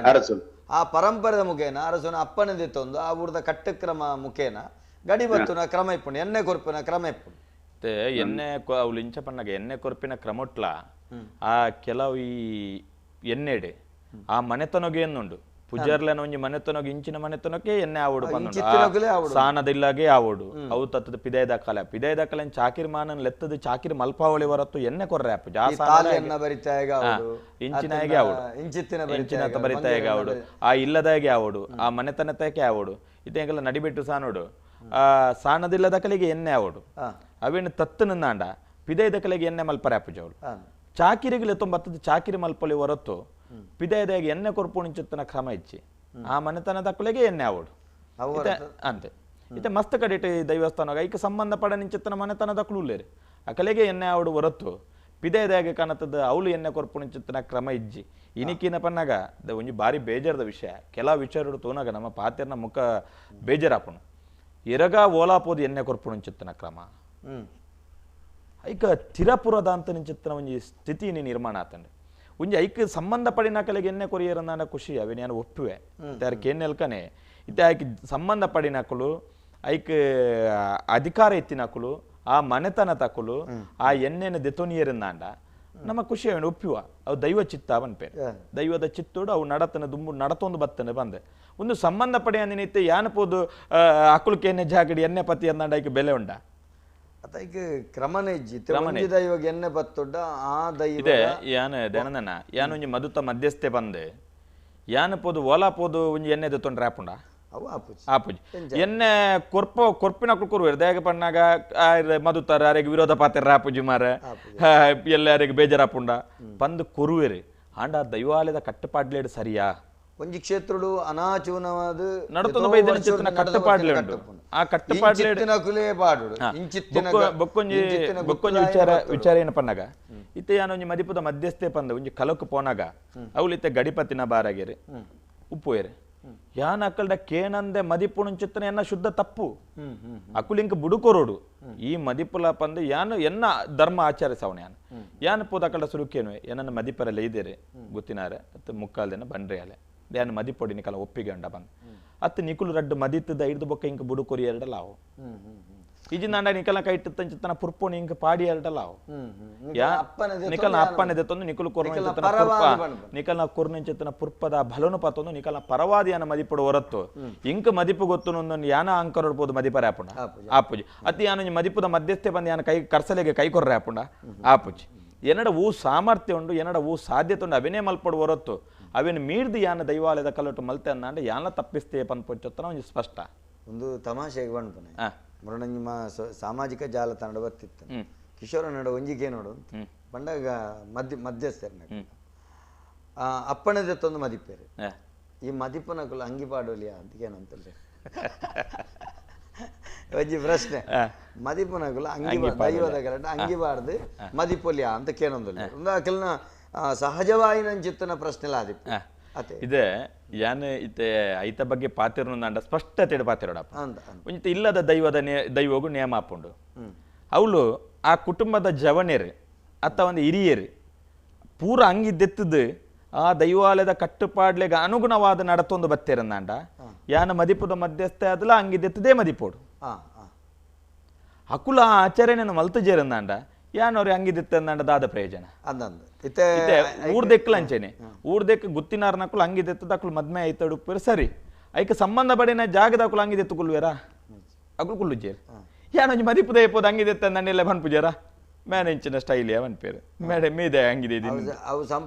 ಆ ಪರಂಪರೆದ ಮುಖೇನ ಅರಸುನ ಅಪ್ಪನದಿತ್ತೊಂದು ಆ ಊರ್ದ ಕಟ್ಟುಕ್ರಮ ಮುಖೇನ ಗಡಿಬತ್ತುನ ಕ್ರಮ ಇಪ್ಪುಂಡು ಎಣ್ಣೆ ಕೊರ್ಪಿನ ಕ್ರಮ ಇಪ್ಪುಂಡು. ಎಣ್ಣೆ ಅವ್ಲು ಇಂಚ ಪನ್ನಗ ಎಣ್ಣೆ ಕೊರ್ಪಿನ ಕ್ರಮೊಟ್ಲ ಆ ಕೆಲವು ಈ ಎಣ್ಣೆಡೆ ಆ ಮನೆತನೊಗೆ ಎನ್ನುಂಡು ಪೂಜಾರ್ಲೆನ ಒಂಜಿ ಮನೆತನೊಗೆ ಇಂಚಿನ ಮನೆತನಕ್ಕೆ ಎಣ್ಣೆ ಆವಡು ಪನ್ನುಂಡು ಸಾನದಿಲ್ಲಾಗೆ ಆವಡು ಅವು ತತ್ತದ ಪಿದಯದ ಕಾಲ ಪಿದಯದ ಕಾಲ ಚಾಕಿರ್ ಮಾನನ್ ಲೆತ್ತದ ಚಾಕಿರ್ ಮಲ್ಪಾವಳಿ ಹೊರತು ಎಣ್ಣೆ ಕೊರ್ರೆ ಆಪು ಇಂಚಿನಾಗೆ ಆವಡು ಇಂಚಿನ ಬರಿತಾಯಗ ಆವಡು ಆ ಇಲ್ಲದಾಗೆ ಆವಡು ಆ ಮನೆತನತಕ್ಕೆ ಆವಡು ಇತ್ತೆ ನಡಿಬಿಟ್ಟು ಸಾನೋಡು ಆ ಸಾನದಿಲ್ಲದ ಕಲೆಗೆ ಎಣ್ಣೆ ಆವಡು ಅವೇನು ತತ್ತು ನಿಂದಾಂಡ ಪಿದಯದ ಕಲೆಗೆ ಎಣ್ಣೆ ಮಲ್ಪರೆ ಆಪುಜವಳು ಚಾಕಿರಿಗೆ ಲೆತ್ತೊಂಬತ್ತದ ಚಾಕಿರಿ ಮಲ್ಪಲಿ ಹೊರತು ಪಿದಯದಾಗ ಎಣ್ಣೆ ಕೊರ್ಪುಣಿಂಚುತ್ತನ ಕ್ರಮ ಇಚ್ಚಿ ಆ ಮನೆತನದ ಕಲೆಗೆ ಎಣ್ಣೆ ಆವಡು ಅಂತೆ. ಇತ್ತೆ ಮಸ್ತ್ ಕಡಿಟ ದೈವಸ್ಥಾನ ಐಕ ಸಂಬಂಧ ಪಡ ನಿಂಚುತ್ತನ ಮನೆತನದ ಕುಳುಲ್ಲೇರಿ ಆ ಕಲೆಗೆ ಎಣ್ಣೆ ಆವಡು ಹೊರತು ಪಿದಯದಾಗ ಕಾಣತದ ಅವಳು ಎಣ್ಣೆ ಕೊರ್ಪುಣಿಂಚುತ್ತನ ಕ್ರಮ ಇಜ್ಜಿ. ಇನಿಕಿನ ಪನ್ನಾಗ ಒಂಜಿ ಬಾರಿ ಬೇಜಾರದ ವಿಷಯ ಕೆಲ ವಿಚಾರಡು ತೋನಾಗ ನಮ್ಮ ಪಾತೆರ್ನ ಮುಖ ಬೇಜಾರಾಪುಣು ಎರಗ ಓಲಾಪೋದು ಎಣ್ಣೆ ಕೊರ್ಪುಣಿಂಚುತ್ತನ ಕ್ರಮ ಐಕ ತಿರಪುರದ ಅಂತ ನಿಂಚುತ್ತನ ಒಂಜಿ ಸ್ಥಿತಿ ನಿರ್ಮಾಣ ಆತಂಡೆ ಒಂಜಿ ಐಕ್ ಸಂಬಂಧ ಪಡಿನ ಕಲೆಗೆ ಎಣ್ಣೆ ಕೊರಿಯರನ್ನ ಖುಷಿ ಅವೆ ನಾನು ಒಪ್ಪುವೆ ಯಾರು ಕೇನೆಲ್ಕನೆ ಇತ್ತೆ ಐಕ್ ಸಂಬಂಧ ಪಡಿನಕುಲು ಐಕ್ ಅಧಿಕಾರ ಎತ್ತಿನಕುಲು ಆ ಮನೆತನ ತಕುಲು ಆ ಎಣ್ಣೆನ ದೆತೊನಿಯರಂದಾಂಡ ನಮ್ಮ ಖುಷಿ ಅವನು ಒಪ್ಪುವ ಅವು ದೈವ ಚಿತ್ತ ಪನ್ಪೇರು ದೈವದ ಚಿತ್ತೋಡು ಅವು ನಡತನ ದುಂಬು ನಡತೊಂದು ಬತ್ತನೆ ಬಂದೆ ಒಂದು ಸಂಬಂಧ ಪಡೆಯ ನಿನಿತ್ತೆ ಯಾನ ಪೋದು ಅಕುಲಕ್ಕೆ ಎಣ್ಣೆ ಜಾಗಡಿ ಎಣ್ಣೆ ಪತಿ ಅಂದಾಂಡ ಐಕ್ ಬೆಲೆ ಉಂಡ ಕ್ರಮನೇ ಇಜ್ಜಿ ದೈವಗ ಎಣ್ಣೆ ಬತ್ತೊಡ್ಡ ಆ ದೈವ ಇದೆ ಯಾನ ದನನ ಯಾನ ಒಂಜಿ ಮದುತ ಮಧ್ಯಸ್ಥೆ ಬಂದೆ ಯಾನ ಪೋದು ಓಲಾ ಪೋದು ಒಂಜಿ ಎಣ್ಣೆ ದೆತ್ತೊಂಡ್ರೆ ಆಪುಂಡ ಅವು ಆಪುಜಿ ಆಪುಜಿ ಎಣ್ಣೆ ಕೊರ್ಪ ಕೊರ್ಪಿನ ಕುರ್ಕುರು ದೇಗ ಪಣ್ಣಾಗ ಮದುತಾರ ಅರೆಗೆ ವಿರೋಧ ಪಾತೆರ ಆಪುಜಿ ಮಾರ ಎಲ್ಲರಿಗೆ ಬೇಜಾರಾಪುಂಡ ಪಂದು ಕೊರುವೆರು ಆಂಡ ದೈವಾಲಯದ ಕಟ್ಟುಪಾಡ್ಲೇಡು ಸರಿಯಾ ಒಂಜಿ ಕ್ಷೇತ್ರಡು ಅನಾಚೂನವಾದ ನಡತೊಂದು ಬೈದಿನ ಚಿತ್ತನ ಕಟ್ಟುಪಾಡ್ಲೆ ಉಂಟು ಆ ಕಟ್ಟುಪಾಡ್ಲೆ ಪಾಡುಡು ಬೊಕ್ಕೊಂಜಿ ಬೊಕ್ಕೊಂಜಿ ವಿಚಾರ ವಿಚಾರ ಏನು ಪನ್ನಾಗ ಇತ್ತೆ ಯಾನೊಂಜಿ ಮದಿಪುದ ಮಧ್ಯಸ್ಥೆ ಪಂದ ಒಂಜಿ ಕಲಕು ಪೋನಾಗ ಅವಳು ಇತ್ತೆ ಗಡಿಪತಿನ ಬಾರಾಗೇರಿ ಉಪ್ಪುವೇರು ಯಾನ ಅಕ್ಕಲ್ಡ ಕೇನಂದೆ ಮದಿಪುಣಂಚಿತ್ತನ ಎನ್ನ ಶುದ್ಧ ತಪ್ಪು ಅಕುಲಿಂಕ ಬುಡುಕೊರೋಡು ಈ ಮದಿಪುಲ ಪಂದ ಯಾನು ಎನ್ನ ಧರ್ಮ ಆಚರಿಸವನ ಯಾನು ಯಾನು ಪೋದ ಅಕ್ಕಲ್ಡ ಸುರುಕೇನು ಏನನ್ನ ಮದಿಪರಲ್ಲ ಇದೇರೆ ಗೊತ್ತಿನಾರೆ ಅತ್ತ ಮುಕ್ಕಾಲ್ದೇನ ಬಂಡ್ರೆ ಅಲೆ ಯಾನು ಮದಿಪೊಡಿನ ಕಲ ಒಪ್ಪಿಗೆ ಉಂಡ ಬಂದ ಅತ್ತ ನಿಕುಲು ರಡ್ಡು ಮದಿತ್ತದ ಐದು ಬೊಕ್ಕ ಇಂಕ ಬುಡು ಕೊರಿ ಎರಡಲಾವು ಇಜಿನಾಂಡ ನಿಕಲ ಕೈಟ್ ತಂಚಿತನ ಪುರ್ಪೋನಿ ಇಂಕ ಪಾಡಿ ಎರಡಲಾವು ನಿಕಲ್ನ ಅಪ್ಪನೆ ದೆತ್ತೊಂದು ನಿಕುಲು ಕೊರ್ನ ಪುರ್ಪ ನಿಕಲ್ನ ಕೊರ್ನಂಚಿತನ ಪುರ್ಪದ ಬಲನು ಪತ್ತೊಂದು ನಿಕಲ್ನ ಪರವಾದಿಯನ ಮದಿಪಡು ಹೊರತ್ತು ಇಂಕ ಮದಿಪು ಗೊತ್ತು ಯಾನ ಅಂಕರೊಡ್ಬೋದು ಮದಿಪರೆ ಆಪುಂಡ ಆಪುಜಿ ಅತಿ ಯಾನ ಮದಿಪುದ ಮಧ್ಯಸ್ಥೆ ಬಂದು ಯಾನ ಕೈ ಕರ್ಸಲೆಗೆ ಕೈ ಕೊರ್ರೆ ಆಪುಂಡ ಆಪುಜಿ ಎನ್ನಡ ಊ ಸಾಮರ್ಥ್ಯ ಉಂಡು ಎನ್ನಡ ಊ ಸಾಧ್ಯತೆ ಉಂಡು ಅವಿನೇ ಮಲ್ಪಡು ಹೊರತ್ತು ಅವೇನು ಮೀರ್ದು ಯಾನ ದೈವಾಲಯದ ಕಲ್ಲಟ್ಟು ಮಲ್ತೆ ಅಂದಾಂಡ ಯಾನ ತಪ್ಪಿಸ್ತೇ ಪನ್ಪೊಚ್ಚೊತ್ತನ ಒಂಜಿ ಸ್ಪಷ್ಟ ಒಂದು ತಮಾಷೆಗೆ ಬಂಡ್ಪನೆ ಮೃಣಂಜಿಮ ಸಾಮಾಜಿಕ ಜಾಲತಾಣ ಬರ್ತಿತ್ತು ಕಿಶೋರ ನಡು ಒಂಜಿಗೆ ನೋಡು ಪಂಡಾಗ ಮಧ್ಯಸ್ಥರ ಅಪ್ಪಣೆ ತಂದು ಮದಿಪೇರು ಈ ಮದಿಪನಕುಲು ಅಂಗಿ ಪಾಡೋಲಿಯಾ ಅಂತ ಏನಂತಲ್ಲ ಒಂಜಿ ಪ್ರಶ್ನೆ ಮದಿಪನಕುಲು ಅಂಗಿ ದೈವದ ಕರೆಕ್ಟ್ ಅಂಗಿ ಬಾರ್ದು ಮದಿಪೊಲಿಯಾ ಅಂತ ಕೇನೊಂದಿಲ್ಲ ಒಂದು ಅಕಲ್ನ ಸಹಜವಾಯಿನಂಚಿತ್ತನ ಪ್ರಶ್ನೆ ಆದಿಪ್ಪು ಇದೆ ಯಾನ್ ಇತ್ತೆ ಐತ ಬಗ್ಗೆ ಪಾತಿರ್ನಂಡ ಸ್ಪಷ್ಟತೆ ಪಾತಿರೋಡಪ್ಪ ಒಂಜಿತ ಇಲ್ಲದ ದೈವದ ದೈವಗೂ ನಿಯಮ ಆಪುಂಡು ಅವಳು ಆ ಕುಟುಂಬದ ಜವನೇರು ಅತ್ತ ಒಂದು ಹಿರಿಯರು ಪೂರ ಅಂಗಿದ್ದೆತ್ತದು ಆ ದೈವಾಲಯದ ಕಟ್ಟುಪಾಡ್ಲೆಗೆ ಅನುಗುಣವಾದ ನಡತೊಂದು ಬತ್ತೇರಂದಾಂಡ ಯಾನ ಮದಿಪುದ ಮಧ್ಯಸ್ಥ ಆದಲ ಅಂಗಿದ್ದೆತ್ತದೇ ಮದಿಪೋಡು ಅಕುಲ ಆ ಆಚರಣೆಯನ್ನು ಮಲ್ತು ಜೇರಂದಾಂಡ ಯಾನವ್ರಿ ಅಂಗಿದಿತ್ತಂದಾಂಡ ದಾದ ಪ್ರಯೋಜನ ಇತ್ತೆ ಊರ್ದೆಕ್ಕಲು ಅಂಚೆನೆ ಊರ್ದೆಕ್ ಗುತ್ತಿನಾರ್ನಕುಲು ಅಂಗಿದೆತ್ತದ ಅಕುಲು ಮದ್ಮೆ ಐತಡುಪ್ಪೇರು ಸರಿ ಐಕ ಸಂಬಂಧ ಪಡಿನ ಜಾಗದ ಅಕುಲು ಅಂಗಿದೆತ್ತು ಕುಲ್ವೇರಾ ಅಕುಲು ಕುಲ್ಲುಜೇರು ಯಾನೊಂಜಿ ಮದಿಪುದ ಏಪೋದು ಅಂಗಿದೆತ್ತಂದಾಂಡ ಎಲ್ಲ ಬನ್ಪುಜೇರಾ ಮ್ಯಾನೇಂಚಿನ ಸ್ಟೈಲ್ ಪೇರು ಮೇಡಮ್ ಮೀದೆ ಅಂಗಿದೆ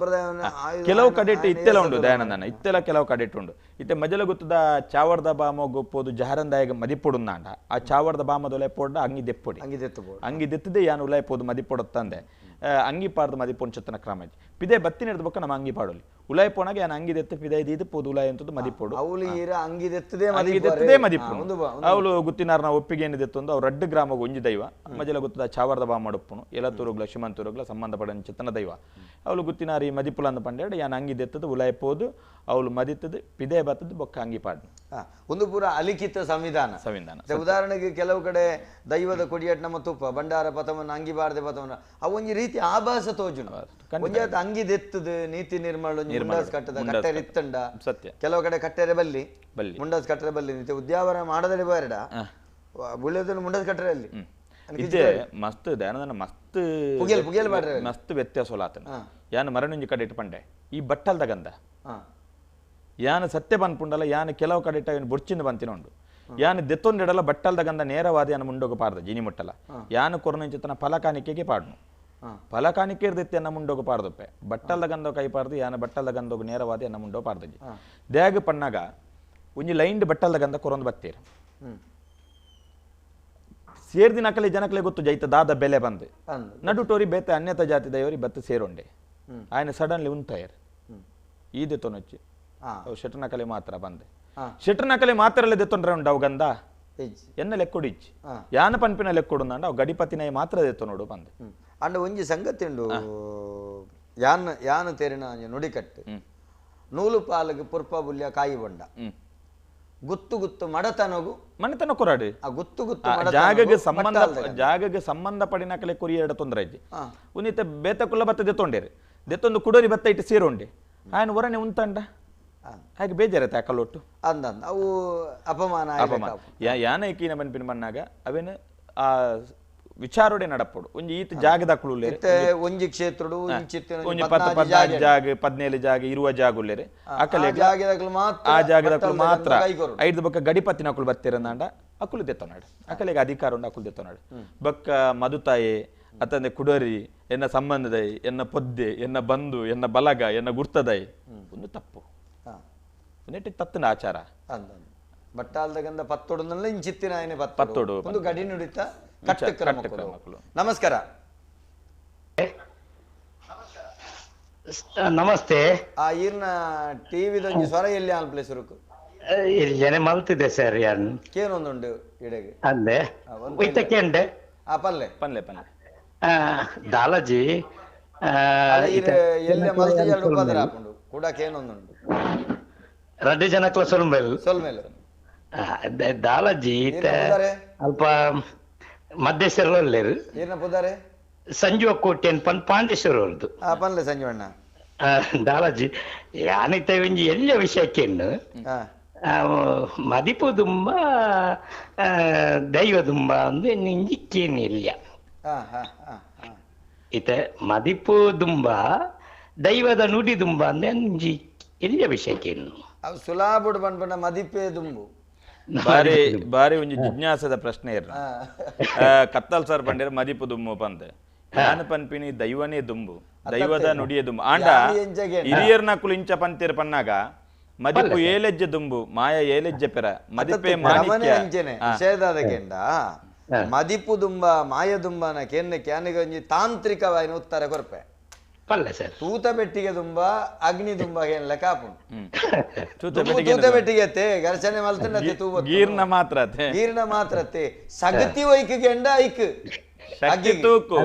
ಕೆಲವು ಕಡೆ ಇತ್ತೆಲ್ಲ ಉಂಡು ದಯಾನಂದನ ಇತ್ತೆಲ್ಲ ಕೆಲವು ಕಡೆ ಉಂಡು ಇತ್ತೆ ಮಜಲ ಗೊತ್ತದ ಚಾವರ್ದ ಬಾಮ ಗೊಪ್ಪೋದು ಜಹರಂದಾಯಗ ಮದಿಪೊಡುಂದಾಂಡ ಆ ಚಾವರ್ದ ಬಾಮದ ಉಲೈಪೋಡ ಅಂಗಿ ದೆಪ್ಪೊಡಿ ಅಂಗಿ ದೆತ್ತದೆ ಯಾನು ಉಲೈಪೋದು ಮದಿಪೊಡತ್ತಂದೆ ಅಂಗಿ ಪಾಡ್ದು ಮದಿಪೊಂಚತ್ತನ ಕ್ರಮ ಪಿದೆ ಬತ್ತಿನ ಬೊಕ್ಕ ನಮ್ಮ ಅಂಗಿ ಪಾಡೋಲಿ ಉಲಾಯ್ ಪೋನಾಗ ಯಾನ್ ಅಂಗಿ ದೆತ್ತು ಪಿದೆ ಇದು ಪೋದು ಉಲಾಯ್ ಅಂತದ್ದು ಮದಿಪೊಡು ಅಂಗಿ ದೆತ್ತದೇ ಮದಿಪೊಡು ಅವಳು ಗುತ್ತಿನಾರ್ನ ಒಪ್ಪಿಗೆ ಏನಿದೆತ್ತೊಂದು ಅವ್ರು ರಡ್ಡು ಗ್ರಾಮಗ ಒಂಜಿ ದೈವ ಮಜಲ ಗೊತ್ತದ ಚಾವರ್ದ ಬಾ ಮಡುಪ್ಪುನು ಎಲತೂರುಗ್ಲ ಶಿಮಂತೂರುಗ್ಲ ಸಂಬಂಧಪಡ ಚಿತ್ತನ ದೈವ ಅವಳು ಗುತ್ತಿನಾರಿ ಮದಿಪುಲ ಅಂದ ಪಂಡೇಡು ಯಾನ್ ಅಂಗಿ ದೆತ್ತದು ಉಲಾಯ್ ಪೋದು ಅವಳು ಮದಿತ್ತದು ಪಿದೆ ಬತ್ತದು ಬೊಕ್ಕ ಅಂಗಿ ಪಾಡು ಒಂದು ಪೂರ ಅಲಿಖಿತ ಸಂವಿಧಾನ ಸಂವಿಧಾನ ಉದಾಹರಣೆಗೆ ಕೆಲವು ಕಡೆ ದೈವದ ಕೊಡಿಯಟ್ ನಮ್ಮ ತುಪ್ಪ ಬಂಡಾರ ಪಥವನ್ನು ಅಂಗಿ ಬಾರದೆ ಪಥವನ್ನು ಅವು ಒಂಜಿ ರೀತಿ ಆಭಾಸ ತೋಜುನು ಒಂಜಿ ಅಂಗಿ ದೆತ್ತದು ನೀತಿ ನಿರ್ಮಾಣ ಮುಂಡಾಸ್ ಕಟ್ಟದ ಕಟ್ಟೆರೆ ಇತ್ತಂಡ ಸತ್ಯ ಕೆಲವು ಕಡೆ ಕಟ್ಟೆರೆ ಬಲ್ಲಿ ಮುಂಡಾಸ್ ಕಟ್ಟರೆ ಬಲ್ಲಿ ನೀತಿ ಉದ್ಯಾವರ ಮಾಡದಡೆ ಬೇಡ ಬುಳ್ಳೆದನ್ನು ಮುಂಡಾಸ್ ಕಟ್ಟರೆ ಅಲ್ಲಿ ಇದೇ ಮಸ್ತ್ ದಯಾನಂದನ ಮಸ್ತ್ ಪುಗೆಲ್ ಪುಗೆಲ್ ಬಾಡ್ರೆ ಮಸ್ತ್ ವ್ಯತ್ಯಾಸ ಆತನ ಯಾನ ಮರಣಿಂಜಿ ಕಡೆ ಇಟ್ಟುಪಂಡೆ ಈ ಬಟ್ಟಲ್ದ ಗಂಧ ಯಾನ ಸತ್ಯ ಪನ್ಪುಂಡಲ್ಲ ಯಾನ ಕೆಲವು ಕಡೆ ಇಟ್ಟ ಬುಡ್ಚಿಂದ ಬಂತಿನ ಉಂಡು ಯಾನ ದೆತ್ತೊಂದಿಡಲ್ಲ ಬಟ್ಟಲ್ದ ಗಂಧ ನೇರವಾದ ಯಾನ ಮುಂಡೋಗ ಪಾರ್ದ ಜಿನಿ ಮುಟ್ಟಲ್ಲ ಯಾನ ಕೊರನಿಂಚಿತನ ಫಲಕಾಣಿಕೆಗೆ ಪಾಡ್ನು ಫಲಕಾಣಿಕೆ ಇರ್ದಿತ್ತೆ ಮುಂಡೋಗ ಪಾರ್ದಪ್ಪೆ ಬಟ್ಟಲ್ದ ಗಂಧೋ ಕೈ ಪಾರ್ದು ಯಾನ ಬಟ್ಟಲ್ದ ಗಂಧೋಗ ನೇರವಾದ ಎನ್ನ ಮುಂಡೋ ಪಾರ್ದಜಿ ದೇಗ ಪಣ್ಣಾಗ ಒಂಜಿ ಲೈಂಡ್ ಬಟ್ಟಲ್ದ ಗಂಧ ಕೊರೊಂದು ಬತ್ತೀರ ಸೇರ್ದಿನ ಅಕಲೆ ಜನಕಲೆ ಗೊತ್ತು ಜೈತ ದಾದ ಬೆಲೆ ಬಂದು ನಡುಟೋರಿ ಬೇತೆ ಅನ್ಯತ ಜಾತಿ ದೈವರಿ ಬತ್ತು ಸೇರೊಂಡೆ ఆయన ಸಡನ್ಲಿ ಉಂತಾಯರ್ ಈ ದೆತ್ತೊನೊಚ್ಚಿ ಅವು ಶೆಟ್ರನ ಕಲೆ ಮಾತ್ರ ಬಂದೆ ಶೆಟ್ರನ ಕಲೆ ಮಾತ್ರ ದೆತ್ತೊಂಡ್ರೆ ಉಂಡು ಅವು ಗಂಧ ಎನ್ನ ಲೆಕ್ಕೊಡಿಚ್ಚಿ ಯಾನ ಪನ್ಪಿನ ಲೆಕ್ಕೊಡು ಅವು ಗಡಿಪತಿನ ಮಾತ್ರ ದೆತ್ತೊ ನೋಡು ಬಂದೆ ಅಂಡ ಒಂಜಿ ಸಂಗತಿ ಉಂಡು ಯಾನ್ ಯಾನು ತೇರಿನ ನುಡಿಕಟ್ಟು ನೂಲು ಪಾಲಗೆ ಪುರ್ಪ ಬುಲ್ಯ ಕಾಯಿ ಬೊಂಡ ಗುತ್ತು ಗುತ್ತು ಮಡತನಗು ಮನೆತನ ಕೊರಾಡಿ ಗುತ್ತು ಗುತ್ತು ಜಾಗಗೆ ಸಂಬಂಧ ಜಾಗಗೆ ಸಂಬಂಧ ಪಡಿನ ಕಲೆ ಕೊರಿ ಎರಡು ತೊಂದರೆ ಇಜ್ಜಿ ಉನ್ನಿತ ಬೇತಕುಲ್ಲ ಬತ್ತ ದೆತ್ತೊಂಡೇರಿ ದೆತ್ತೊಂದು ಕುಡೋರಿ ಬತ್ತ ಇಟ್ಟು ಸೇರೋಂಡೆ ఆయన ಒರನೆ ಉಂತಂಡ ಹಾಗೆ ಬೇಜಾರತ್ತೆ ಆ ಕಲ್ಲೊಟ್ಟು ಅಂದ ಅವು ಅಪಮಾನ ಅಪಮಾನ ಯಾನ ಈಕಿನ ಮನ್ಪಿನ ಮಣ್ಣಾಗ ಅವೇನು ಆ ವಿಚಾರೋಡೆ ನಡಪೋಡು ಒಂಜಿ ಈತ ಜಾಗದ ಕುಳುಲ್ಲೇರು ಒಂಜಿ ಕ್ಷೇತ್ರಡು ಒಂಜಿ 10 15 ಜಾಗ 17 ಜಾಗ ಇರುವ ಜಾಗ ಉಲ್ಲೇರು ಅಕಲೆ ಮಾತ್ರ ಆ ಜಾಗದಕುಲು ಮಾತ್ರ ಐದು ಬಕ್ಕ ಗಡಿಪತ್ತಿನ ಅಕುಲು ಬತ್ತಿರಂದಾಂಡ ಅಕುಲು ದೆತ್ತೊನಾಡು ಅಕಲೆಗೆ ಅಧಿಕಾರ ಉಂಡು ಅಕುಲು ದೆತ್ತೊನಾಡು ಬಕ್ಕ ಮದುತಾಯಿ ಅತ್ತಂದೆ ಕುಡೋರಿ ಎನ್ನ ಸಂಬಂಧದೈ ಎನ್ನ ಪೊದ್ದೆ ಎನ್ನ ಬಂಧು ಎನ್ನ ಬಲಗ ಎನ್ನ ಗುರ್ತದೈ ಒಂದು ತಪ್ಪು ಒಂದೆಟ್ಟು ತತ್ತಿನ ಆಚಾರ ಬಟ್ಟಾಲ್ದಗಂದ ಪತ್ತೊಡು ಇಂಚಿತ್ತಿನ ಪತ್ತೊಡು ಒಂದು ಗಡಿ ನುಡಿತ ಕಟ್ಟು. ನಮಸ್ಕಾರ. ನಮಸ್ತೆ. ಆ ಈರ್ನ ಟಿವಿದೊಂಜಿ ಸ್ವರ ಎಲ್ಲಿ ಆನ್ ಪ್ಲೇಸ್ ರುಕು ಇಲ್ಲನೆ ಮಲ್ತಿದೆ ಸರ್ ಯಾನ್ ಕೇನೊಂದುಂಡು ಇಡೆಗೆ ಅಂದೆ ಇತ್ತಕ್ಕೆ ಆ ಪಲ್ಲೆ ಪಲ್ಲೆ ಪಲ್ಲೆ ದಾಲಾಜಿ ಎಲ್ಲೆ ಮಲ್ತಿ ಎರಡು ಪದರ ಹಾಕೊಂಡು ಕೂಡ ಕೇನೊಂದುಂಡು ರಡ್ಡು ಜನಕ್ಲ ಸೊಲ್ಮೇಲ್ ಸೊಲ್ಮೇಲ್ ದಾಲಾಜಿ ಅಲ್ಪ ಮದ್ದೇಶ್ವರ ಏನ ಪುದಾರೆ ಸಂಜೀವ ಕೋಟೆ ಪನ್ ಪಾಂಡೇಶ್ವರ ಅವ್ರದ್ದು ಆ ಪನ್ಲೆ ಸಂಜೀವಣ್ಣ ದಾಲಾಜಿ ಯಾನಿತ ಒಂಜಿ ಎಲ್ಲ ವಿಷಯಕ್ಕೆನ್ನು ಮದಿಪು ದುಂಬ ದೈವ ದುಂಬ ಅಂದು ಇಂಜಿಕ್ಕೇನಿಲ್ಲ. ಇತ್ತೆ ಮದಿಪು ದುಂಬ ದೈವದ ನುಡಿ ದುಂಬ ಅಂದ್ರೆ ಇಂಜಿ ಎಲ್ಲಿಯ ವಿಷಯಕ್ಕೇನು ಸುಲಾಬುಡು ಪನ್ಪುನ ಮದಿಪೇ ದುಂಬು. ಬಾರಿ ಬಾರಿ ಒಂಜಿ ಜಿಜ್ಞಾಸದ ಪ್ರಶ್ನೆ ಇರ ಕತ್ತಲ್ ಸರ್ ಪಂಡಿರ ಮದಿಪು ದುಂಬು ಪಂದೆ ನಾನು ಪನ್ಪಿನಿ ದೈವನೇ ದುಂಬು, ದೈವದ ನುಡಿಯ ದುಂಬು. ಆಂಡ ಹಿರಿಯರ್ನಕುಲು ಇಂಚ ಪಂತಿರ ಪನ್ನಾಗ ಮದಿಪು ಏಲೆಜ್ಜೆ ದುಂಬು ಮಾಯ ಏಲೆಜ್ಜೆ ಪೆರ ಮದಿಪೆ ಮಾಣಿಕ್ಯ ಮದಿಪು ದುಂಬ ಮಾಯ ದುಂಬನ ಕೆನ್ನೆ ಕ್ಯಾನಿಗೊಂಜಿ ತಾಂತ್ರಿಕವಾಯಿನ ಉತ್ತರ ಕೊರ್ಪೆ ತೂತ ಬೆಟ್ಟಿಗೆ ದುಂಬ ಅಗ್ನಿ ದುಂಬ ಏನ್ಲ ಕಾಪುಂಡು. ತೂತ ಬೆಟ್ಟಿಗೆ ಅತ್ತೆ ಘರ್ಷಣೆ ಮಲ್ತಂಡತ್ತೆ ತೂ ಗೀರ್ನ ಮಾತ್ರ ಗೀರ್ನ ಮಾತ್ರತ್ತೆ ಸಗತಿ ವೈಕಿಗೆ ಎಂಡ ಐಕ್ ತೂಕು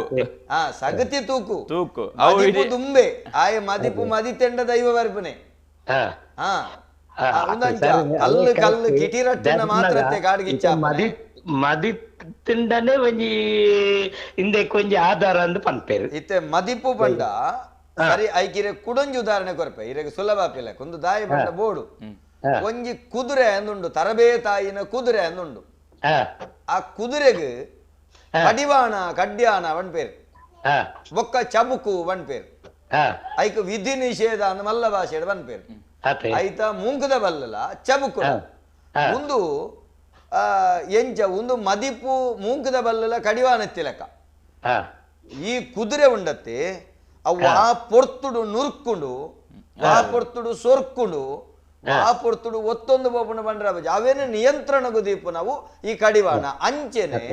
ಸಗತಿ ತೂಕು ತೂಕು ಮದಿಪು ದುಂಬೆ ಆಯ ಮದಿಪು ಮದಿತೆಂಡ ದೈವ ಬರ್ಪನೆ. ಕಲ್ಲು ಕಲ್ಲು ಕಿಟಿರಟ್ಟಿನ ಮಾತ್ರತ್ತೆ ಕಾಡ್ಗಿಚ್ಚ ಮದಿತಿಂಡನೆ ಒಂಜಿ ಇಂದಕ್ಕೆ ಒಂಜಿ ಆಧಾರ ಅಂದ್ ಪನ್ಪೇರು. ಇತ್ತೆ ಮದಿಪು ಪಂಡ ಸರಿ ಐಕಿರೆ ಕುಡೊಂಜಿ ಉದಾಹರಣೆ ಕೊರ್ಪೆ ಇರೆಗ್ ಸುಲಭ ಆಪಿಲ್ಲ. ಒಂದು ದಾಯಿ ಪಂಡ ಬೋಡು ಒಂಜಿ ಕುದುರೆ ಅಂದುಂಡು, ತರಬೇ ತಾಯಿನ ಕುದುರೆ ಅಂದುಂಡು. ಆ ಕುದುರೆಗ್ ಕಡಿವಾಣ ಕಡ್ಯಾಣ ಪನ್ಪೇರು, ಬೊಕ್ಕ ಚಬುಕು ಪನ್ಪೇರು, ಐಕ್ ವಿಧಿ ನಿಷೇಧ ಅಂದ್ ಮಲ್ಲ ಭಾಷೆ ಪನ್ಪೇರು. ಐತ ಮೂಂಕುದ ಬಲ್ಲಲ ಚಬುಕು ಒಂದು ಎಂಚ ಒಂದು ಮದಿಪು ಮೂಂಕುದ ಬಲ್ಲಲ ಕಡಿವಾಣೆತ್ತಿಲಕ. ಈ ಕುದುರೆ ಉಂಡತ್ತೆ ಅವು ಆ ಪೊರ್ತುಡು ನುರ್ಕುಂಡು, ಆ ಪೊರ್ತುಡು ಸೊರ್ಕುಂಡು, ಆ ಪೊರ್ತುಡು ಒತ್ತೊಂದು ಬೋಪುಂಡು ಬಂಡ್ರ ಅವೇನು ನಿಯಂತ್ರಣಗು ದೀಪು ನಾವು ಈ ಕಡಿವಾಣ. ಅಂಚೆನೆ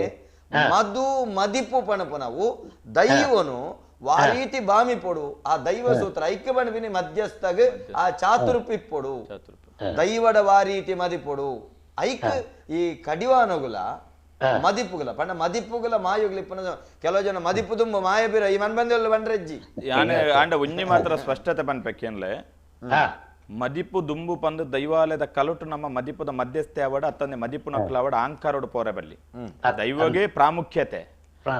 ಮಧು ಮದಿಪು ಪಣಪು ನಾವು ದೈವನು ವಾರೀತಿ ಬಾಮಿ ಪೊಡು ಆ ದೈವ ಸೂತ್ರ ಐಕ್ಯ ಬಣಪಿನಿ ಮಧ್ಯಸ್ಥಗ್ ಆ ಚಾತುರ್ಪಿಪ್ಪೊಡು ದೈವಡ ವಾರೀತಿ ಮದಿಪೊಡು ಐಕ್ ಈ ಕಡಿವಾನಗುಲ ಮದಿಪುಗುಲ ಪಂಡ ಮದಿಪುಗುಲ ಮಾಯುಗುಲ ಇಪ್ಪನ ಕೆಲವು ಜನ ಮದಿಪು ತುಂಬ ಮಾಯ ಬೀರ ಈ ಮನ್ ಬಂದೆಲ್ಲ ಬಂಡ್ರಜ್ಜಿ ಆಂಡ ಒಂಜಿ ಮಾತ್ರ ಸ್ಪಷ್ಟತೆ ಪನ್ಪೆಕ್ಕೇನ್ಲೆ ಮದಿಪು ದುಂಬು ಪಂದು ದೈವಾಲಯದ ಕಲುಟು ನಮ್ಮ ಮದಿಪುದ ಮಧ್ಯಸ್ಥೆ ಅವಡ ಅತ್ತಂದೆ ಮದಿಪು ನಕ್ಕಲ ಅವಡ ಆಂಕಾರೋಡು ಪೋರೆ ಬಲ್ಲಿ ದೈವಗೆ ಪ್ರಾಮುಖ್ಯತೆ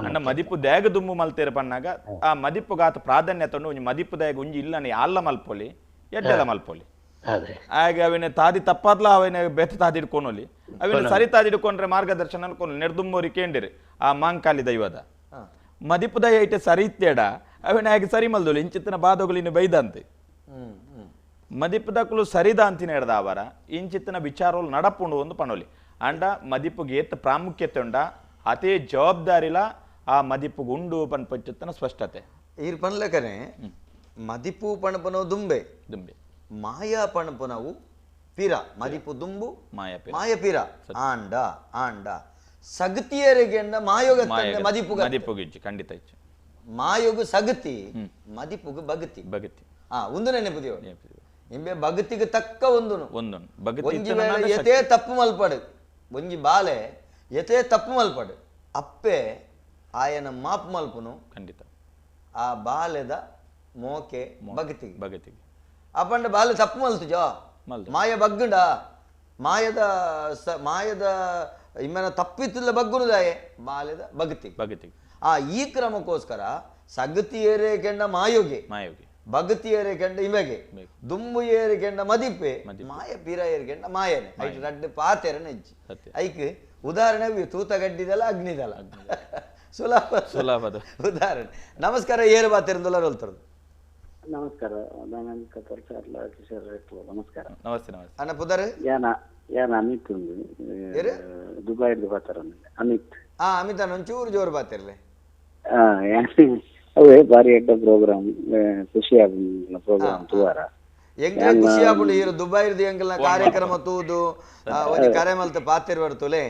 ಅಂಡ ಮದಿಪು ದೇಗ ದುಂಬು ಮಲ್ತೇರ ಪನ್ನಾಗ ಆ ಮದಿಪುಗಾತ ಪ್ರಾಧಾನ್ಯತೆ ಉಂಡು. ಒಂಜಿ ಮದಿಪು ದೇಗ ಒಂಜಿ ಇಲ್ಲನೆ ಅಲ್ಲ ಮಲ್ಪೊಲಿ ಎಡ್ಡೆಲ ಮಲ್ಪೊಲಿ ಆಗ ಅವಿನ ತಾದಿ ತಪ್ಪಾದ್ಲ ಅವಿನ ಬೇತ ತಾದಿ ಹಿಡ್ಕೊನೊಲಿ ಅವಿನ ಸರಿ ತಾದಿ ಹಿಡ್ಕೊಂಡ್ರೆ ಮಾರ್ಗದರ್ಶನ ಅನ್ಕೊಂಡು ನೆಡ್ದುಂಬೋರಿ ಕೇಂಡಿರಿ ಆ ಮಾಂಕಾಲಿ ದೈವದ ಮದಿಪು ದಯ ಐಟೆ ಸರಿ ಇತ್ತೇಡ ಅವಿನ ಹಾಗೆ ಸರಿ ಮಲ್ದೊಲಿ ಇಂಚಿತ್ತಿನ ಬಾದೋಗಳು ಇನ್ನು ಬೈದಂತೆ ಮದಿಪುದಕ್ಕಲು ಸರಿದ ಅಂತಿನ ಹಿಡ್ದ ಅವರ ಇಂಚಿತ್ತಿನ ವಿಚಾರಗಳು ನಡಪುಂಡು ಒಂದು ಪಣೋಲಿ. ಅಂಡ ಮದಿಪುಗೆ ಏತ್ ಪ್ರಾಮುಖ್ಯತೆ ಉಂಡ ಅದೇ ಜವಾಬ್ದಾರಿಲ ಆ ಮದಿಪುಗೆ ಉಂಡು ಪನ್ಪಂಚಿತ್ತಿನ ಸ್ಪಷ್ಟತೆ ಈರ್ ಪನ್ಲಕನೆ ಮದಿಪು ಪಣಪನೋ ದುಂಬೆ ದುಂಬೆ ಮಾಯಾ ಪಣಪನವು ಪಿರ ಮದಿಪು ದುಂಬು ಮಾಯ ಪಿರ ಆಂಡ ಆಂಡ ಸಗತಿಯರಿಗೆ ಮಾಯೋಗ ಮದಿಪುಗ ಮದಿಪುಗೆ ಖಂಡಿತ ಮಾಯೋಗು ಸಗತಿ ಮದಿಪುಗು ಬಗತಿ ಬಗತಿ ಒಂದು ನೆನಪುದಿಯೋ ಇಂಬೆ ಭಗತಿಗೆ ತಕ್ಕ ಒಂದು ಒಂದು ಒಂಜಿ ವೇಳೆ ಯತೆ ತಪ್ಪು ಮಲ್ಪಡು ಒಂಜಿ ಬಾಲೆ ಯತೆ ತಪ್ಪು ಮಲ್ಪಡು ಅಪ್ಪೆ ಆಯನ ಮಾಪು ಮಲ್ಪುನು ಖಂಡಿತ ಆ ಬಾಲೆದ ಮೋಕೆ ಭಗತಿಗೆ ಭಗತಿಗೆ ಅಪ್ಪಂಡ ಬಾಲೆ ತಪ್ಪು ಮಲ್ತುಜೋ ಮಾಯ ಬಗ್ಗುಂಡ ಮಾಯದ ಮಾಯದ ಇಮ್ಮನ ತಪ್ಪಿತ್ತಿಲ್ಲ ಬಗ್ಗುನುದಾಯೆ ಬಾಲೆದ ಭಗತಿ ಭಗತಿಗೆ ಆ ಈ ಕ್ರಮಕ್ಕೋಸ್ಕರ ಸಗತಿಯೇರೆ ಕೆಂಡ ಮಾಯೋಗೆ ಮಾಯೋಗೆ ಭಗತಿಯೇರೆ ಕೆಂಡ ಇಮೆಗೆ ದುಂಬು ಏರೆ ಕೆಂಡ ಮದಿಪೆ ಮಾಯ ಪೀರ ಏರೆ ಕೆಂಡ ಮಾಯನೆ ಐಟ್ ರಡ್ಡು ಪಾತೆರನೆ ಹೆಜ್ಜಿ ಐಕ್ ಉದಾಹರಣೆ ತೂತ ಗಡ್ಡಿದಲ್ಲ ಅಗ್ನಿದಲ್ಲ ಸುಲಭ ಸುಲಭದ ಉದಾಹರಣೆ. ನಮಸ್ಕಾರ ಏರು ಬಾತಿರಂದಲ್ಲ ರೋಲ್ತರದು. ನಮಸ್ಕಾರ ನಮಸ್ಕಾರ ನಮಸ್ತೆ ನಮಸ್ತೆ ಅಣ್ಣ ಪುದರ್ ಯಾನ ಯಾನ ಅಮಿತ್ ದುಬೈ ಬಾತಾರ ಅಮಿತ್. ಹಾ ಅಮಿತ್ ಅಣ್ಣ ಒಂಚೂರು ಜೋರು ಬಾತಿರ್ಲಿ. ಅವೇ ಬಾರಿ ಎಡ್ಡ ಪ್ರೋಗ್ರಾಮ್ ಖುಷಿ ಆಗುನ ಪ್ರೋಗ್ರಾಮ್ ತುವಾರ ಎಂಗ್ಲ ಖುಷಿ ಆಪುಂಡು ಈರು ದುಬೈ ಇರ್ದು ಎಂಗ್ಲ ಕಾರ್ಯಕ್ರಮ ತೂದು ಒಂಜಿ ಕರೆ ಮಲ್ತ ಪಾತಿರ್ ಬರ್ತುಲೆ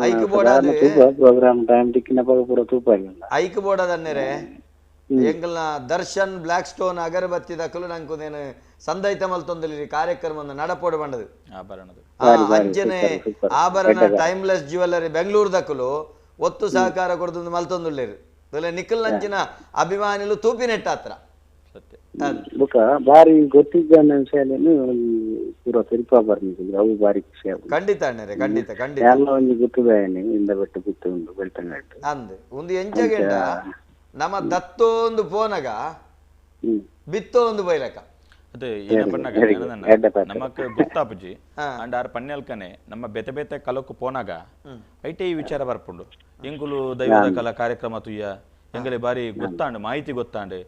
ಐಕ್ ಬೋಡಾದ ಪ್ರೋಗ್ರಾಮ್ ಟೈಮ್ ತಿಕ್ಕಿನ ಪಗ ಪೂರ ತೂಪ ಇಲ್ಲ ಐಕ್ ಬೋಡಾದನ್ನೆರೆ ಎಂಗ್ಲ ದರ್ಶನ್ ಬ್ಲಾಕ್ ಸ್ಟೋನ್ ಅಗರಬತ್ತಿ ದಕ್ಕಲು ನಂಕುದೇನು ಸಂದೈತ ಮಲ್ತೊಂದಲಿ ಕಾರ್ಯಕ್ರಮ ನಡಪೋಡು ಬಂಡದು ಆಭರಣದ ಅಂಚನೆ ಆಭರಣ ಟೈಮ್ಲೆಸ್ ಜ್ಯುವೆಲ್ಲರಿ ಬೆಂಗಳೂರು ದಕ್ಕಲು ಒತ್ತು ಸಹಕಾರ ಕೊಡ್ದು ಮಲ್ತೊಂದುಳ್ಳೇರು ನಿಖಲ್ ನಂಚಿನ ಅಭಿಮಾನಿಲು ತೂಪಿ ನೆಟ್ಟಾತ್ರ ಬುಕ್ಕ ಬಾರಿ ಗೊತ್ತಿದ್ದ ವಿಷಯಲೇನು ಪೂರ ತಿರುಪಾ ಬರ್ನಿದ್ರು ಅವು ಬಾರಿ ಖುಷಿ ಆಗುದು. ಖಂಡಿತ ಅಣ್ಣರೇ ಖಂಡಿತ ಖಂಡಿತ ಎಲ್ಲ ಒಂದು ಗೊತ್ತಿದೆ ಇಂದ ಬೆಟ್ಟು ಬಿತ್ತು ಉಂಟು ಬೆಳ್ತಂಗಟ್ಟು ಅಂದ್ ಒಂದು ಎಂಚಗೆಂಡ ನಮ್ಮ ದತ್ತೊಂದು ಪೋನಗ ಬಿತ್ತೋ ಒಂದು ಬೈಲಕ ಅದೇ ಏನಪ್ಪನಾಗ ನಮಕ್ ಗೊತ್ತಾಪುಜಿ ಅಂಡ್ ಆರ್ ಪನ್ಯಲ್ಕನೆ ನಮ್ಮ ಬೇತೆ ಬೇತೆ ಕಲಕ್ಕು ಪೋನಾಗ ಐಟೆ ಈ ವಿಚಾರ ಬರ್ಪುಂಡು ಎಂಕುಲು ದೈವದ ಕಲಾ ಕಾರ್ಯಕ್ರಮ ತುಯ್ಯ ಎಂಗಲೆ ಬಾರಿ ಗೊತ್ತಾಂಡು ಮಾಹಿತಿ ಗೊತ್ತಾಂಡು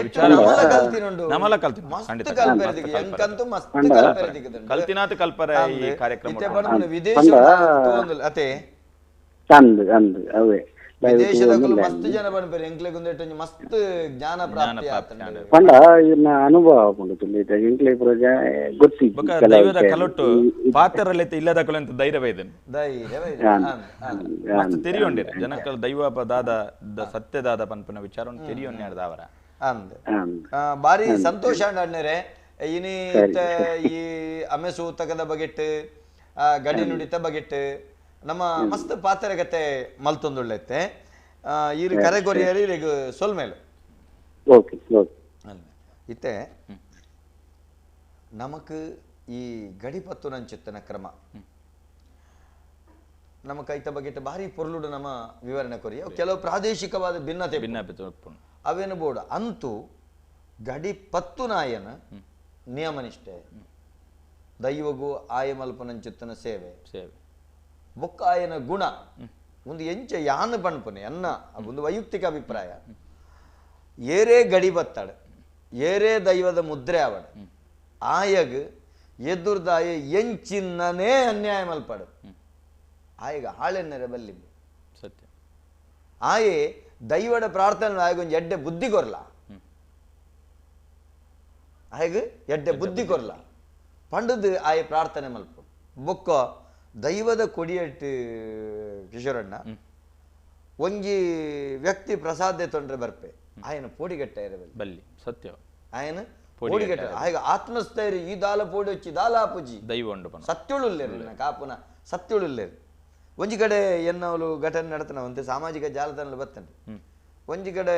ವಿಚಾರ ನಮಲ ಕಲ್ತಿನ ಕಲ್ತಿನಾತ ಕಲ್ಪರ ಈ ಕಾರ್ಯಕ್ರಮ ವಿದೇಶದಕುಲು ಮಸ್ತ್ ಜನ ಪನ್ಪೆರ್ ಎಂಕ್ಲೆಗ್ ಉಂದೆಟ್ ಒಂಜಿ ಮಸ್ತ್ ಜ್ಞಾನ ಪ್ರಾಪ್ತಿ ಆತುಂಡು ಪಂಡ ಇನ್ನ ಅನುಭವ ಆಪುಂಡು ತುಲಿತ ಎಂಕ್ಲೆ ಪೂರ ಗೊತ್ತಿಜ್ಜಿ ಬೊಕ ದೈವದ ಕಲೊಟ್ಟು ಪಾತೆರಲೆತ ಇಲ್ಲದಕುಲು ಅಂತ ಧೈರ್ಯ ಬೈದೆನ್ ಧೈರ್ಯ ಮಸ್ತ್ ತೆರಿಯೊಂಡೆರ್ ಜನಕಲ್ ದೈವ ದಾದ ಸತ್ಯ ದಾದ ಪನ್ಪಿನ ವಿಚಾರವನ್ನು ತೆರಿಯೊನ್ಯಾರ್ದಾವರ ಅಂದ್ ಬಾರಿ ಸಂತೋಷ ಅಂಡ್ ಅಣ್ಣರೇ ಇನಿ ಈ ಅಮೆಸೂತಕದ ಬಗೆಟ್ ಗಡಿ ನುಡಿತ ಬಗೆಟ್ ನಮ್ಮ ಮಸ್ತ್ ಪಾತ್ರಗತೆ ಮಲ್ತೊಂದುಳ್ಳೆತ್ತೆ ಈರು ಕರೆಗೊರಿಯರಿ ಇರೆಗ್ ಸೊಲ್ಮೇಲು ಓಕೆ ಓಕೆ ಇತ್ತೆ ನಮಕ್ ಈ ಗಡಿಪತ್ತು ನಂಚಿತ್ತನ ಕ್ರಮ ನಮ್ಮ ಕೈತ ಬಗೆಟ್ ಭಾರಿ ಪೊರ್ಲುಡು ನಮ್ಮ ವಿವರಣೆ ಕೊರಿಯ ಕೆಲವು ಪ್ರಾದೇಶಿಕವಾದ ಭಿನ್ನತೆ ಭಿನ್ನತೆ ಅವೇನು ಬೋರ್ಡ್ ಅಂತೂ ಗಡಿಪತ್ತು ನಾಯನ ನಿಯಮನಿಷ್ಠೆ ದೈವಗೂ ಆಯಮಲ್ಪನಂಚಿತ್ತನ ಸೇವೆ ಸೇವೆ ಬೊಕ್ಕಾಯನ ಗುಣ ಒಂದು ಎಂಚ ಯಾನು ಪಣ್ಪುನೆ ಅನ್ನ ಒಂದು ವೈಯಕ್ತಿಕ ಅಭಿಪ್ರಾಯ ಏರೇ ಗಡಿ ಬತ್ತಾడు ಏರೇ ದೈವದ ಮುದ್ರೆ ಅವಡು ಆಯಗ್ ಎದುರ್ದಾಯ ಎಂಚಿನ್ನನೇ ಅನ್ಯಾಯ ಮಲ್ಪಾಡು ಆಯಗ ಹಾಳೆನ್ನರೆ ಬಲ್ಲಿ ಸತ್ಯ ಆಯೆ ದೈವಡ ಪ್ರಾರ್ಥನೆ ಆಯಗೊಂದು ಎಡ್ಡೆ ಬುದ್ಧಿ ಕೊರ್ಲ ಆಯಗ ಎಡ್ಡೆ ಬುದ್ಧಿ ಕೊರ್ಲ ಪಂಡದು ಆಯ ಪ್ರಾರ್ಥನೆ ಮಲ್ಪ ಬೊಕ್ಕ ದೈವದ ಕೊಡಿಯಟ್ಟು ಕಿಶೋರಣ್ಣ ಒಂಜಿ ವ್ಯಕ್ತಿ ಪ್ರಸಾದ ತೊಂದರೆ ಬರ್ಪೆ ಆಯನ ಪೋಡಿಗಟ್ಟ ಇರಬಲ್ಲಿ ಬಲ್ಲಿ ಸತ್ಯ ಆಯನ ಪೋಡಿಗಟ್ಟ ಆಯಗ ಆತ್ಮಸ್ಥೈರ್ಯ ಈ ದಾಲ ಪೋಡಿ వచ్చಿ ದಾಲ ಆಪುಜಿ ದೈವ ಉಂಡು ಸತ್ಯುಳುಲ್ಲೇರು ಕಾಪುನ ಸತ್ಯುಳುಲ್ಲೇರು ಒಂಜಿ ಕಡೆ ಎನ್ನವಳು ಘಟನೆ ನಡತನವಂತೆ ಸಾಮಾಜಿಕ ಜಾಲತಾಣ ಬತ್ತಂತೆ ಒಂಜಿ ಕಡೆ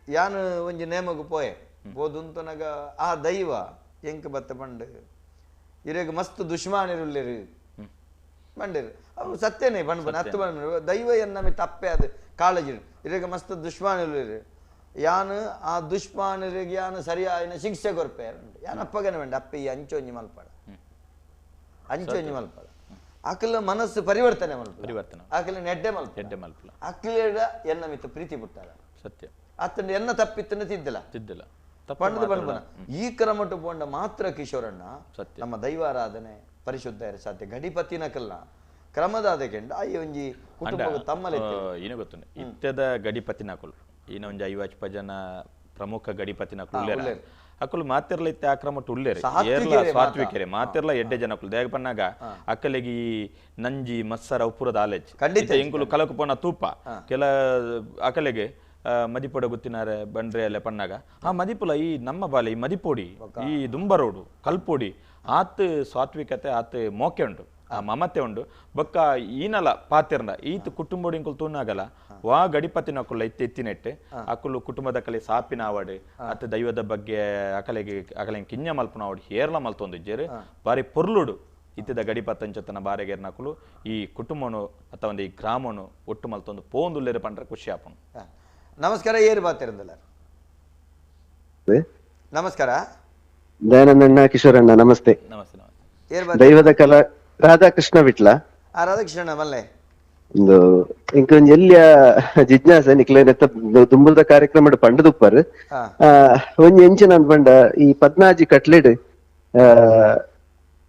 ಯಾನು ಒಂಜಿ ನೇಮಗು ಪೋಯೆ ಪೋದುಂತನಗ ಆ ದೈವ ಎಂಕ್ ಬತ್ತ ಪಂಡು ಇರೇಗ ಮಸ್ತ್ ದುಶ್ಮಾನಿರುಲ್ಲೇರು ಬಂಡೇರು ಅವು ಸತ್ಯನೇ ಬಣ್ಣ ಹತ್ತು ಬಂಡ ದೈವ ಎನ್ನಮಿ ತಪ್ಪೆ ಅದು ಕಾಳಜಿ ಇರೇಗ ಮಸ್ತ್ ದುಶ್ಮಾನಿರುಲ್ಲೇರು ಯಾನು ಆ ದುಷ್ಮಾನರಿಗೆ ಯಾನು ಸರಿಯಾಯಿನ ಶಿಕ್ಷೆ ಕೊರ್ಪೆ ಯಾನು ಅಪ್ಪಗನೆ ಬೇಡ ಅಪ್ಪೆ ಈ ಅಂಚೊಂಜಿ ಮಲ್ಪಾಡ ಅಂಚೊಂಜಿ ಮಲ್ಪಾಡ ಅಕಲ ಮನಸ್ಸು ಪರಿವರ್ತನೆ ಮಲ್ಪ ಪರಿವರ್ತನೆ ಅಕಲ ನೆಡ್ಡೆ ಮಲ್ಪ ಎಡ್ಡೆ ಮಲ್ಪಲ ಅಕ್ಲೇಡ ಎನ್ನ ಮಿತ್ತ ಪ್ರೀತಿ ಪುಟ್ಟಾರ ಸತ್ಯ ಅತ್ತಂಡ ಎನ್ನ ತಪ್ಪಿತ್ತನ ತಿದ್ದಿಲ್ಲ ತಿದ್ದಿಲ್ಲ ಪಂಡದು ಪಂಡ ಈ ಕ್ರಮಟ್ಟು ಪೋಂಡ ಮಾತ್ರ ಕಿಶೋರಣ್ಣ ನಮ್ಮ ದೈವಾರಾಧನೆ ಪರಿಶುದ್ಧ ಸಾಧ್ಯ ಗಡಿಪತಿನ ಕಲ್ಲ ಕ್ರಮದಾದ ಕೆಂಡ ಈ ಒಂಜಿ ಕುಟುಂಬ ತಮ್ಮಲೆ ಏನು ಗೊತ್ತುಂಡು ಇತ್ಯದ ಗಡಿಪತಿನಕುಲು ಈನ ಒಂಜಿ ಐವತ್ತು ಜನ ಪ್ರಮುಖ ಗಡಿಪತಿನಕುಲು ಉಲ್ಲೇರು ಅಕುಲು ಮಾತಿರ್ಲ ಇತ್ತೆ ಆಕ್ರಮಟ್ಟು ಉಲ್ಲೇರು ಏರ್ಲ ಸಾತ್ವಿಕರೆ ಮಾತಿರ್ಲ ಎಡ್ಡೆ ಜನಕುಲು ದೇಗ ಪನ್ನಾಗ ಅಕ್ಕಲಿಗೆ ಈ ನಂಜಿ ಮತ್ಸರ ಉಪ್ಪುರದ ಆಲೇಜ್ ಖಂಡಿತ ಇಂಕುಲು ಕಲಕು ಪೋನ ತೂಪ ಕೆಲ ಅಕಲೆಗೆ ಮದಿಪೊಡ ಗುತ್ತಿನಾರೆ ಬಂಡ್ರೆ ಅಲ್ಲೇ ಪಣ್ಣಾಗ ಆ ಮದಿಪುಲ ಈ ನಮ್ಮ ಬಾಲೆ ಈ ಮದಿಪೊಡಿ ಈ ದುಂಬರೋಡು ಕಲ್ಪೊಡಿ ಆತ್ ಸಾತ್ವಿಕತೆ ಆತ್ ಮೋಕೆ ಉಂಟು ಆ ಮಮತೆ ಉಂಡು ಬೊಕ್ಕ ಈನಲ ಪಾತಿರ್ನ ಈತ ಕುಟುಂಬೋಡಿ ಇಂಕುಲು ತೂನಾಗಲ ವಾ ಗಡಿಪತಿನ ಅಕುಲ ಇತ್ತು ಇತ್ತಿನೆಟ್ಟೆ ಅಕುಲು ಕುಟುಂಬದ ಕಲೆ ಸಾಪಿನ ಆವಡು ಅತ್ತ ದೈವದ ಬಗ್ಗೆ ಅಕಲೆಗೆ ಅಕಲೆ ಕಿಂಜ ಮಲ್ಪನ ಆವಡು ಹೇರ್ಲ ಮಲ್ತೊಂದಿಜ್ಜೇರು ಬಾರಿ ಪೊರ್ಲುಡು ಇತ್ತಿದ ಗಡಿಪತ್ತಂಚತನ ಬಾರೆಗೇರ್ನಕುಲು ಈ ಕುಟುಂಬನು ಅಥವಾ ಒಂದು ಈ ಗ್ರಾಮನು ಒಟ್ಟು ಮಲ್ತೊಂದು ಪೋಂದುಲ್ಲೇರು ಪಂಡ್ರೆ ಖುಷಿ ಆಪನು. ನಮಸ್ಕಾರ, ಏರು ಬಾತಿರಂದಲ್ಲ. ನಮಸ್ಕಾರ ದಯಾನಂದಣ್ಣ, ಕಿಶೋರಣ್ಣ, ನಮಸ್ತೆ. ನಮಸ್ತೆ ನಮಸ್ತೆ. ದೈವದ ಕಲಾ ರಾಧಾಕೃಷ್ಣ ವಿಟ್ಲ. ರಾಧಾಕೃಷ್ಣ ಮಲ್ಲೆ ಒಂದು ಇಂಕೊಂಜಿ ಎಲ್ಲಿಯ ಜಿಜ್ಞಾಸೆ ನಿಕ್ಲೇನೆತ್ತ ದುಂಬುದ ಕಾರ್ಯಕ್ರಮ ಪಂಡದುಪ್ಪರ್ ಒಂಜಿ ಎಂಚಿನ ಅಂದ್ ಪಂಡ ಈ ಪದ್ನಾಜಿ ಕಟ್ಲೆಡ್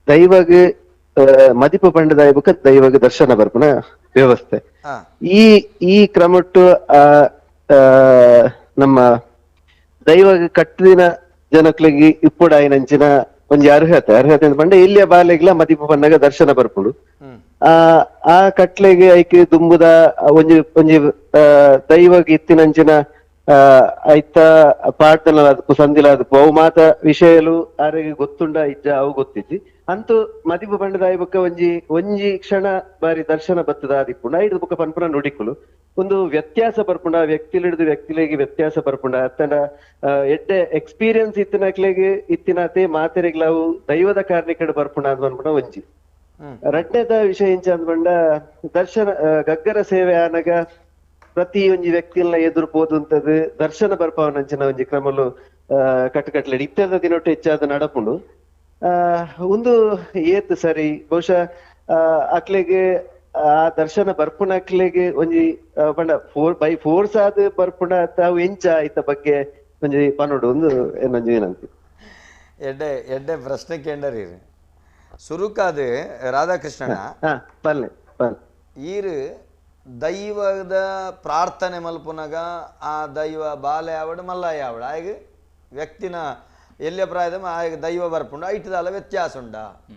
ದೈವಗ್ ಮದಿಪು ಪಂಡದ ಬುಕ್ಕ ದೈವಗ್ ದರ್ಶನ ಬರ್ಪುನ ವ್ಯವಸ್ಥೆ ಈ ಈ ಕ್ರಮಟ್ಟು ಆ ನಮ್ಮ ದೈವಗ್ ಕಟ್ಟಿನ ಜನಕ್ಲಿಗೆ ಇಪ್ಪುಡಾಯಿನಂಚಿನ ಒಂಜಿ ಅರ್ಹತೆ ಅರ್ಹತೆ ಪಂಡ ಇಲ್ಲಿಯ ಬಾಲೆಗ್ಲ ಮದಿಪು ಪನ್ನಗ ದರ್ಶನ ಬರ್ಪುಂಡು. ಆ ಆ ಕಟ್ಲೆಗೆ ಐಕೆ ದುಂಬುದ ಒಂಜಿ ಒಂಜಿ ದೈವಗ್ ಇತ್ತಿನಂಚಿನ ಐತ ಪಾಡ್ದನ ಅದಕ್ಕೂ ಸಂದಿಲ ಅದಕ್ಕೂ ಅವು ಮಾತ ವಿಷಯಲು ಆರೆಗೆ ಗೊತ್ತುಂಡ ಇಜ್ಜ ಅವು ಗೊತ್ತಿಜ್ಜಿ ಅಂತೂ ಮದಿಪು ಪಂಡದ ಬೊಕ್ಕ ಒಂಜಿ ಒಂಜಿ ಕ್ಷಣ ಬಾರಿ ದರ್ಶನ ಬತ್ತದ ಆದಿಪ್ಪುಂಡ ಐದು ಬೊಕ್ಕ ಪನ್ಪುನ ನುಡಿಕುಲು ಒಂದು ವ್ಯತ್ಯಾಸ ಬರ್ಪುಂಡ ವ್ಯಕ್ತಿಲಿಡ್ದು ವ್ಯಕ್ತಿಲಿಗೆ ವ್ಯತ್ಯಾಸ ಬರ್ಪುಂಡ ಅತ್ತನ ಎಡ್ಡೆ ಎಕ್ಸ್ಪೀರಿಯನ್ಸ್ ಇತ್ತಿನಕ್ಲೆಗೆ ಇತ್ತಿನತೆ ಮಾತೆರೆಗ್ಲಾವು ದೈವದ ಕಾರಣಿಕಡು ಬರ್ಪುಂಡ ಅಂದ್ ಪನ್ಪುಂಡ ಒಂಜಿ. ರಡ್ಡದ ವಿಷಯ ಇಂಚ ಅಂದ್ಪಂಡ ದರ್ಶನ ಗಗ್ಗರ ಸೇವೆ ಆನಗ ಪ್ರತಿ ಒಂಜಿ ವ್ಯಕ್ತಿನ ಎದುರು ಪೋದುಂತದ್ದು ದರ್ಶನ ಬರ್ಪವನಂಚಿನ ಒಂಜಿ ಕ್ರಮಲು ಕಟ್ಟುಕಟ್ಲೆ ಇತ್ತೆದ ದಿನೊಟ್ಟು ಹೆಚ್ಚಾದ ನಡಪುಂಡು. ಒಂದು ಏತ್ ಸರಿ ಬಹುಶಃ ಅಕ್ಲೆಗ್ ಆ ದರ್ಶನ ಬರ್ಪುನಕ್ಲೆಗ್ ಒಂಜಿ ಪಂಡ ಫೋರ್ ಬೈ ಫೋರ್ಸ್ ಆದ್ ಬರ್ಪುನ ತಾವು ಎಂಚ ಇತ್ತ ಬಗ್ಗೆ ಒಂಜಿ ಪನೊಡು ಒಂದು ಏನೊಂಜಿ ವಿನಂತಿ. ಎಡ್ಡೆ ಎಡ್ಡೆ ಪ್ರಶ್ನೆ ಕೇಂಡರಿ ಸುರುಕಾದ ರಾಧಾಕೃಷ್ಣನ ಪಲ್ಲೆ ಈರು ದೈವದ ಪ್ರಾರ್ಥನೆ ಮಲ್ಪುನಗ ಆ ದೈವ ಬಾಲೆ ಆವಡು ಮಲ್ಲಾಯ ಆವಡು ಆಯಗ ವ್ಯಕ್ತಿನ ಎಲ್ಲಿಯ ಪ್ರಾಯದ ಆಯಗ ದೈವ ಬರ್ಪುಂಡು ಐಟದಾಲ ವ್ಯತ್ಯಾಸ ಉಂಡ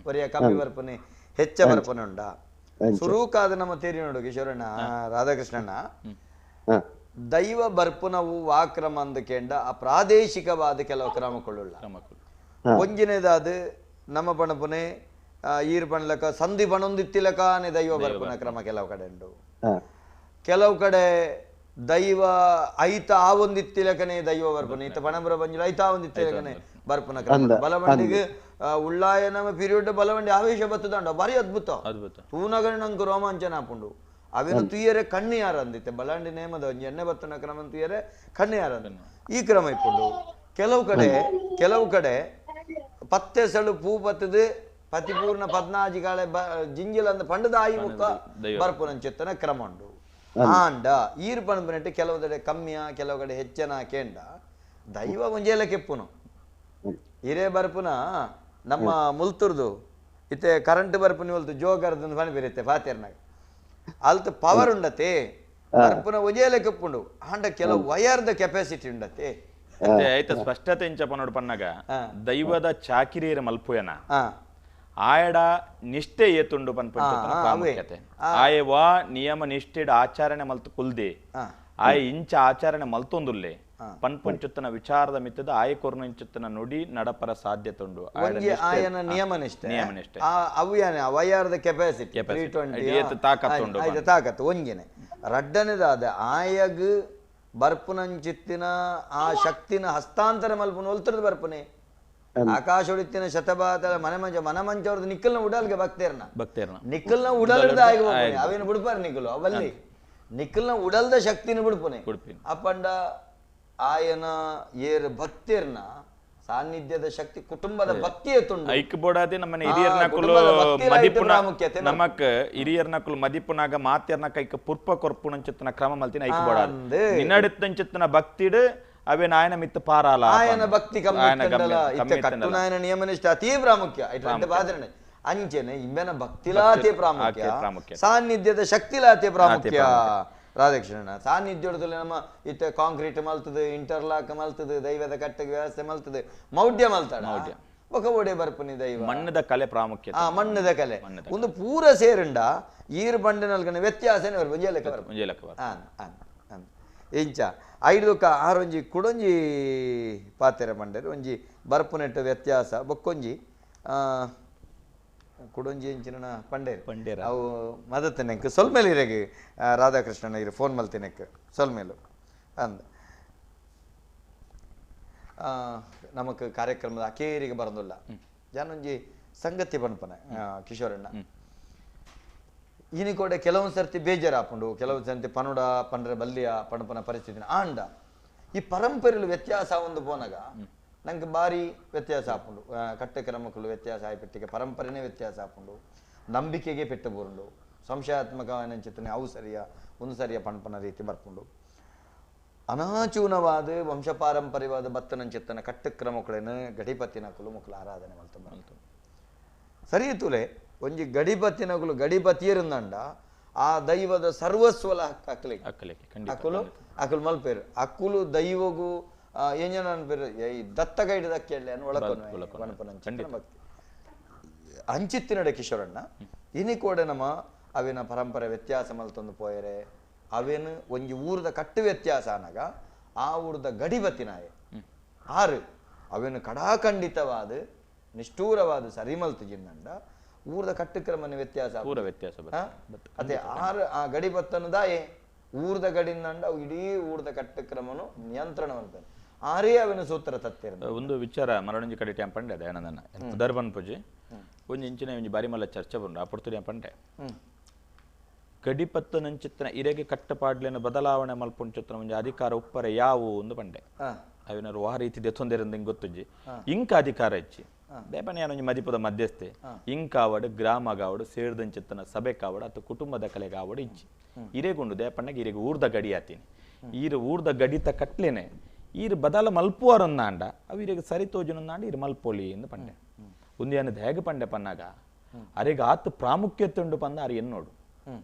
ಒರಿಯ ಕಮ್ಮಿ ಬರ್ಪುನೆ ಹೆಚ್ಚ ಬರ್ಪುನೆ ಉಂಡ. ಸುರುಕಾದ ನಮ್ಮ ತೇರಿ ನೋಡು ಕಿಶೋರಣ್ಣ ರಾಧಾಕೃಷ್ಣಣ್ಣ, ದೈವ ಬರ್ಪುನವು ವಾ ಕ್ರಮ ಅಂದಕೇಂಡ ಆ ಪ್ರಾದೇಶಿಕವಾದ ಕೆಲವು ಕ್ರಮಕೊಳ್ಳುಳ್ಳ. ಒಂಜಿನೇದಾದ ನಮ್ಮ ಪಣಪುನೆ ಈರ್ ಪಣ್ಲಕ ಸಂಧಿ ಪಣೊಂದಿತ್ತಿಲಕಾನೆ ದೈವ ಬರ್ಪುನ ಕ್ರಮ ಕೆಲವು ಕಡೆ ಉಂಡು. ಕೆಲವು ಕಡೆ ದೈವ ಐತ ಆ ಒಂದಿತ್ತಿಲಕನೆ ದೈವ ಬರ್ಪುನ ಇತ್ತ ಪಣಬರ ಬಂಜಿಲ ಐತ ಆ ಒಂದಿತ್ತಿಲಕನೆ ಬರ್ಪುನ ಕ್ರಮ. ಬಲವಂಡಿಗೆ ಉಳ್ಳಾಯ ನಮ್ಮ ಪೀರಿಯಡ್ ಬಲವಂಡಿ ಆವೇಶ ಬತ್ತದಂಡ ಭಾರಿ ಅದ್ಭುತ ತೂನಗರ ನಂಗೆ ರೋಮಾಂಚನ ಆಪುಂಡು. ಅವೇನು ತುಯ್ಯರೆ ಕಣ್ಣು ಯಾರ ಅಂದಿತ್ತೆ ಬಲಂಡಿ ನೇಮದ ಒಂಜಿ ಎಣ್ಣೆ ಬತ್ತನ ಕ್ರಮ ತುಯ್ಯರೆ ಕಣ್ಣು ಯಾರ ಈ ಕ್ರಮ ಇಪ್ಪುಂಡು. ಕೆಲವು ಕಡೆ ಪತ್ತೆ ಸಳು ಪೂ ಪತ್ತದು ಪತಿಪೂರ್ಣ ಪದ್ನಾಜಿ ಕಾಳೆ ಜಿಂಜಿಲ ಅಂದ ಪಂಡದ ಆಯಿ ಮುಖ ಬರ್ಪುನಂಚಿತ್ತನ ಕ್ರಮ ಉಂಡು. ಆಂಡ ಈರು ಪಣಪನೆಟ್ಟು ಕೆಲವು ಕಡೆ ಕಮ್ಮಿಯ ಕೆಲವು ಕಡೆ ಹೆಚ್ಚನ ಕೇಂಡ ದೈವ ಒಂಜೇಲ ಕೆಪ್ಪುನು ಹಿರೇ ಬರ್ಪುನ ನಮ್ಮ ಮುಲ್ತುರ್ದು ಇತ್ತೆ ಕರೆಂಟ್ ಬರ್ಪುನಿ ಒಲ್ತು ಜೋಗರ್ದು ಪಣಿ ಬೇರೆ ಫಾತೇರ್ನಾಗ ಅಲ್ತು ಪವರ್ ಉಂಡತೆ ಬರ್ಪುನ ಒಂಜೇಲ ಕೆಪ್ಪುಂಡು. ಆಂಡ ಕೆಲವು ವಯರ್ದ ಕೆಪಾಸಿಟಿ ಉಂಡತೆ. ಐತ ಸ್ಪಷ್ಟತೆ ಇಂಚ ಪನೋಡು ಪನ್ನಾಗ ದೈವದ ಚಾಕಿರಿಯರ ಮಲ್ಪುಯನ ಆಯಡ ನಿಷ್ಠೆ ಏತುಂಡು ಪನ್ಪಂಚತನ ಪ್ರಾಮುಖ್ಯತೆ. ಆಯವಾ ನಿಯಮ ನಿಷ್ಠೆಡ್ ಆಚರಣೆ ಮಲ್ತು ಕುಲ್ದೆ ಆಯ ಇಂಚ ಆಚರಣೆ ಮಲ್ತೊಂದುಲ್ಲೆ ಪನ್ಪಂಚುತ್ತನ ವಿಚಾರದ ಮಿತ್ತದ ಆಯ ಕೊರ್ನಂಚುತ್ತನ ನುಡಿ ನಡಪರ ಸಾಧ್ಯತೆ ಉಂಡು. ಆಯನ ನಿಯಮ ನಿಷ್ಠೆ ನಿಯಮ ನಿಷ್ಠೆ ಅವ್ಯಾನೆ ವಯರ್ದ ಕೆಪಾಸಿಟಿ ಏತು ತಾಕತ್ತು ಉಂಡು ಆಯ್ತು ತಾಕತ್ತು ಒಂಜಿನೆ. ರಡ್ಡನೇದಾದ ಆಯಗ್ ಬರ್ಪುನಂಚಿತ್ತಿನ ಆ ಶಕ್ತಿನ ಹಸ್ತಾಂತರ ಮಲ್ಪುನ ಒಲ್ತರದ ಬರ್ಪುನೆ ಆಕಾಶ ಹೊಡಿತಿನ ಶತಬಾತ ಮನೆ ಮಂಚ ಮನ ಮಂಚವ್ರದ್ದು ನಿಕ್ಕಲ್ನ ಉಡಲ್ಗೆ ಭಕ್ತೇರ್ನ ಭಕ್ತೇರ್ನ ನಿಕ್ಕಲ್ನ ಉಡಲ್ದ ಆಗಿ ಅವೇನು ಬಿಡ್ಪಾರ ನಿಕ್ಕಲು ಅವಲ್ಲಿ ನಿಕ್ಕಲ್ನ ಉಡಲ್ದ ಶಕ್ತಿನ ಬಿಡ್ಪುನೆ ಅಪ್ಪಂಡ ಆಯನ ಏರ್ ಭಕ್ತೇರ್ನ ಸಾನ್ನಿಧ್ಯದ ಶಕ್ತಿ ಕುಟುಂಬದ ಭಕ್ತಿ ಎತ್ತುಂಡು. ಐಕ್ ಬೋಡಾದೆ ನಮ್ಮನೆ ಹಿರಿಯರ್ನಕುಲು ಮದಿಪುನ ನಮಕ್ ಹಿರಿಯರ್ನಕುಲು ಮದಿಪುನಾಗ ಮಾತೆರ್ನ ಕೈಕ ಪುರ್ಪ ಕೊರ್ಪುನಂಚಿತ್ತನ ಕ್ರಮ ಮಲ್ತಿನ ಐಕ್ ಬೋಡಾದೆ ನಿನ್ನಡಿತ್ತಂಚಿತ್ತನ ಭಕ್ತಿಡ್ ಅವೇ ನಾಯನ ಮಿತ್ತ ಪಾರಾಲ ಆಯನ ಭಕ್ತಿ ಕಮ್ಮಿ ಕಟ್ಟುನಾಯನ ನಿಯಮ ನಿಷ್ಠ ಅತಿ ಪ್ರಾಮುಖ್ಯ ಬಾದರಣೆ ಅಂಚೆನೆ ಇಂಬೆನ ಭಕ್ತಿಲಾತೆ ಪ್ರಾಮುಖ್ಯ ಸಾನ್ನಿಧ್ಯದ ಶಕ್ತಿಲಾತೆ ಪ್ರಾಮುಖ್ಯ. ರಾಧಾಕೃಷ್ಣ ಸಾನ್ನಿಧ್ಯದಲ್ಲಿ ನಮ್ಮ ಇತ್ತ ಕಾಂಕ್ರೀಟ್ ಮಲ್ತದೆ ಇಂಟರ್ಲಾಕ್ ಮಲ್ತದೆ ದೈವದ ಕಟ್ಟೆಗೆ ವ್ಯವಸ್ಥೆ ಮಲ್ತದೆ ಮೌಢ್ಯ ಮಲ್ತಾಡ ಬೊಕ ಓಡೆ ಬರ್ಪುನಿ ದೈವ ಮಣ್ಣದ ಕಲೆ ಪ್ರಾಮುಖ್ಯ. ಆ ಮಣ್ಣದ ಕಲೆ ಒಂದು ಪೂರ ಸೇರುಂಡ ಈರು ಬಂಡಿನಲ್ಗನ ವ್ಯತ್ಯಾಸನೇ ಬರ್ಪು. ಇಂಚ ಐದುಕ ಆರೊಂಜಿ ಕುಡೊಂಜಿ ಪಾತೆರ ಬಂಡರು ಒಂಜಿ ಬರ್ಪುನೆಟ್ಟು ವ್ಯತ್ಯಾಸ ಬೊಕ್ಕೊಂಜಿ ಕುಡೊಂಜಿ ಎಂಚಿನ ಪಂಡೇರು ಪಂಡೇರ ಅವು ಮದತ್ತನೆಕ್ ಸೊಲ್ಮೇಲೆ ಇರಗೆ ರಾಧಾಕೃಷ್ಣನ ಇರು ಫೋನ್ ಮಲ್ತಿನೆಕ್ ಸೊಲ್ಮೇಲು ಅಂದ ನಮಕ್ ಕಾರ್ಯಕ್ರಮದ ಅಕೇರಿಗೆ ಬರೋದಿಲ್ಲ ಜಾನೊಂಜಿ ಸಂಗತಿ ಪನ್ಪನೆ ಕಿಶೋರಣ್ಣ ಈನಿ ಕೂಡ ಕೆಲವೊಂದು ಸರ್ತಿ ಬೇಜಾರಾಪುಂಡು ಕೆಲವೊಂದು ಸರ್ತಿ ಪನುಡ ಪಂಡ್ರೆ ಬಲ್ಲಿಯ ಪಣಪನ ಪರಿಸ್ಥಿತಿನ ಆಂಡ ಈ ಪರಂಪರೆಲು ವ್ಯತ್ಯಾಸ ಒಂದು ಪೋನಾಗ ನಂಗೆ ಭಾರಿ ವ್ಯತ್ಯಾಸ ಆಪುಂಡು. ಕಟ್ಟೆ ಕ್ರಮಕ್ಕಳು ವ್ಯತ್ಯಾಸ ಆಯ್ಪೆಟ್ಟಿಗೆ ಪರಂಪರೆನೇ ವ್ಯತ್ಯಾಸ ಆಪುಂಡು ನಂಬಿಕೆಗೆ ಪೆಟ್ಟು ಬೋರುಂಡು ಸಂಶಯಾತ್ಮಕ ಚಿಂತನೆ ಅವು ಸರಿಯ ಒಂದು ಸರಿಯ ಪಣಪನ ರೀತಿ ಬರ್ಪುಂಡು. ಅನಾಚೂನವಾದ ವಂಶಪಾರಂಪರ್ಯವಾದ ಬತ್ತನಂಚಿತ್ತನ ಕಟ್ಟು ಕ್ರಮಗಳೇನು ಗಡಿಪತ್ತಿನಕುಲು ಮುಕ್ಕಲು ಆರಾಧನೆ ಮಲ್ತು ಸರಿ ತುಲೆ ಒಂಜಿ ಗಡಿಪತ್ತಿನಕುಲು ಗಡಿಪತಿಯರುಂದಂಡ ಆ ದೈವದ ಸರ್ವಸ್ವಲ ಹಕ್ಕಲಿಗೆ ಅಕ್ಕಲು ಅಕ್ಕಲು ಮಲ್ಪೇರು ಅಕ್ಕುಲು ದೈವಗೂ ಏನೇನ ಅನ್ಪೇರು ಈ ದತ್ತ ಗೈಡದ ಕೇಳಲೆ ಅನ್ ಒಳಕೊನ ಭಕ್ತಿ ಅಂಚಿತ್ತಿನಡೆ ಕಿಶೋರಣ್ಣ ಇನಿ ಕೂಡ ನಮ್ಮ ಅವೇನ ಪರಂಪರೆ ವ್ಯತ್ಯಾಸ ಮಲ್ತೊಂದು ಪೋಯರೆ ಅವೇನು ಒಂಜಿ ಊರದ ಕಟ್ಟು ವ್ಯತ್ಯಾಸ ಅನಾಗ ಆ ಊರದ ಗಡಿಬತ್ತಿನಾಯೆ ಆರು ಅವೇನು ಕಡಾಖಂಡಿತವಾದ ನಿಷ್ಠೂರವಾದ ಸರಿಮಲ್ತು ಜಿನ್ನಂಡ ಊರದ ಕಟ್ಟುಕ್ರಮನ ವ್ಯತ್ಯಾಸ ಪೂರ ವ್ಯತ್ಯಾಸ ಅದೇ ಆರು ಆ ಗಡಿಬತ್ತನು ದಾಯೆ ಊರದ ಗಡಿನಂಡ ಇಡೀ ಊರದ ಕಟ್ಟುಕ್ರಮನು ನಿಯಂತ್ರಣ ಮಾಡ್ತಾನೆ ಆರೇ ಅವನ ಸೂತ್ರ ತತ್ತಿರ. ಒಂದು ವಿಚಾರ ಮರಳಂಜಿ ಕಡೆ ಟ್ಯಾಂಪ್ ಪಂಡೆ ದಯಾನಂದನ ದರ್ಬನ್ ಪೂಜೆ ಒಂಜಿ ಇಂಚಿನ ಒಂಜಿ ಬಾರಿ ಮಲ್ಲ ಚರ್ಚೆ ಬಂಡು ಆ ಪೊರ್ತುಡಿ ಪಂಡೆ ಗಡಿಪತ್ತನಂಚಿತ್ತನ ಇರೆಗೆ ಕಟ್ಟಪಾಡ್ಲಿನ ಬದಲಾವಣೆ ಮಲ್ಪುಂಚಿತ್ತನ ಒಂಜಿ ಅಧಿಕಾರ ಉಪ್ಪರೆ ಯಾವು ಒಂದು ಪಂಡೆ. ಅವಿನರು ವಾ ರೀತಿ ದೆತ್ತೊಂದೇರಂದು ಹಿಂಗೆ ಗೊತ್ತುಜ್ಜಿ ಇಂಕ ಅಧಿಕಾರ ಇಚ್ಚಿ ದೇಪನೆ ಒಂಜಿ ಮದಿಪದ ಮಧ್ಯಸ್ಥೆ ಇಂಕಾವಡು ಗ್ರಾಮಗಾವಡು ಸೇರ್ದಂಚಿತ್ತನ ಸಭೆ ಕಾವಡು ಅಥವಾ ಕುಟುಂಬದ ಕಲೆಗಾವಡು ಇಜ್ಜಿ ಇರೇಗುಂಡು ದೇಪಣ್ಣಗೆ ಇರೆಗೆ ಊರ್ದ ಗಡಿ ಆತೀನಿ ಈರು ಊರ್ದ ಗಡಿತ ಕಟ್ಲೇನೆ ಈರು ಬದಲ ಮಲ್ಪುವಾರೊಂದಾಂಡ ಅವು ಇರೆಗೆ ಸರಿ ತೋಜನೊಂದಾಂಡ ಇರು ಮಲ್ಪೊಲಿ ಎಂದು ಪಂಡೆ ಉಂದಿಯಾನ ಹೇಗೆ ಪಂಡೆ ಪನ್ನಾಗ ಅರೆಗೆ ಆತು ಪ್ರಾಮುಖ್ಯತೆ ಉಂಡು ಪಂದ ಅರೆ ಎನ್ನೋಡು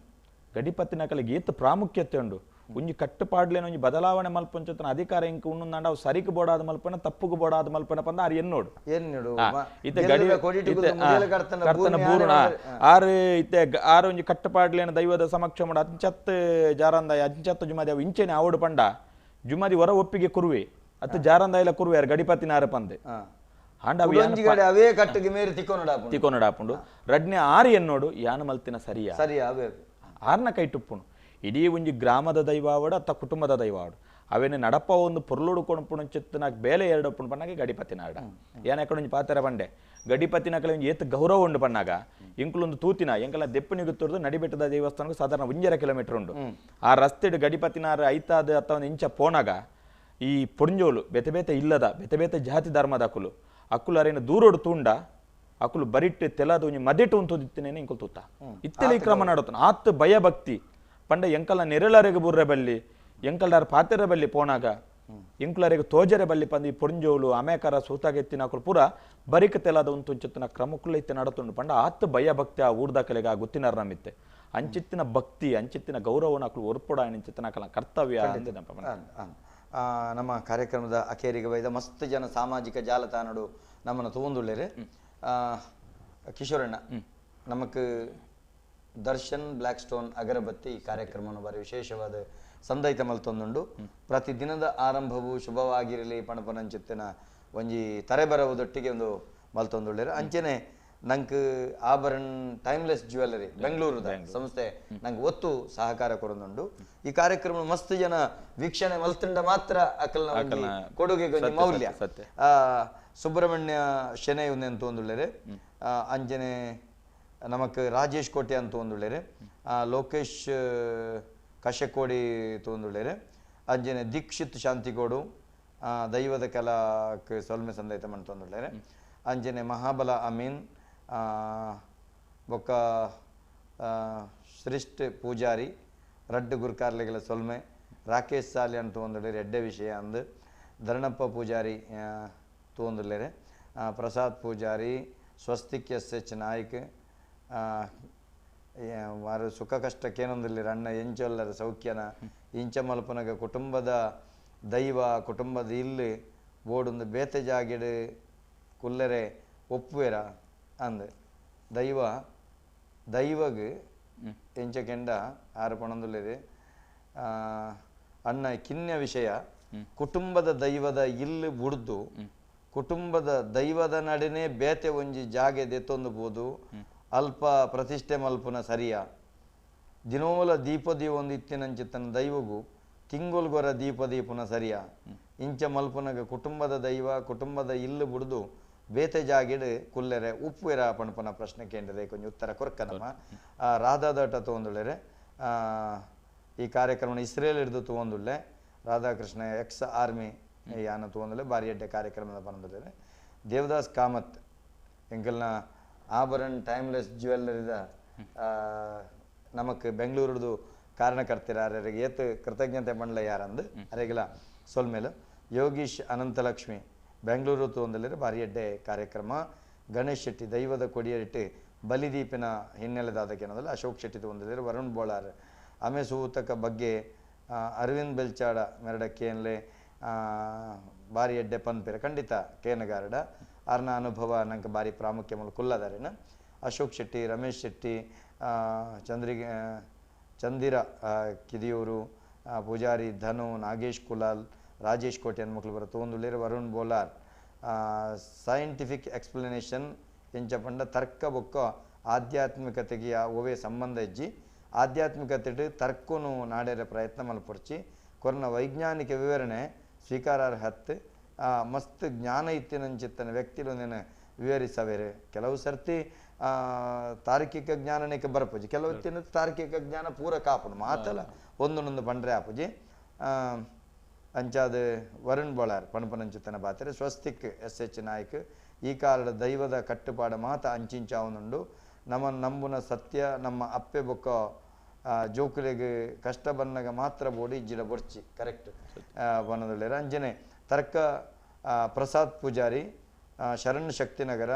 ಗಡಿಪತ್ತಿನ ಕಲೆಗೆ ಏತು ಪ್ರಾಮುಖ್ಯತೆ ಉಂಡು ಒಂಜಿ ಕಟ್ಟುಪಾಡ್ಲೇನ ಒಂಜಿ ಬದಲಾವಣೆ ಮಲ್ಪಂಚತನ ಅಧಿಕಾರ ಇಂಕ ಉಣ್ಣುಂದಾಂಡ ಅವು ಸರಿಕು ಬೋಡಾದ ಮಲ್ಪನ ತಪ್ಪುಗು ಬೋಡಾದ ಮಲ್ಪನ ಪಂದ ಆರು ಎನ್ನೋಡು ಇತ್ತೆ ಗಡಿ ಕರ್ತನ ಬೂರುಣ ಆರು ಇತ್ತೆ ಆರು ಒಂಜಿ ಕಟ್ಟುಪಾಡ್ಲೇನ ದೈವದ ಸಮಕ್ಷ ಮಾಡ ಅಂಚತ್ ಜಾರಂದಾಯ ಅಂಚತ್ತು ಜುಮಾದಿ ಅವು ಇಂಚೆನೆ ಆವಡು ಪಂಡ ಜುಮಾದಿ ಹೊರ ಒಪ್ಪಿಗೆ ಕುರುವೆ ಅತ್ತ ಜಾರಂದಾಯಿಲ ಕುರುವೆ ಯಾರು ಗಡಿಪತ್ತಿನ ಆರು ಪಂದೆ ಅವೇ ಕಟ್ಟಿಗೆ ಮೇರೆ ತಿಕ್ಕೊನಡಾಪುಂಡು ರಡ್ನೆ ಆರು ಎನ್ನೋಡು ಯಾನ ಮಲ್ತಿನ ಸರಿಯಾ ಸರಿಯಾ ಅವೇ ಆರ್ನ ಕೈ ಟುಪ್ಪುನು ಇಡೀ ಒಂಜಿ ಗ್ರಾಮದ ದೈವ ಆವಡು ಅತ್ತ ಕುಟುಂಬದ ದೈವ ಆವಡು ಅವೇನೆ ನಡಪ ಒಂದು ಪೊರ್ಲುಡು ಕೊಣಪುಣ ಚಿತ್ತನಾಗ ಬೇಲೆ ಎರಡಪ್ಪುಣ ಪಣ್ಣಾಗ ಗಡಿಪತಿನ ಆಡ ಏನ ಒಂಜಿ ಪಾತ್ರ ಪಂಡೆ ಗಡಿಪತಿನ ಕಲೆ ಒಂಜಿ ಏತ್ ಗೌರವ ಉಂಡು ಪಣ್ಣಾಗ ಎಂಕುಲೊಂದು ತೂತಿನ ಎಂಕಲ ದೆಪ್ಪು ನಿಗುತ್ತುರ್ದು ನಡಿಬೆಟ್ಟದ ದೇವಸ್ಥಾನಕ್ಕೆ ಸಾಧಾರಣ 1.5 ಕಿಲೋಮೀಟರ್ ಉಂಡು ಆ ರಸ್ತೆಡು ಗಡಿಪತಿನಾರ ಐತಾದ ಅತ್ತ ಒಂದು ಇಂಚ ಪೋನಾಗ ಈ ಪೊಂಜೋಲು ಬೇತೆ ಬೇತೆ ಇಲ್ಲದ ಬೇತೆ ಬೇತೆ ಜಾತಿ ಧರ್ಮದ ಅಕುಲು ಅಕ್ಕುಲು ಅರೇನು ದೂರೋಡು ತೂಂಡ ಅಕುಲು ಬರಿಟ್ಟು ತೆಲದ ಒಂಜಿ ಮದೆಟು ಉಂತುದಿತ್ತೇನೆ ಇಂಕುಲು ತೂತ ಇತ್ತೆಲೆ ಈ ಕ್ರಮ ನಡತನ ಆತ್ ಭಯಭಕ್ತಿ ಪಂಡ ಎಂಕಲ ನೆರಳರೆಗೆ ಬುರ್ರೆ ಬಲ್ಲಿ ಎಂಕಲ್ದಾರ ಪಾತೆರೆ ಬಲ್ಲಿ ಪೋನಾಗ ಎಂಕುಲರೆಗೆ ತೋಜರೆ ಬಲ್ಲಿ ಪಂದು ಈ ಪೊಂಜೋಲು ಅಮೇಕರ ಸೂತಾಗೆತ್ತಿನ ಅಕುಲು ಪೂರ ಬರಿಕ ತೆಲದ ಒಂದು ತುಂಚುತ್ತಿನ ಕ್ರಮಕ್ಕುಲ್ಲ ಇತ್ತೆ ನಡತುಂಡು ಪಂಡ ಆತ್ ಭಯಭಕ್ತಿ ಆ ಊರ್ದಾಕಲೆಗೆ ಆ ಗುತ್ತಿನಾರ ನಮಿತ್ತೆ ಅಂಚಿತ್ತಿನ ಭಕ್ತಿ ಅಂಚಿತ್ತಿನ ಗೌರವನ ಅಕುಲು ಒರ್ಪೊಡ ಅಂಚಿತ್ತಿನ ಅಕಲ ಕರ್ತವ್ಯ ನಮ್ಮ ಕಾರ್ಯಕ್ರಮದ ಅಖೇರಿಗೆ ಬೈದ ಮಸ್ತ್ ಜನ ಸಾಮಾಜಿಕ ಜಾಲತಾಣಡು ನಮ್ಮನ್ನು ತೂಂದುಳ್ಳೇರು ಕಿಶೋರಣ್ಣ ನಮಕ್ ದರ್ಶನ್ ಬ್ಲ್ಯಾಕ್ ಸ್ಟೋನ್ ಅಗರಬತ್ತಿ ಈ ಕಾರ್ಯಕ್ರಮವನ್ನು ಬಾರಿ ವಿಶೇಷವಾದ ಸಂದೈತ ಮಲ್ತೊಂದುಂಡು ಪ್ರತಿದಿನದ ಆರಂಭವು ಶುಭವಾಗಿರಲಿ ಪಣಪನಂಚಿತ್ತಿನ ಒಂಜಿ ತರೆಬರವುದೊಟ್ಟಿಗೆ ಒಂದು ಮಲ್ತೊಂದುಳ್ಳೇರು ಅಂಚೆನೆ ನಂಗೆ ಆಭರಣ ಟೈಮ್ಲೆಸ್ ಜ್ಯುವೆಲ್ಲರಿ ಬೆಂಗಳೂರುದ ಸಂಸ್ಥೆ ನಂಗೆ ಒತ್ತು ಸಹಕಾರ ಕೊರೊಂದುಂಡು ಈ ಕಾರ್ಯಕ್ರಮ ಮಸ್ತ್ ಜನ ವೀಕ್ಷಣೆ ಮಲ್ತುಂಡ ಮಾತ್ರ ಅಕಲ್ನ ಕೊಡುಗೆ ಮೌಲ್ಯ ಸುಬ್ರಹ್ಮಣ್ಯ ಶೆನೈ ಅಂತ ಒಂದುಳ್ಳೇರು ಅಂಜನೆ ನಮಕ್ ರಾಜೇಶ್ ಕೋಟೆ ಅಂತ ಒಂದುಳ್ಳೇರು ಲೋಕೇಶ್ ಕಶಕೋಡಿ ತೋಂದುಳ್ಳೇರು ಅಂಜನೆ ದೀಕ್ಷಿತ್ ಶಾಂತಿಗೋಡು ದೈವದ ಕಲಾಕ್ ಸೊಲ್ಮೆ ಸಂದೈತ ಮಂತೊಂದುಳ್ಳೇರು ಅಂಜನೆ ಮಹಾಬಲ ಅಮೀನ್ ಬೊಕ್ಕ ಶ್ರೇಷ್ಠ ಪೂಜಾರಿ ರಡ್ಡು ಗುರ್ಕಾರ್ಲೆಗಳ ಸೊಲ್ಮೆ ರಾಕೇಶ್ ಸಾಲಿ ಅಂತ ಒಂದುಳ್ಳೇರು ಎಡ್ಡೆ ವಿಷಯ ಅಂದು ಧರಣಪ್ಪ ಪೂಜಾರಿ ತೋಂದುಳ್ಳೇರು ಪ್ರಸಾದ್ ಪೂಜಾರಿ ಸ್ವಸ್ತಿಕ್ ಎಸ್ ಎಚ್ ನಾಯ್ಕ್ ವಾರು ಸುಖ ಕಷ್ಟಕ್ಕೇನೊಂದಿಲ್ಲ ಅಣ್ಣ ಎಂಚೊಲ್ಲರ ಸೌಖ್ಯನ ಇಂಚ ಮಲ್ಪನಗ ಕುಟುಂಬದ ದೈವ ಕುಟುಂಬದ ಇಲ್ಲಿ ಬೋಡೊಂದು ಬೇತೆ ಜಾಗಿಡು ಕುಲ್ಲರೆ ಒಪ್ಪುವೆರ ಅಂದ್ ದೈವ ದೈವಗ್ ಎಂಚ ಕೆಂಡ ಆರು ಪಣೊಂದುಲ್ಲೆರ್ ಅಣ್ಣ ಕಿನ್ಯ ವಿಷಯ ಕುಟುಂಬದ ದೈವದ ಇಲ್ಲು ಬುಡ್ದು ಕುಟುಂಬದ ದೈವದ ನಡೆನೆ ಬೇತೆ ಒಂಜಿ ಜಾಗೆ ದೆತ್ತೊಂದು ಬೋದು ಅಲ್ಪ ಪ್ರತಿಷ್ಠೆ ಮಲ್ಪುನ ಸರಿಯಾ ದಿನೋಲ ದೀಪ ದೀವೊಂದು ಇತ್ತಿನಂಚಿತ್ತನ ದೈವಗು ತಿಂಗೊಲ್ಗೊರ ದೀಪ ದೀಪುನ ಸರಿಯಾ ಇಂಚ ಮಲ್ಪುನಗ ಕುಟುಂಬದ ದೈವ ಕುಟುಂಬದ ಇಲ್ಲು ಬುಡ್ದು ಬೇತೆ ಜಾಗಿಡು ಕುಲ್ಲೆರೆ ಉಪ್ಪುವೆರ ಪಣಪನ ಪ್ರಶ್ನೆ ಕೇಂದ್ರದೆ ಕೊಂಚ ಉತ್ತರ ಕೊರ್ಕನಮ್ಮ ರಾಧಾದಾಟ ತಗೊಂದುಳ್ಳೆರೆ ಈ ಕಾರ್ಯಕ್ರಮ ಇಸ್ರೇಲ್ ಹಿಡಿದು ತಗೊಂದುಳ್ಳೆ ರಾಧಾಕೃಷ್ಣ ಎಕ್ಸ್ ಆರ್ಮಿ ಯಾನ ತಗೊಂದುಳ್ಳೆ ಬಾರಿ ಎಡ್ಡೆ ಕಾರ್ಯಕ್ರಮದ ಬಂದುಳ್ಳೆ ದೇವದಾಸ್ ಕಾಮತ್ ಎಂಕಲ್ನ ಆಭರಣ ಟೈಮ್ಲೆಸ್ ಜ್ಯುವೆಲ್ಲರಿದ ನಮಕ್ ಬೆಂಗಳೂರುದು ಕಾರಣಕರ್ತಿರ ಅರೆಗೆ ಏತ್ ಕೃತಜ್ಞತೆ ಮಂಡಲ ಯಾರಂದು ಅರೆಗಿಲ ಸೊಲ್ಮೇಲು ಯೋಗೀಶ್ ಅನಂತಲಕ್ಷ್ಮಿ ಬೆಂಗಳೂರು ತಗೊಂದಲ್ಲಿರೋ ಭಾರಿ ಎಡ್ಡೆ ಕಾರ್ಯಕ್ರಮ ಗಣೇಶ್ ಶೆಟ್ಟಿ ದೈವದ ಕೊಡಿಯರಿಟ್ಟು ಬಲಿದೀಪಿನ ಹಿನ್ನೆಲೆದಾದಕ್ಕೆ ಏನದಲ್ಲ ಅಶೋಕ್ ಶೆಟ್ಟಿ ತಗೊಂದಿದ್ದಾರೆ ವರುಣ್ ಬೋಳಾರ್ ಆಮೆ ಸೂತಕ ಬಗ್ಗೆ ಅರವಿಂದ್ ಬೆಲ್ಚಾಡ ಮೆರಡ ಕೇನ್ಲೆ ಭಾರಿ ಎಡ್ಡೆ ಪನ್ಪೇರ ಖಂಡಿತ ಕೇನಗಾರಡ ಆರ್ನ ಅನುಭವ ನಂಗೆ ಭಾರಿ ಪ್ರಾಮುಖ್ಯ ಮೂಲ ಕುಲ್ಲದಾರೇನ ಅಶೋಕ್ ಶೆಟ್ಟಿ ರಮೇಶ್ ಶೆಟ್ಟಿ ಚಂದ್ರಿಗೆ ಚಂದಿರ ಕಿದಿಯೂರು ಪೂಜಾರಿ ಧನು ನಾಗೇಶ್ ಕುಲಾಲ್ ರಾಜೇಶ್ ಕೋಟೆ ಮಕ್ಕಳು ಬರುತ್ತೆ ತಗೊಂದುಳ್ಳೇರು ವರುಣ್ ಬೋಲಾರ್ ಸೈಂಟಿಫಿಕ್ ಎಕ್ಸ್ಪ್ಲನೇಷನ್ ಎಂಚ ಪಂಡ ತರ್ಕ ಬೊಕ್ಕ ಆಧ್ಯಾತ್ಮಿಕತೆಗೆ ಓವೇ ಸಂಬಂಧ ಇಜ್ಜಿ ಆಧ್ಯಾತ್ಮಿಕತೆ ತರ್ಕನು ನಾಡೇರ ಪ್ರಯತ್ನ ಮಲ್ಪೊರ್ಚಿ ಕೊರ್ನ ವೈಜ್ಞಾನಿಕ ವಿವರಣೆ ಸ್ವೀಕಾರಾರ್ಹತ್ ಮಸ್ತ್ ಜ್ಞಾನ ಇತ್ತಿನಂಚಿತ್ತನ ವ್ಯಕ್ತಿಲು ನೆನ ವಿವರಿಸವೇರೆ ಕೆಲವು ಸರ್ತಿ ತಾರ್ಕಿಕ ಜ್ಞಾನನೇಕ ಬರಪುಜಿ ಕೆಲವು ತಾರ್ಕಿಕ ಜ್ಞಾನ ಪೂರಕ ಆಪುಂಡು ಮಾತಲ್ಲ ಒಂದೊಂದೊಂದು ಪಂಡ್ರೆ ಆಪುಜಿ. ಅಂಚಾದ ವರುಣ್ ಬೋಳಾರ್ ಪಣಪನಂಚಿತನ ಬಾತೆರೆ ಸ್ವಸ್ತಿಕ್ ಎಸ್ ಎಚ್ ನಾಯ್ಕ್ ಈ ಕಾಲದ ದೈವದ ಕಟ್ಟುಪಾಡ ಮಾತ ಅಂಚಿಂಚಾವನುಂಡು ನಮ್ಮ ನಂಬುನ ಸತ್ಯ ನಮ್ಮ ಅಪ್ಪೆ ಬೊಕ್ಕ ಜೋಕುಲೆಗ್ ಕಷ್ಟ ಬನ್ನಗ ಮಾತ್ರ ಬೋಡಿ ಇಜ್ಜಿಡ ಬೊರ್ಚಿ ಕರೆಕ್ಟ್ ಬನ್ನದುಳ್ಳೇರು ಅಂಜನೆ ತರ್ಕ ಪ್ರಸಾದ್ ಪೂಜಾರಿ ಶರಣ್ ಶಕ್ತಿನಗರ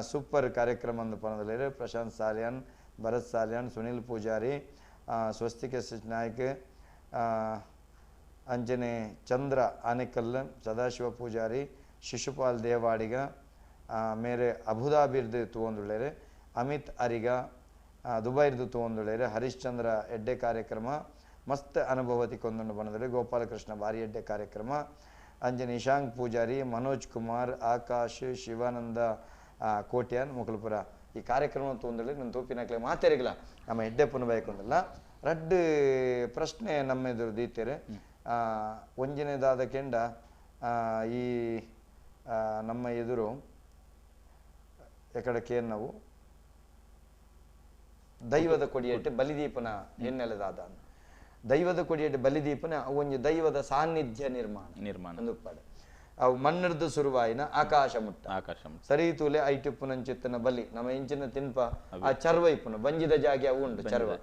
ಸೂಪರ್ ಕಾರ್ಯಕ್ರಮ ಅಂದು ಪನದಲೇರು ಪ್ರಶಾಂತ್ ಸಾಲಿಯಾನ್ ಭರತ್ ಸಾಲಿಯಾನ್ ಸುನಿಲ್ ಪೂಜಾರಿ ಸ್ವಸ್ತಿಕ್ ಎಸ್ ಎಚ್ ನಾಯ್ಕ್ ಅಂಜನೆ ಚಂದ್ರ ಆನೆಕಲ್ ಸದಾಶಿವ ಪೂಜಾರಿ ಶಿಶುಪಾಲ್ ದೇವಾಡಿಗ ಮೇರೆ ಅಬುದಾಬಿರ್ದು ತೂವೊಂದುಳ್ಳೇರು ಅಮಿತ್ ಅರಿಗ ದುಬೈರ್ದು ತೂವೊಂದುಳ್ಳೇರು ಹರಿಶ್ಚಂದ್ರ ಎಡ್ಡೆ ಕಾರ್ಯಕ್ರಮ ಮಸ್ತ್ ಅನುಭವ ತಿಕ್ಕೊಂದುಂಡು ಬಣ್ಣದಲ್ಲಿ ಗೋಪಾಲಕೃಷ್ಣ ಭಾರಿ ಎಡ್ಡೆ ಕಾರ್ಯಕ್ರಮ ಅಂಜನೆ ಇಶಾಂಕ್ ಪೂಜಾರಿ ಮನೋಜ್ ಕುಮಾರ್ ಆಕಾಶ್ ಶಿವಾನಂದ ಕೋಟ್ಯಾನ್ ಮುಕುಲ್ಪುರ ಈ ಕಾರ್ಯಕ್ರಮ ತೂವೊಂದುಳ್ಳೆ ನನ್ನ ತೂಪಿನಕ್ಲೆ ಮಾತೆರಿಗಿಲ್ಲ ನಮ್ಮ ಎಡ್ಡೆ ಪುನ ಬಯಕೊಂದಿಲ್ಲ ರಡ್ಡು ಪ್ರಶ್ನೆ ನಮ್ಮ ಎದುರು ದೀತೇರೆ ಒಂಜನೇದಾದ ಕೆಂಡ ಈ ನಮ್ಮ ಎದುರು ಎಕಡಕ್ಕೆ ನಾವು ದೈವದ ಕೊಡಿಯಟ್ಟು ಬಲಿದೀಪನ ಹಿನ್ನೆಲೆದಾದ ದೈವದ ಕೊಡಿಯಟ್ಟು ಬಲಿದೀಪನ ಒಂಜಿ ದೈವದ ಸಾನ್ನಿಧ್ಯ ನಿರ್ಮಾಣ ನಿರ್ಮಾಣ ಉಪ್ಪಾಡು ಅವು ಮಣ್ಣಿರ್ದು ಸುರುವಾಯಿನ ಆಕಾಶ ಮುಟ್ಟ ಆಕಾಶ ಸರಿ ತೂಲೆ ಐಟಿಪ್ಪುನಂಚಿತ್ತನ ಬಲಿ ನಮ್ಮ ಇಂಚಿನ ತಿನ್ಪ ಆ ಚರ್ವ ಇಪ್ಪುನ ಬಂಜಿದ ಜಾಗೆ ಅವು ಉಂಡು ಚರ್ವ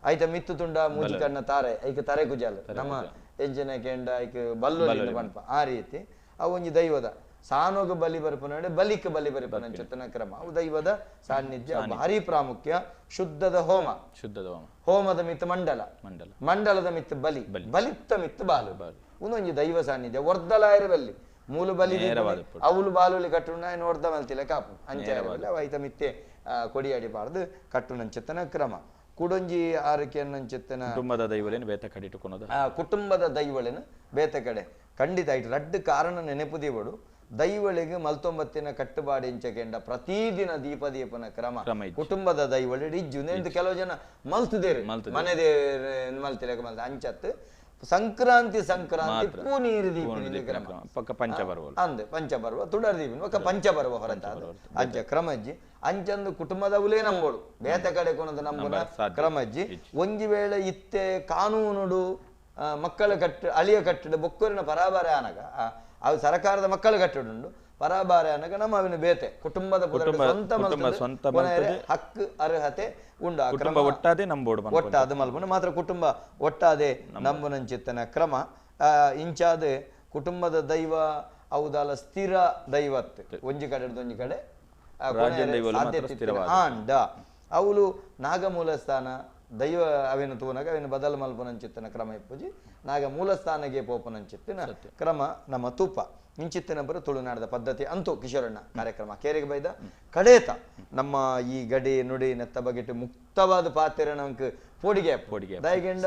ಐತ ಮಿತ್ತು ತುಂಡ ಮೂಜಿ ಕಣ್ಣ ತಾರೆ ಐಕ ತಾರೆ ಕುಜಾಲ ನಮ್ಮ ಎಂಚಿನ ಕೆಂಡ ಐಕ ಬಲ್ಲು ಪನ್ಪ ಆ ರೀತಿ ಅವು ಒಂಜಿ ದೈವದ ಸಾನೋಗ ಬಲಿ ಬರ್ಪನ ಬಲಿಕ್ ಬಲಿ ಬರ್ಪನ ಚಿತ್ತನ ಕ್ರಮ ಅವು ದೈವದ ಸಾನ್ನಿಧ್ಯ ಭಾರಿ ಪ್ರಾಮುಖ್ಯ ಶುದ್ಧದ ಹೋಮ ಶುದ್ಧದ ಹೋಮ ಹೋಮದ ಮಿತ್ತು ಮಂಡಲ ಮಂಡಲ ಮಂಡಲದ ಮಿತ್ತು ಬಲಿ ಬಲಿತ್ತ ಮಿತ್ತು ಬಾಲು ಒಂದೊಂಜಿ ದೈವ ಸಾನ್ನಿಧ್ಯ ವರ್ಧಲಾಯರ ಬಲ್ಲಿ ಮೂಲು ಬಲಿ ಅವಳು ಬಾಲುಲಿ ಕಟ್ಟುನ ನೋಡ್ದ ಮಲ್ತಿಲ್ಲ ಕಾಪು ಅಂಚೆ ಐತ ಮಿತ್ತೆ ಕೊಡಿಯಾಡಿಬಾರ್ದು ಕಟ್ಟುನಂಚಿತ್ತನ ಕ್ರಮ ಕುಡೊಂಜಿ ಆರಕ್ಕೆ ಕುಟುಂಬದ ದೈವಳೇನು ಬೇತ ಕಡೆ ಇಟ್ಟುಕೊಳೋದು ಕುಟುಂಬದ ದೈವಳೇನು ಬೇತ ಕಡೆ ಖಂಡಿತ ಇಟ್ಟು ರಡ್ಡು ಕಾರಣ ನೆನಪು ದೀವಡು ದೈವಳಿಗೆ ಮಲ್ತೊಂಬತ್ತಿನ ಕಟ್ಟುಬಾಡಿ ಇಂಚಕೆಂಡ ಪ್ರತಿದಿನ ದೀಪ ದೀಪನ ಕ್ರಮ ಕುಟುಂಬದ ದೈವಳಿ ಇಜ್ಜು ಕೆಲವು ಜನ ಮಲ್ತುದೇರು ಮನೆ ದೇವ್ರ ಮಲ್ತಿರಕ ಮಲ್ತ ಅಂಚತ್ತು ಸಂಕ್ರಾಂತಿ ಸಂಕ್ರಾಂತಿ ಪೂ ನೀರು ದೀಪಿನ ಕ್ರಮ ಪಕ್ಕ ಪಂಚಪರ್ವ ಅಂದ್ ಪಂಚಪರ್ವ ತುಡರ್ ದೀಪಿನ ಪಕ್ಕ ಪಂಚಪರ್ವ ಹೊರತಾದ ಅಂಚ ಕ್ರಮಜ್ಜಿ ಅಂಚಂದು ಕುಟುಂಬದವುಲೇ ನಂಬೋಡು ಬೇತ ಕಡೆ ಕೊನದ ನಂಬುನ ಕ್ರಮಜ್ಜಿ ಒಂಜಿ ವೇಳೆ ಇತ್ತೆ ಕಾನೂನುಡು ಮಕ್ಕಳ ಕಟ್ಟು ಅಳಿಯ ಕಟ್ಟಡ ಬೊಕ್ಕರಿನ ಪರಾಬಾರ ಆನಗ ಅವು ಸರಕಾರದ ಮಕ್ಕಳ ಕಟ್ಟಡುಂಡು ಪರಾಬಾರ ಆನಗ ನಮ್ಮ ಅವಿನ ಬೇತೆ ಕುಟುಂಬದ ಸ್ವಂತ ಹಕ್ಕು ಅರ್ಹತೆ ಉಂಡು ಕುಟುಂಬ ಒಟ್ಟಾದೆ ನಂಬೋಡು ಒಟ್ಟಾದ ಮಲ್ಪುನ ಮಾತ್ರ ಕುಟುಂಬ ಒಟ್ಟಾದೆ ನಂಬುನಂಚಿತ್ತನ ಕ್ರಮ ಇಂಚಾದ ಕುಟುಂಬದ ದೈವ ಅವುದಾಲ ಸ್ಥಿರ ದೈವತ್ ಒಂಜಿ ಕಡೆ ಒಂಜಿ ಕಡೆ ಆಂಡ ಅವಳು ನಾಗಮೂಲ ಸ್ಥಾನ ದೈವ ಅವೇನು ತೂನಾಗ ಅವೇನು ಬದಲು ಮಲ್ಪನಂಚಿತ್ತನ ಕ್ರಮ ಇಪ್ಪುಜಿ ನಾಗ ಮೂಲಸ್ಥಾನಗೆ ಪೋಪನಂಚಿತ್ತಿನ ಕ್ರಮ ನಮ್ಮ ತೂಪ ಇಂಚಿತ್ತಿನ ಬರು ತುಳುನಾಡದ ಪದ್ಧತಿ ಅಂತೂ ಕಿಶೋರಣ್ಣ ಕಾರ್ಯಕ್ರಮ ಕೇರಿಗೆ ಬೈದ ಕಡೇತ ನಮ್ಮ ಈ ಗಡಿ ನುಡಿ ನೆತ್ತ ಬಗೆಟ್ ಮುಕ್ತವಾದ ಪಾತ್ರ ನಮ್ಗೆ ಪೋಡಿಗೆ ಪೋಡಿಗೆ ದಯಗೆಂಡ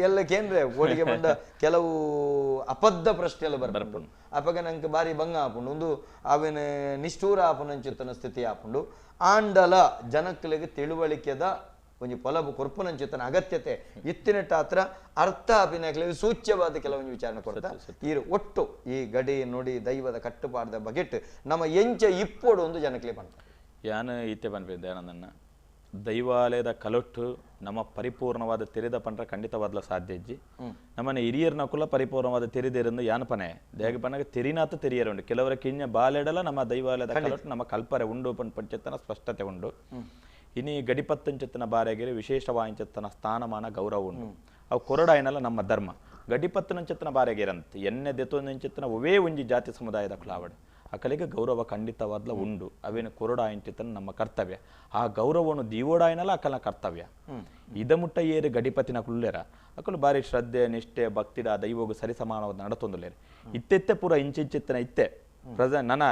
ಎಲ್ಲ ಕೇಂದ್ರ ಪೋಡಿಗೆ ಬಂದ ಕೆಲವು ಅಪದ್ಧ ಪ್ರಶ್ನೆ ಎಲ್ಲ ಬರ್ಪುಂಡು ಅಪಗ ನಂಗೆ ಬಾರಿ ಬಂಗ ಆಪುಂಡು ಒಂದು ಅವೇನ ನಿಷ್ಠೂರ ಆಪುನಂಚಿತ್ತನ ಸ್ಥಿತಿ ಆಪುಂಡು ಆಂಡಲ ಜನಕ್ಕಲಿಗೆ ತಿಳುವಳಿಕೆದ ಒಂಜಿ ಪೊಲಬು ಕೊರ್ಪುನಂಚಿತ್ತನ ಅಗತ್ಯತೆ ಇತ್ತಿನಟ್ಟಾತ್ರ ಅರ್ಥ ಅಭಿನಯಗಳಿಗೆ ಸೂಚ್ಯವಾದ ಕೆಲವೊಂದು ವಿಚಾರಣೆ ಕೊಡ್ತಾ ಈ ಒಟ್ಟು ಈ ಗಡಿ ನುಡಿ ದೈವದ ಕಟ್ಟುಪಾಡದ ಬಗೆಟ್ ನಮ್ಮ ಎಂಚ ಇಪ್ಪೋಡು ಒಂದು ಜನಕ್ಕೆ ಬಂತ ಯಾನು ಈತೆ ಪನ್ಪೆ ದಯಾನಂದನ್ನ ದೈವಾಲಯದ ಕಲೊಟ್ಟು ನಮ್ಮ ಪರಿಪೂರ್ಣವಾದ ತೆರೆದ ಪಂಡ್ರ ಖಂಡಿತವಾದ್ಲ ಸಾಧ್ಯ ಇಜ್ಜಿ ನಮ್ಮನೆ ಹಿರಿಯರ್ನ ಕುಲ ಪರಿಪೂರ್ಣವಾದ ತೆರೆದಿರಂದು ಯಾನ್ ಪನೆ ದೇಗ ಪನಾಗ ತೆರಿನಾತ ತೆರಿಯರ ಉಂಡು ಕೆಲವರ ಕಿಂಜ ಬಾಲೆಡಲ ನಮ್ಮ ದೈವಾಲಯದ ಕಲೊಟ್ಟು ನಮ್ಮ ಕಲ್ಪರೆ ಉಂಡು ಪನ್ ಪಂಚೆತ್ತನ ಸ್ಪಷ್ಟತೆ ಉಂಡು ಇನಿ ಗಡಿಪತ್ತಂಚೆತ್ತನ ಬಾರೆಗೆರೆ ವಿಶೇಷವಾಂಚೆತ್ತನ ಸ್ಥಾನಮಾನ ಗೌರವ ಉಂಡು ಅವು ಕೊರಡಾಯನಲ್ಲ ನಮ್ಮ ಧರ್ಮ ಗಡಿಪತ್ತನಂಚೆತ್ತನ ಬಾರೆಗೆರಂತ ಎನ್ನೆ ದೆತ್ತೊಂದಂಚೆತ್ತನ ಒವೇ ಒಂಜಿ ಜಾತಿ ಸಮುದಾಯದ ಕುಲಾವಡೆ ಅಕಲಿಗೆ ಗೌರವ ಖಂಡಿತವಾದ್ಲ ಉಂಡು ಅವೇನು ಕೊರಡಾಯಂಚಿತನ ನಮ್ಮ ಕರ್ತವ್ಯ ಆ ಗೌರವವನ್ನು ದೀವೋಡಾಯನಲ್ಲ ಅಕಲ ಕರ್ತವ್ಯ ಇದ ಮುಟ್ಟ ಏರು ಗಡಿಪತಿನ ಕುಲ್ಲೇರ ಅಕಲು ಬಾರಿ ಶ್ರದ್ಧೆ ನಿಷ್ಠೆ ಭಕ್ತಿಡ ದೈವಗು ಸರಿಸಮಾನವಾದ ನಡತೊಂದುಲೇರು ಇತ್ತೆತ್ತೆ ಪೂರ ಇಂಚಿಂಚಿತ್ತನ ಇತ್ತೆ ಪ್ರಜ ನನ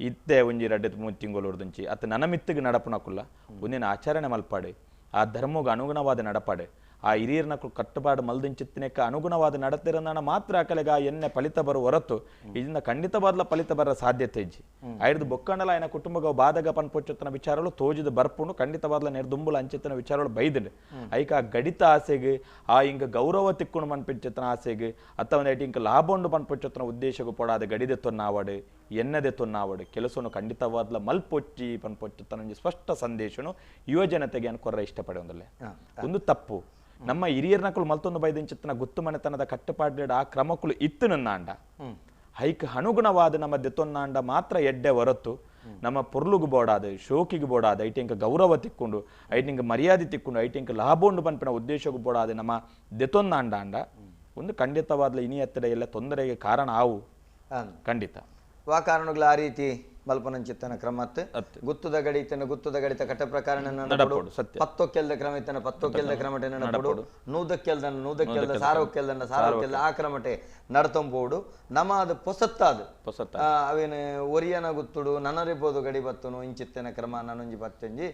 ಇತ್ತೆ ಒಂಜಿ ರಡ್ಡೆ ಮೂರು ತಿಂಗಳು ಅತ್ತ ನನ ಮಿತ್ತಿಗೆ ನಡಪುನಕುಲ್ಲ ಒಂದಿನ ಆಚರಣೆ ಮಲ್ಪಾಡು ಆ ಧರ್ಮಗ್ ಅನುಗುಣವಾದ ನಡಪಾಡು ಆ ಹಿರಿಯರ್ನ ಕಟ್ಟುಪಾಡು ಮಲ್ದಿಂಚಿತ್ತನಕ್ಕೆ ಅನುಗುಣವಾದ ನಡತಿರನ ಮಾತ್ರ ಅಕಲೆಗ ಎನ್ನೆ ಫಲಿತ ಬರುವ ಹೊರತು ಇದರಿಂದ ಖಂಡಿತವಾದ್ಲ ಫಲಿತ ಬರೋ ಸಾಧ್ಯತೆ ಇಜ್ಜಿ ಐದು ಬೊಕ್ಕಂಡಲ ఆయన ಕುಟುಂಬಗ ಬಾಧಗ ಪನ್ಪೊಚ್ಚುತ್ತನ ವಿಚಾರಗಳು ತೋಜಿದ ಬರ್ಪುಂಡು ಖಂಡಿತವಾದ್ಲ ನೆರ್ದುಂಬುಲ ಅಂಚಿತ್ತನ ವಿಚಾರಗಳು ಬೈದಂಡು ಐಕ ಆ ಗಡಿತ ಆಸೆಗೆ ಆ ಇಂಕ ಗೌರವ ತಿಕ್ಕೊಂಡು ಮನ್ಪಿಂಚುತ್ತನ ಆಸೆಗೆ ಅಥವಾ ಇಂಕ ಲಾಭ ಉಂಡು ಪನ್ಪೊಚ್ಚುತ್ತನ ಉದ್ದೇಶకు ಪೊಡಾದ ಗಡಿದೆತ್ತೊನ್ನಾವಡು ಎನ್ನದೆ ತೊನ್ನಾವಡು ಕೆಲಸನು ಖಂಡಿತವಾದ್ಲ ಮಲ್ಪೊಚ್ಚಿ ಪನ್ಪೊಚ್ಚಿ ತನ್ನೊಂಜಿ ಸ್ಪಷ್ಟ ಸಂದೇಶನು ಯುವ ಜನತೆಗೆ ಅನ್ಕೊರ್ರ ಇಷ್ಟಪಡೆ ಒಂದು ತಪ್ಪು ನಮ್ಮ ಹಿರಿಯರ್ನಕುಲು ಮಲ್ತೊಂದು ಬೈದಿಂಚಿತ್ತನ ಗುತ್ತು ಮನೆತನದ ಕಟ್ಟುಪಾಡ್ಲೇಡು ಆ ಕ್ರಮಕ್ಕಳು ಇತ್ತು ನನ್ನಾಂಡ ಹೈಕ್ ಅನುಗುಣವಾದ ನಮ್ಮ ದೆತ್ತೊನ್ನಾಂಡ ಮಾತ್ರ ಎಡ್ಡೆ ಹೊರತು ನಮ್ಮ ಪೊರ್ಲುಗು ಬೋಡಾದ ಶೋಕಿಗೆ ಬೋಡಾದ ಐಟಿಂಕ ಗೌರವ ತಿಕ್ಕೊಂಡು ಐಟಿಂಕ ಮರ್ಯಾದೆ ತಿಕ್ಕೊಂಡು ಐಟಿಂಕ ಲಾಭ ಉಂಡು ಪನ್ಪಿನ ಉದ್ದೇಶಕ್ಕೂ ಬೋಡಾದ ನಮ್ಮ ದೆತ್ತೊನ್ನಾಂಡ ಅಂಡ ಒಂದು ಖಂಡಿತವಾದ್ಲ ಇನಿ ಎತ್ತಡ ಎಲ್ಲ ತೊಂದರೆಗೆ ಕಾರಣ ಆವು ಖಂಡಿತ. ವಾ ಕಾರಣಗಳ ಆ ರೀತಿ ಮಲ್ಪನಂಚಿತ್ತನ ಕ್ರಮತ್ ಗುತ್ತದ ಗಡಿತನ ಗುತ್ತದ ಗಡಿತ ಕಟ್ಟ ಪ್ರಕಾರ ನಡಪಡು, ಪತ್ತೊಕ್ಕೆಲ್ದ ಕ್ರಮ ಇತ್ತನ ಪತ್ತೊಕ್ಕೆಲ್ದ ಕ್ರಮಟೆ ನಡಪಡು, ನೂದಕ್ಕೆಲ್ದನ್ನ ನೂದಕ್ಕೆಲ್ದ ಸಾರೋಕ್ಕೆಲ್ದನ್ನ ಸಾರೋಕ್ಕೆಲ್ದ ಆ ಕ್ರಮಟೆ ನಡತಂಬೋಡು. ನಮ್ಮ ಅದು ಪೊಸತ್ತಾದು ಅವೇನು ಒರಿಯನ ಗುತ್ತುಡು ನನರಿಬೋದು ಗಡಿ ಬತ್ತುನು ಇಂಚಿತ್ತನ ಕ್ರಮ ನನೊಂಜಿ ಪತ್ತೊಂಜಿ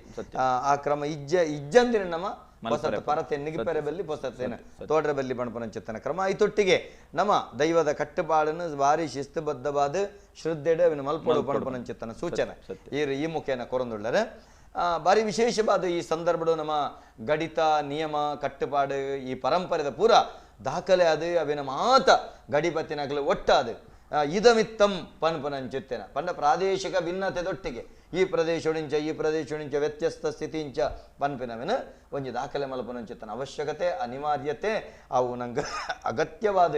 ಆ ಕ್ರಮ ಇಜ್ಜ ಇಜ್ಜಂದಿನ ನಮ್ಮ ಪೊಸತ್ತು ಪರತೆ ನಿಗಿಪೆರೆ ಬಲ್ಲಿ ಪೊಸತ್ತೇನೆ ತೋಡ್ರೆ ಬಲ್ಲಿ ಪಣಪನಂಚಿತ್ತನ ಕ್ರಮ. ಐತೊಟ್ಟಿಗೆ ನಮ್ಮ ದೈವದ ಕಟ್ಟುಪಾಡನ್ನು ಭಾರಿ ಶಿಸ್ತುಬದ್ಧವಾದ ಶ್ರದ್ಧೆಡೆ ಅವನ ಮಲ್ಪಡು ಪಣಪನಂಚಿತ್ತನ ಸೂಚನೆ ಈ ಮುಖೇನ ಕೊರಂದುಳ್ಳರೆ. ಭಾರಿ ವಿಶೇಷವಾದ ಈ ಸಂದರ್ಭಡು ನಮ್ಮ ಗಡಿತ ನಿಯಮ ಕಟ್ಟುಪಾಡು ಈ ಪರಂಪರೆದ ಪೂರ ದಾಖಲೆ ಅದು ಅವಿನ ಮಾತ ಗಡಿಪತ್ತಿನಗಲು ಒಟ್ಟಾದು ಇದಮಿತ್ತಂ ಪನ್ಪನಂಚಿತ್ತೇನ ಪಂಡ ಪ್ರಾದೇಶಿಕ ಭಿನ್ನತೆದೊಟ್ಟಿಗೆ ಈ ಪ್ರದೇಶೊಡಿಂಚ ಈ ಪ್ರದೇಶೊಡಿಂಚ ವ್ಯತ್ಯಸ್ತ ಸ್ಥಿತಿಂಚ ಪನ್ಪಿನವಿನ ಒಂಜಿ ದಾಖಲೆ ಮಲ್ಪನಂಚಿತ್ತನ ಅವಶ್ಯಕತೆ ಅನಿವಾರ್ಯತೆ ಅವು ನಂಗೆ ಅಗತ್ಯವಾದ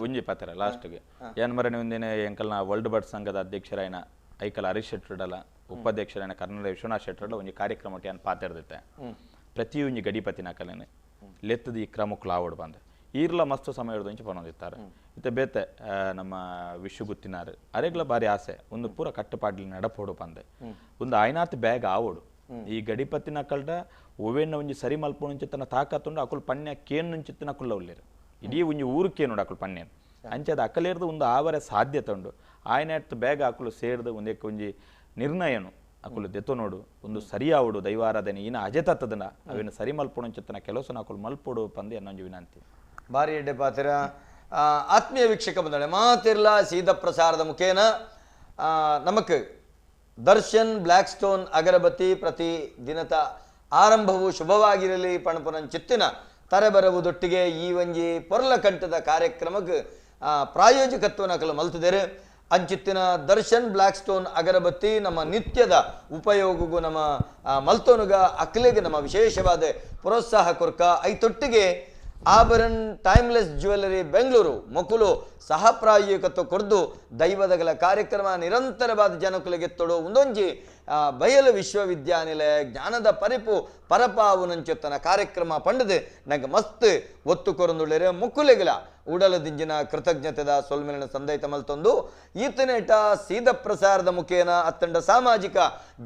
ಒಂಜಿ ಪಾತ್ರ ಲಾಸ್ಟ್ಗೆ ಏನ್ ಮರನೆ ಒಂದಿನ ಎಂಕಲ್ನ ವರ್ಲ್ಡ್ ಬರ್ಡ್ ಸಂಘದ ಅಧ್ಯಕ್ಷರಾಯನ ಐಕಲ್ ಹರೀಶ್ ಶೆಟ್ಟರ್ಡಲ ಉಪಾಧ್ಯಕ್ಷರಾಯನ ಕರ್ನಾಟಕ ವಿಶ್ವನಾಥ್ ಶೆಟ್ಟರ್ಡಲ ಒಂಜಿ ಕಾರ್ಯಕ್ರಮ ಏನ್ ಪಾತಿರ್ದಿತ್ತೆ ಪ್ರತಿಯೊಂಜಿ ಗಡಿಪತಿನ ಕಲೆನೆ ಲೆತ್ತದ ಈ ಕ್ರಮಕ್ಕೆ ಲಾವಡ್ ಬಂದೆ ಈರ್ಲ ಮಸ್ತ್ ಸಮಯ ಇಂಚ ಪನೊಂದಿತ್ತಾರೆ. ಇತ್ತೆ ಬೇತೆ ನಮ್ಮ ವಿಶ್ವಗುತ್ತಿನಾರು ಅರೆಗ್ಲ ಬಾರಿ ಆಸೆ ಒಂದು ಪೂರ ಕಟ್ಟುಪಾಡ್ಲಿ ನಡಪೋಡು ಪಂದೆ ಒಂದು ಆಯ್ನಾತ್ ಬ್ಯಾಗ್ ಆವೋಡು ಈ ಗಡಿಪತ್ತಿನ ಕಲ್ಡ ಒವೆಣ್ಣ ಒಂಜಿ ಸರಿ ಮಲ್ಪುಣಂಚಿತ್ತನ ತಾಕತ್ತುಂಡು ಅಕುಲು ಪಣ್ಯ ಕೇನುಂಚಿತ್ತನ ಅಕುಲ್ಲ ಉಲ್ಲೇರು ಇಡೀ ಒಂಜಿ ಊರು ಕೇನುಡು ಅಕುಲು ಪಣ್ಯ ಅಂಚದ ಅಕಲೇರ್ದು ಒಂದು ಆವರೆ ಸಾಧ್ಯತೆ ಉಂಡು ಆಯ್ನಾತ್ ಬ್ಯಾಗ್ ಅಕುಲು ಸೇರ್ದು ಒಂದಕ್ಕೆ ಒಂಜಿ ನಿರ್ಣಯನು ಅಕುಲು ದೆತ್ತೊನೋಡು ಒಂದು ಸರಿಯಾವಡು ದೈವಾರಾಧನೆ ಇನ್ನ ಅಜೆತತ್ತದನ ಅವೇನು ಸರಿ ಮಲ್ಪುಣಂಚಿತ್ತನ ಕೆಲಸನ ಅಕುಲು ಮಲ್ಪೋಡು ಪಂದೆ ಅನ್ನೊಂಜಿ ವಿನಂತಿ. ಭಾರಿ ಎಡ್ಡೆ ಪಾತ್ರ. ಆತ್ಮೀಯ ವೀಕ್ಷಕ ಬಂದಳೆ ಮಾತಿರ್ಲ ಸೀದ ಪ್ರಸಾರದ ಮುಖೇನ ನಮಕ್ ದರ್ಶನ್ ಬ್ಲ್ಯಾಕ್ ಸ್ಟೋನ್ ಅಗರಬತ್ತಿ ಪ್ರತಿ ದಿನದ ಆರಂಭವು ಶುಭವಾಗಿರಲಿ ಪಣಪುನಂ ಚಿತ್ತಿನ ತರೆಬರವುದೊಟ್ಟಿಗೆ ಈ ಒಂಜಿ ಪೊರ್ಲಕಂಠದ ಕಾರ್ಯಕ್ರಮಕ್ಕೆ ಪ್ರಾಯೋಜಕತ್ವನ ಕಲು ಮಲ್ತಿದ್ದಾರೆ. ಅಂಚಿತ್ತಿನ ದರ್ಶನ್ ಬ್ಲ್ಯಾಕ್ ಸ್ಟೋನ್ ಅಗರಬತ್ತಿ ನಮ್ಮ ನಿತ್ಯದ ಉಪಯೋಗಗೂ ನಮ್ಮ ಮಲ್ತೋನುಗ ಅಕ್ಲೆಗೆ ನಮ್ಮ ವಿಶೇಷವಾದ ಪ್ರೋತ್ಸಾಹ ಕೊರ್ಕ ಐತೊಟ್ಟಿಗೆ ಆಭರಣ್ ಟೈಮ್ಲೆಸ್ ಜ್ಯುವೆಲರಿ ಬೆಂಗಳೂರು ಮಕ್ಕಳು ಸಹ ಪ್ರಾಯೋಜಕತ್ವ ಕೊರ್ದು ದೈವದಗಲ ಕಾರ್ಯಕ್ರಮ ನಿರಂತರವಾದ ಜನಕುಲಿಗೆತ್ತೊಡು ಒಂದೊಂಜಿ ಬಯಲು ವಿಶ್ವವಿದ್ಯಾನಿಲಯ ಜ್ಞಾನದ ಪರಿಪು ಪರಪಾವುನಂಚೊತ್ತನ ಕಾರ್ಯಕ್ರಮ ಪಂಡದು ನಂಗೆ ಮಸ್ತ್ ಒತ್ತು ಕೊರಂದುಳ್ಳೇರೆ ಮುಕ್ಕುಲೆಗಲ ಉಡಲ ದಿಂಜಿನ ಕೃತಜ್ಞತೆದ ಸೊಲ್ಮೆಲಿನ ಸಂದೈತ ಮಲ್ತೊಂದು ಈತನೇಟ ಸೀದ ಪ್ರಸಾರದ ಮುಖೇನ ಅತ್ತಂಡ ಸಾಮಾಜಿಕ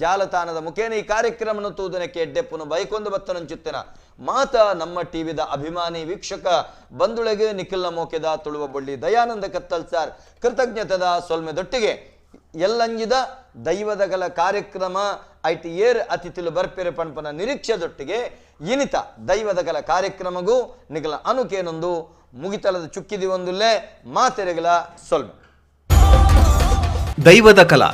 ಜಾಲತಾಣದ ಮುಖೇನ ಈ ಕಾರ್ಯಕ್ರಮನ ತೂದನಕ್ಕೆ ಎಡ್ಡೆಪ್ಪುನು ಬೈಕೊಂದು ಬತ್ತನಂಚುತ್ತಿನ ಮಾತ ನಮ್ಮ ಟಿವಿದ ಅಭಿಮಾನಿ ವೀಕ್ಷಕ ಬಂದುಳೆಗೆ ನಿಖಿಲ್ನ ಮೋಕೆದ ತುಳುವ ಬಳ್ಳಿ ದಯಾನಂದ ಕತ್ತಲ್ ಸಾರ್ ಕೃತಜ್ಞತೆದ ಸೊಲ್ಮೆದೊಟ್ಟಿಗೆ ಎಲ್ಲಂಜಿದ ದೈವದಗಲ ಕಾರ್ಯಕ್ರಮ IT air ಅತಿಥಿಲು ಬರ್ಪೆರೆ ಪಣ್ಪನ ನಿರೀಕ್ಷೆದೊಟ್ಟಿಗೆ ಇನಿತ ದೈವದಗಲ ಕಾರ್ಯಕ್ರಮಗೂ ನಿಗಲ ಅನುಕೇನೊಂದು ಮುಗಿತಲದ ಚುಕ್ಕಿದಿ ಒಂದುಲ್ಲೇ ಮಾತೆರೆಗಲ ಸೊಲ್ಮೆ. ದೈವದ ಕಲಾ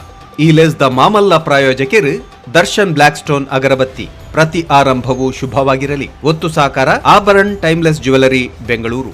ಈ ಲೆಸ್ the Mamalla ಪ್ರಾಯೋಜಕರು ದರ್ಶನ್ ಬ್ಲ್ಯಾಕ್ ಸ್ಟೋನ್ ಅಗರಬತ್ತಿ ಪ್ರತಿ ಆರಂಭವೂ ಶುಭವಾಗಿರಲಿ. ಒತ್ತು ಸಾಕಾರ ಆಭರಣ್ ಟೈಮ್ಲೆಸ್ ಜ್ಯುವೆಲರಿ ಬೆಂಗಳೂರು.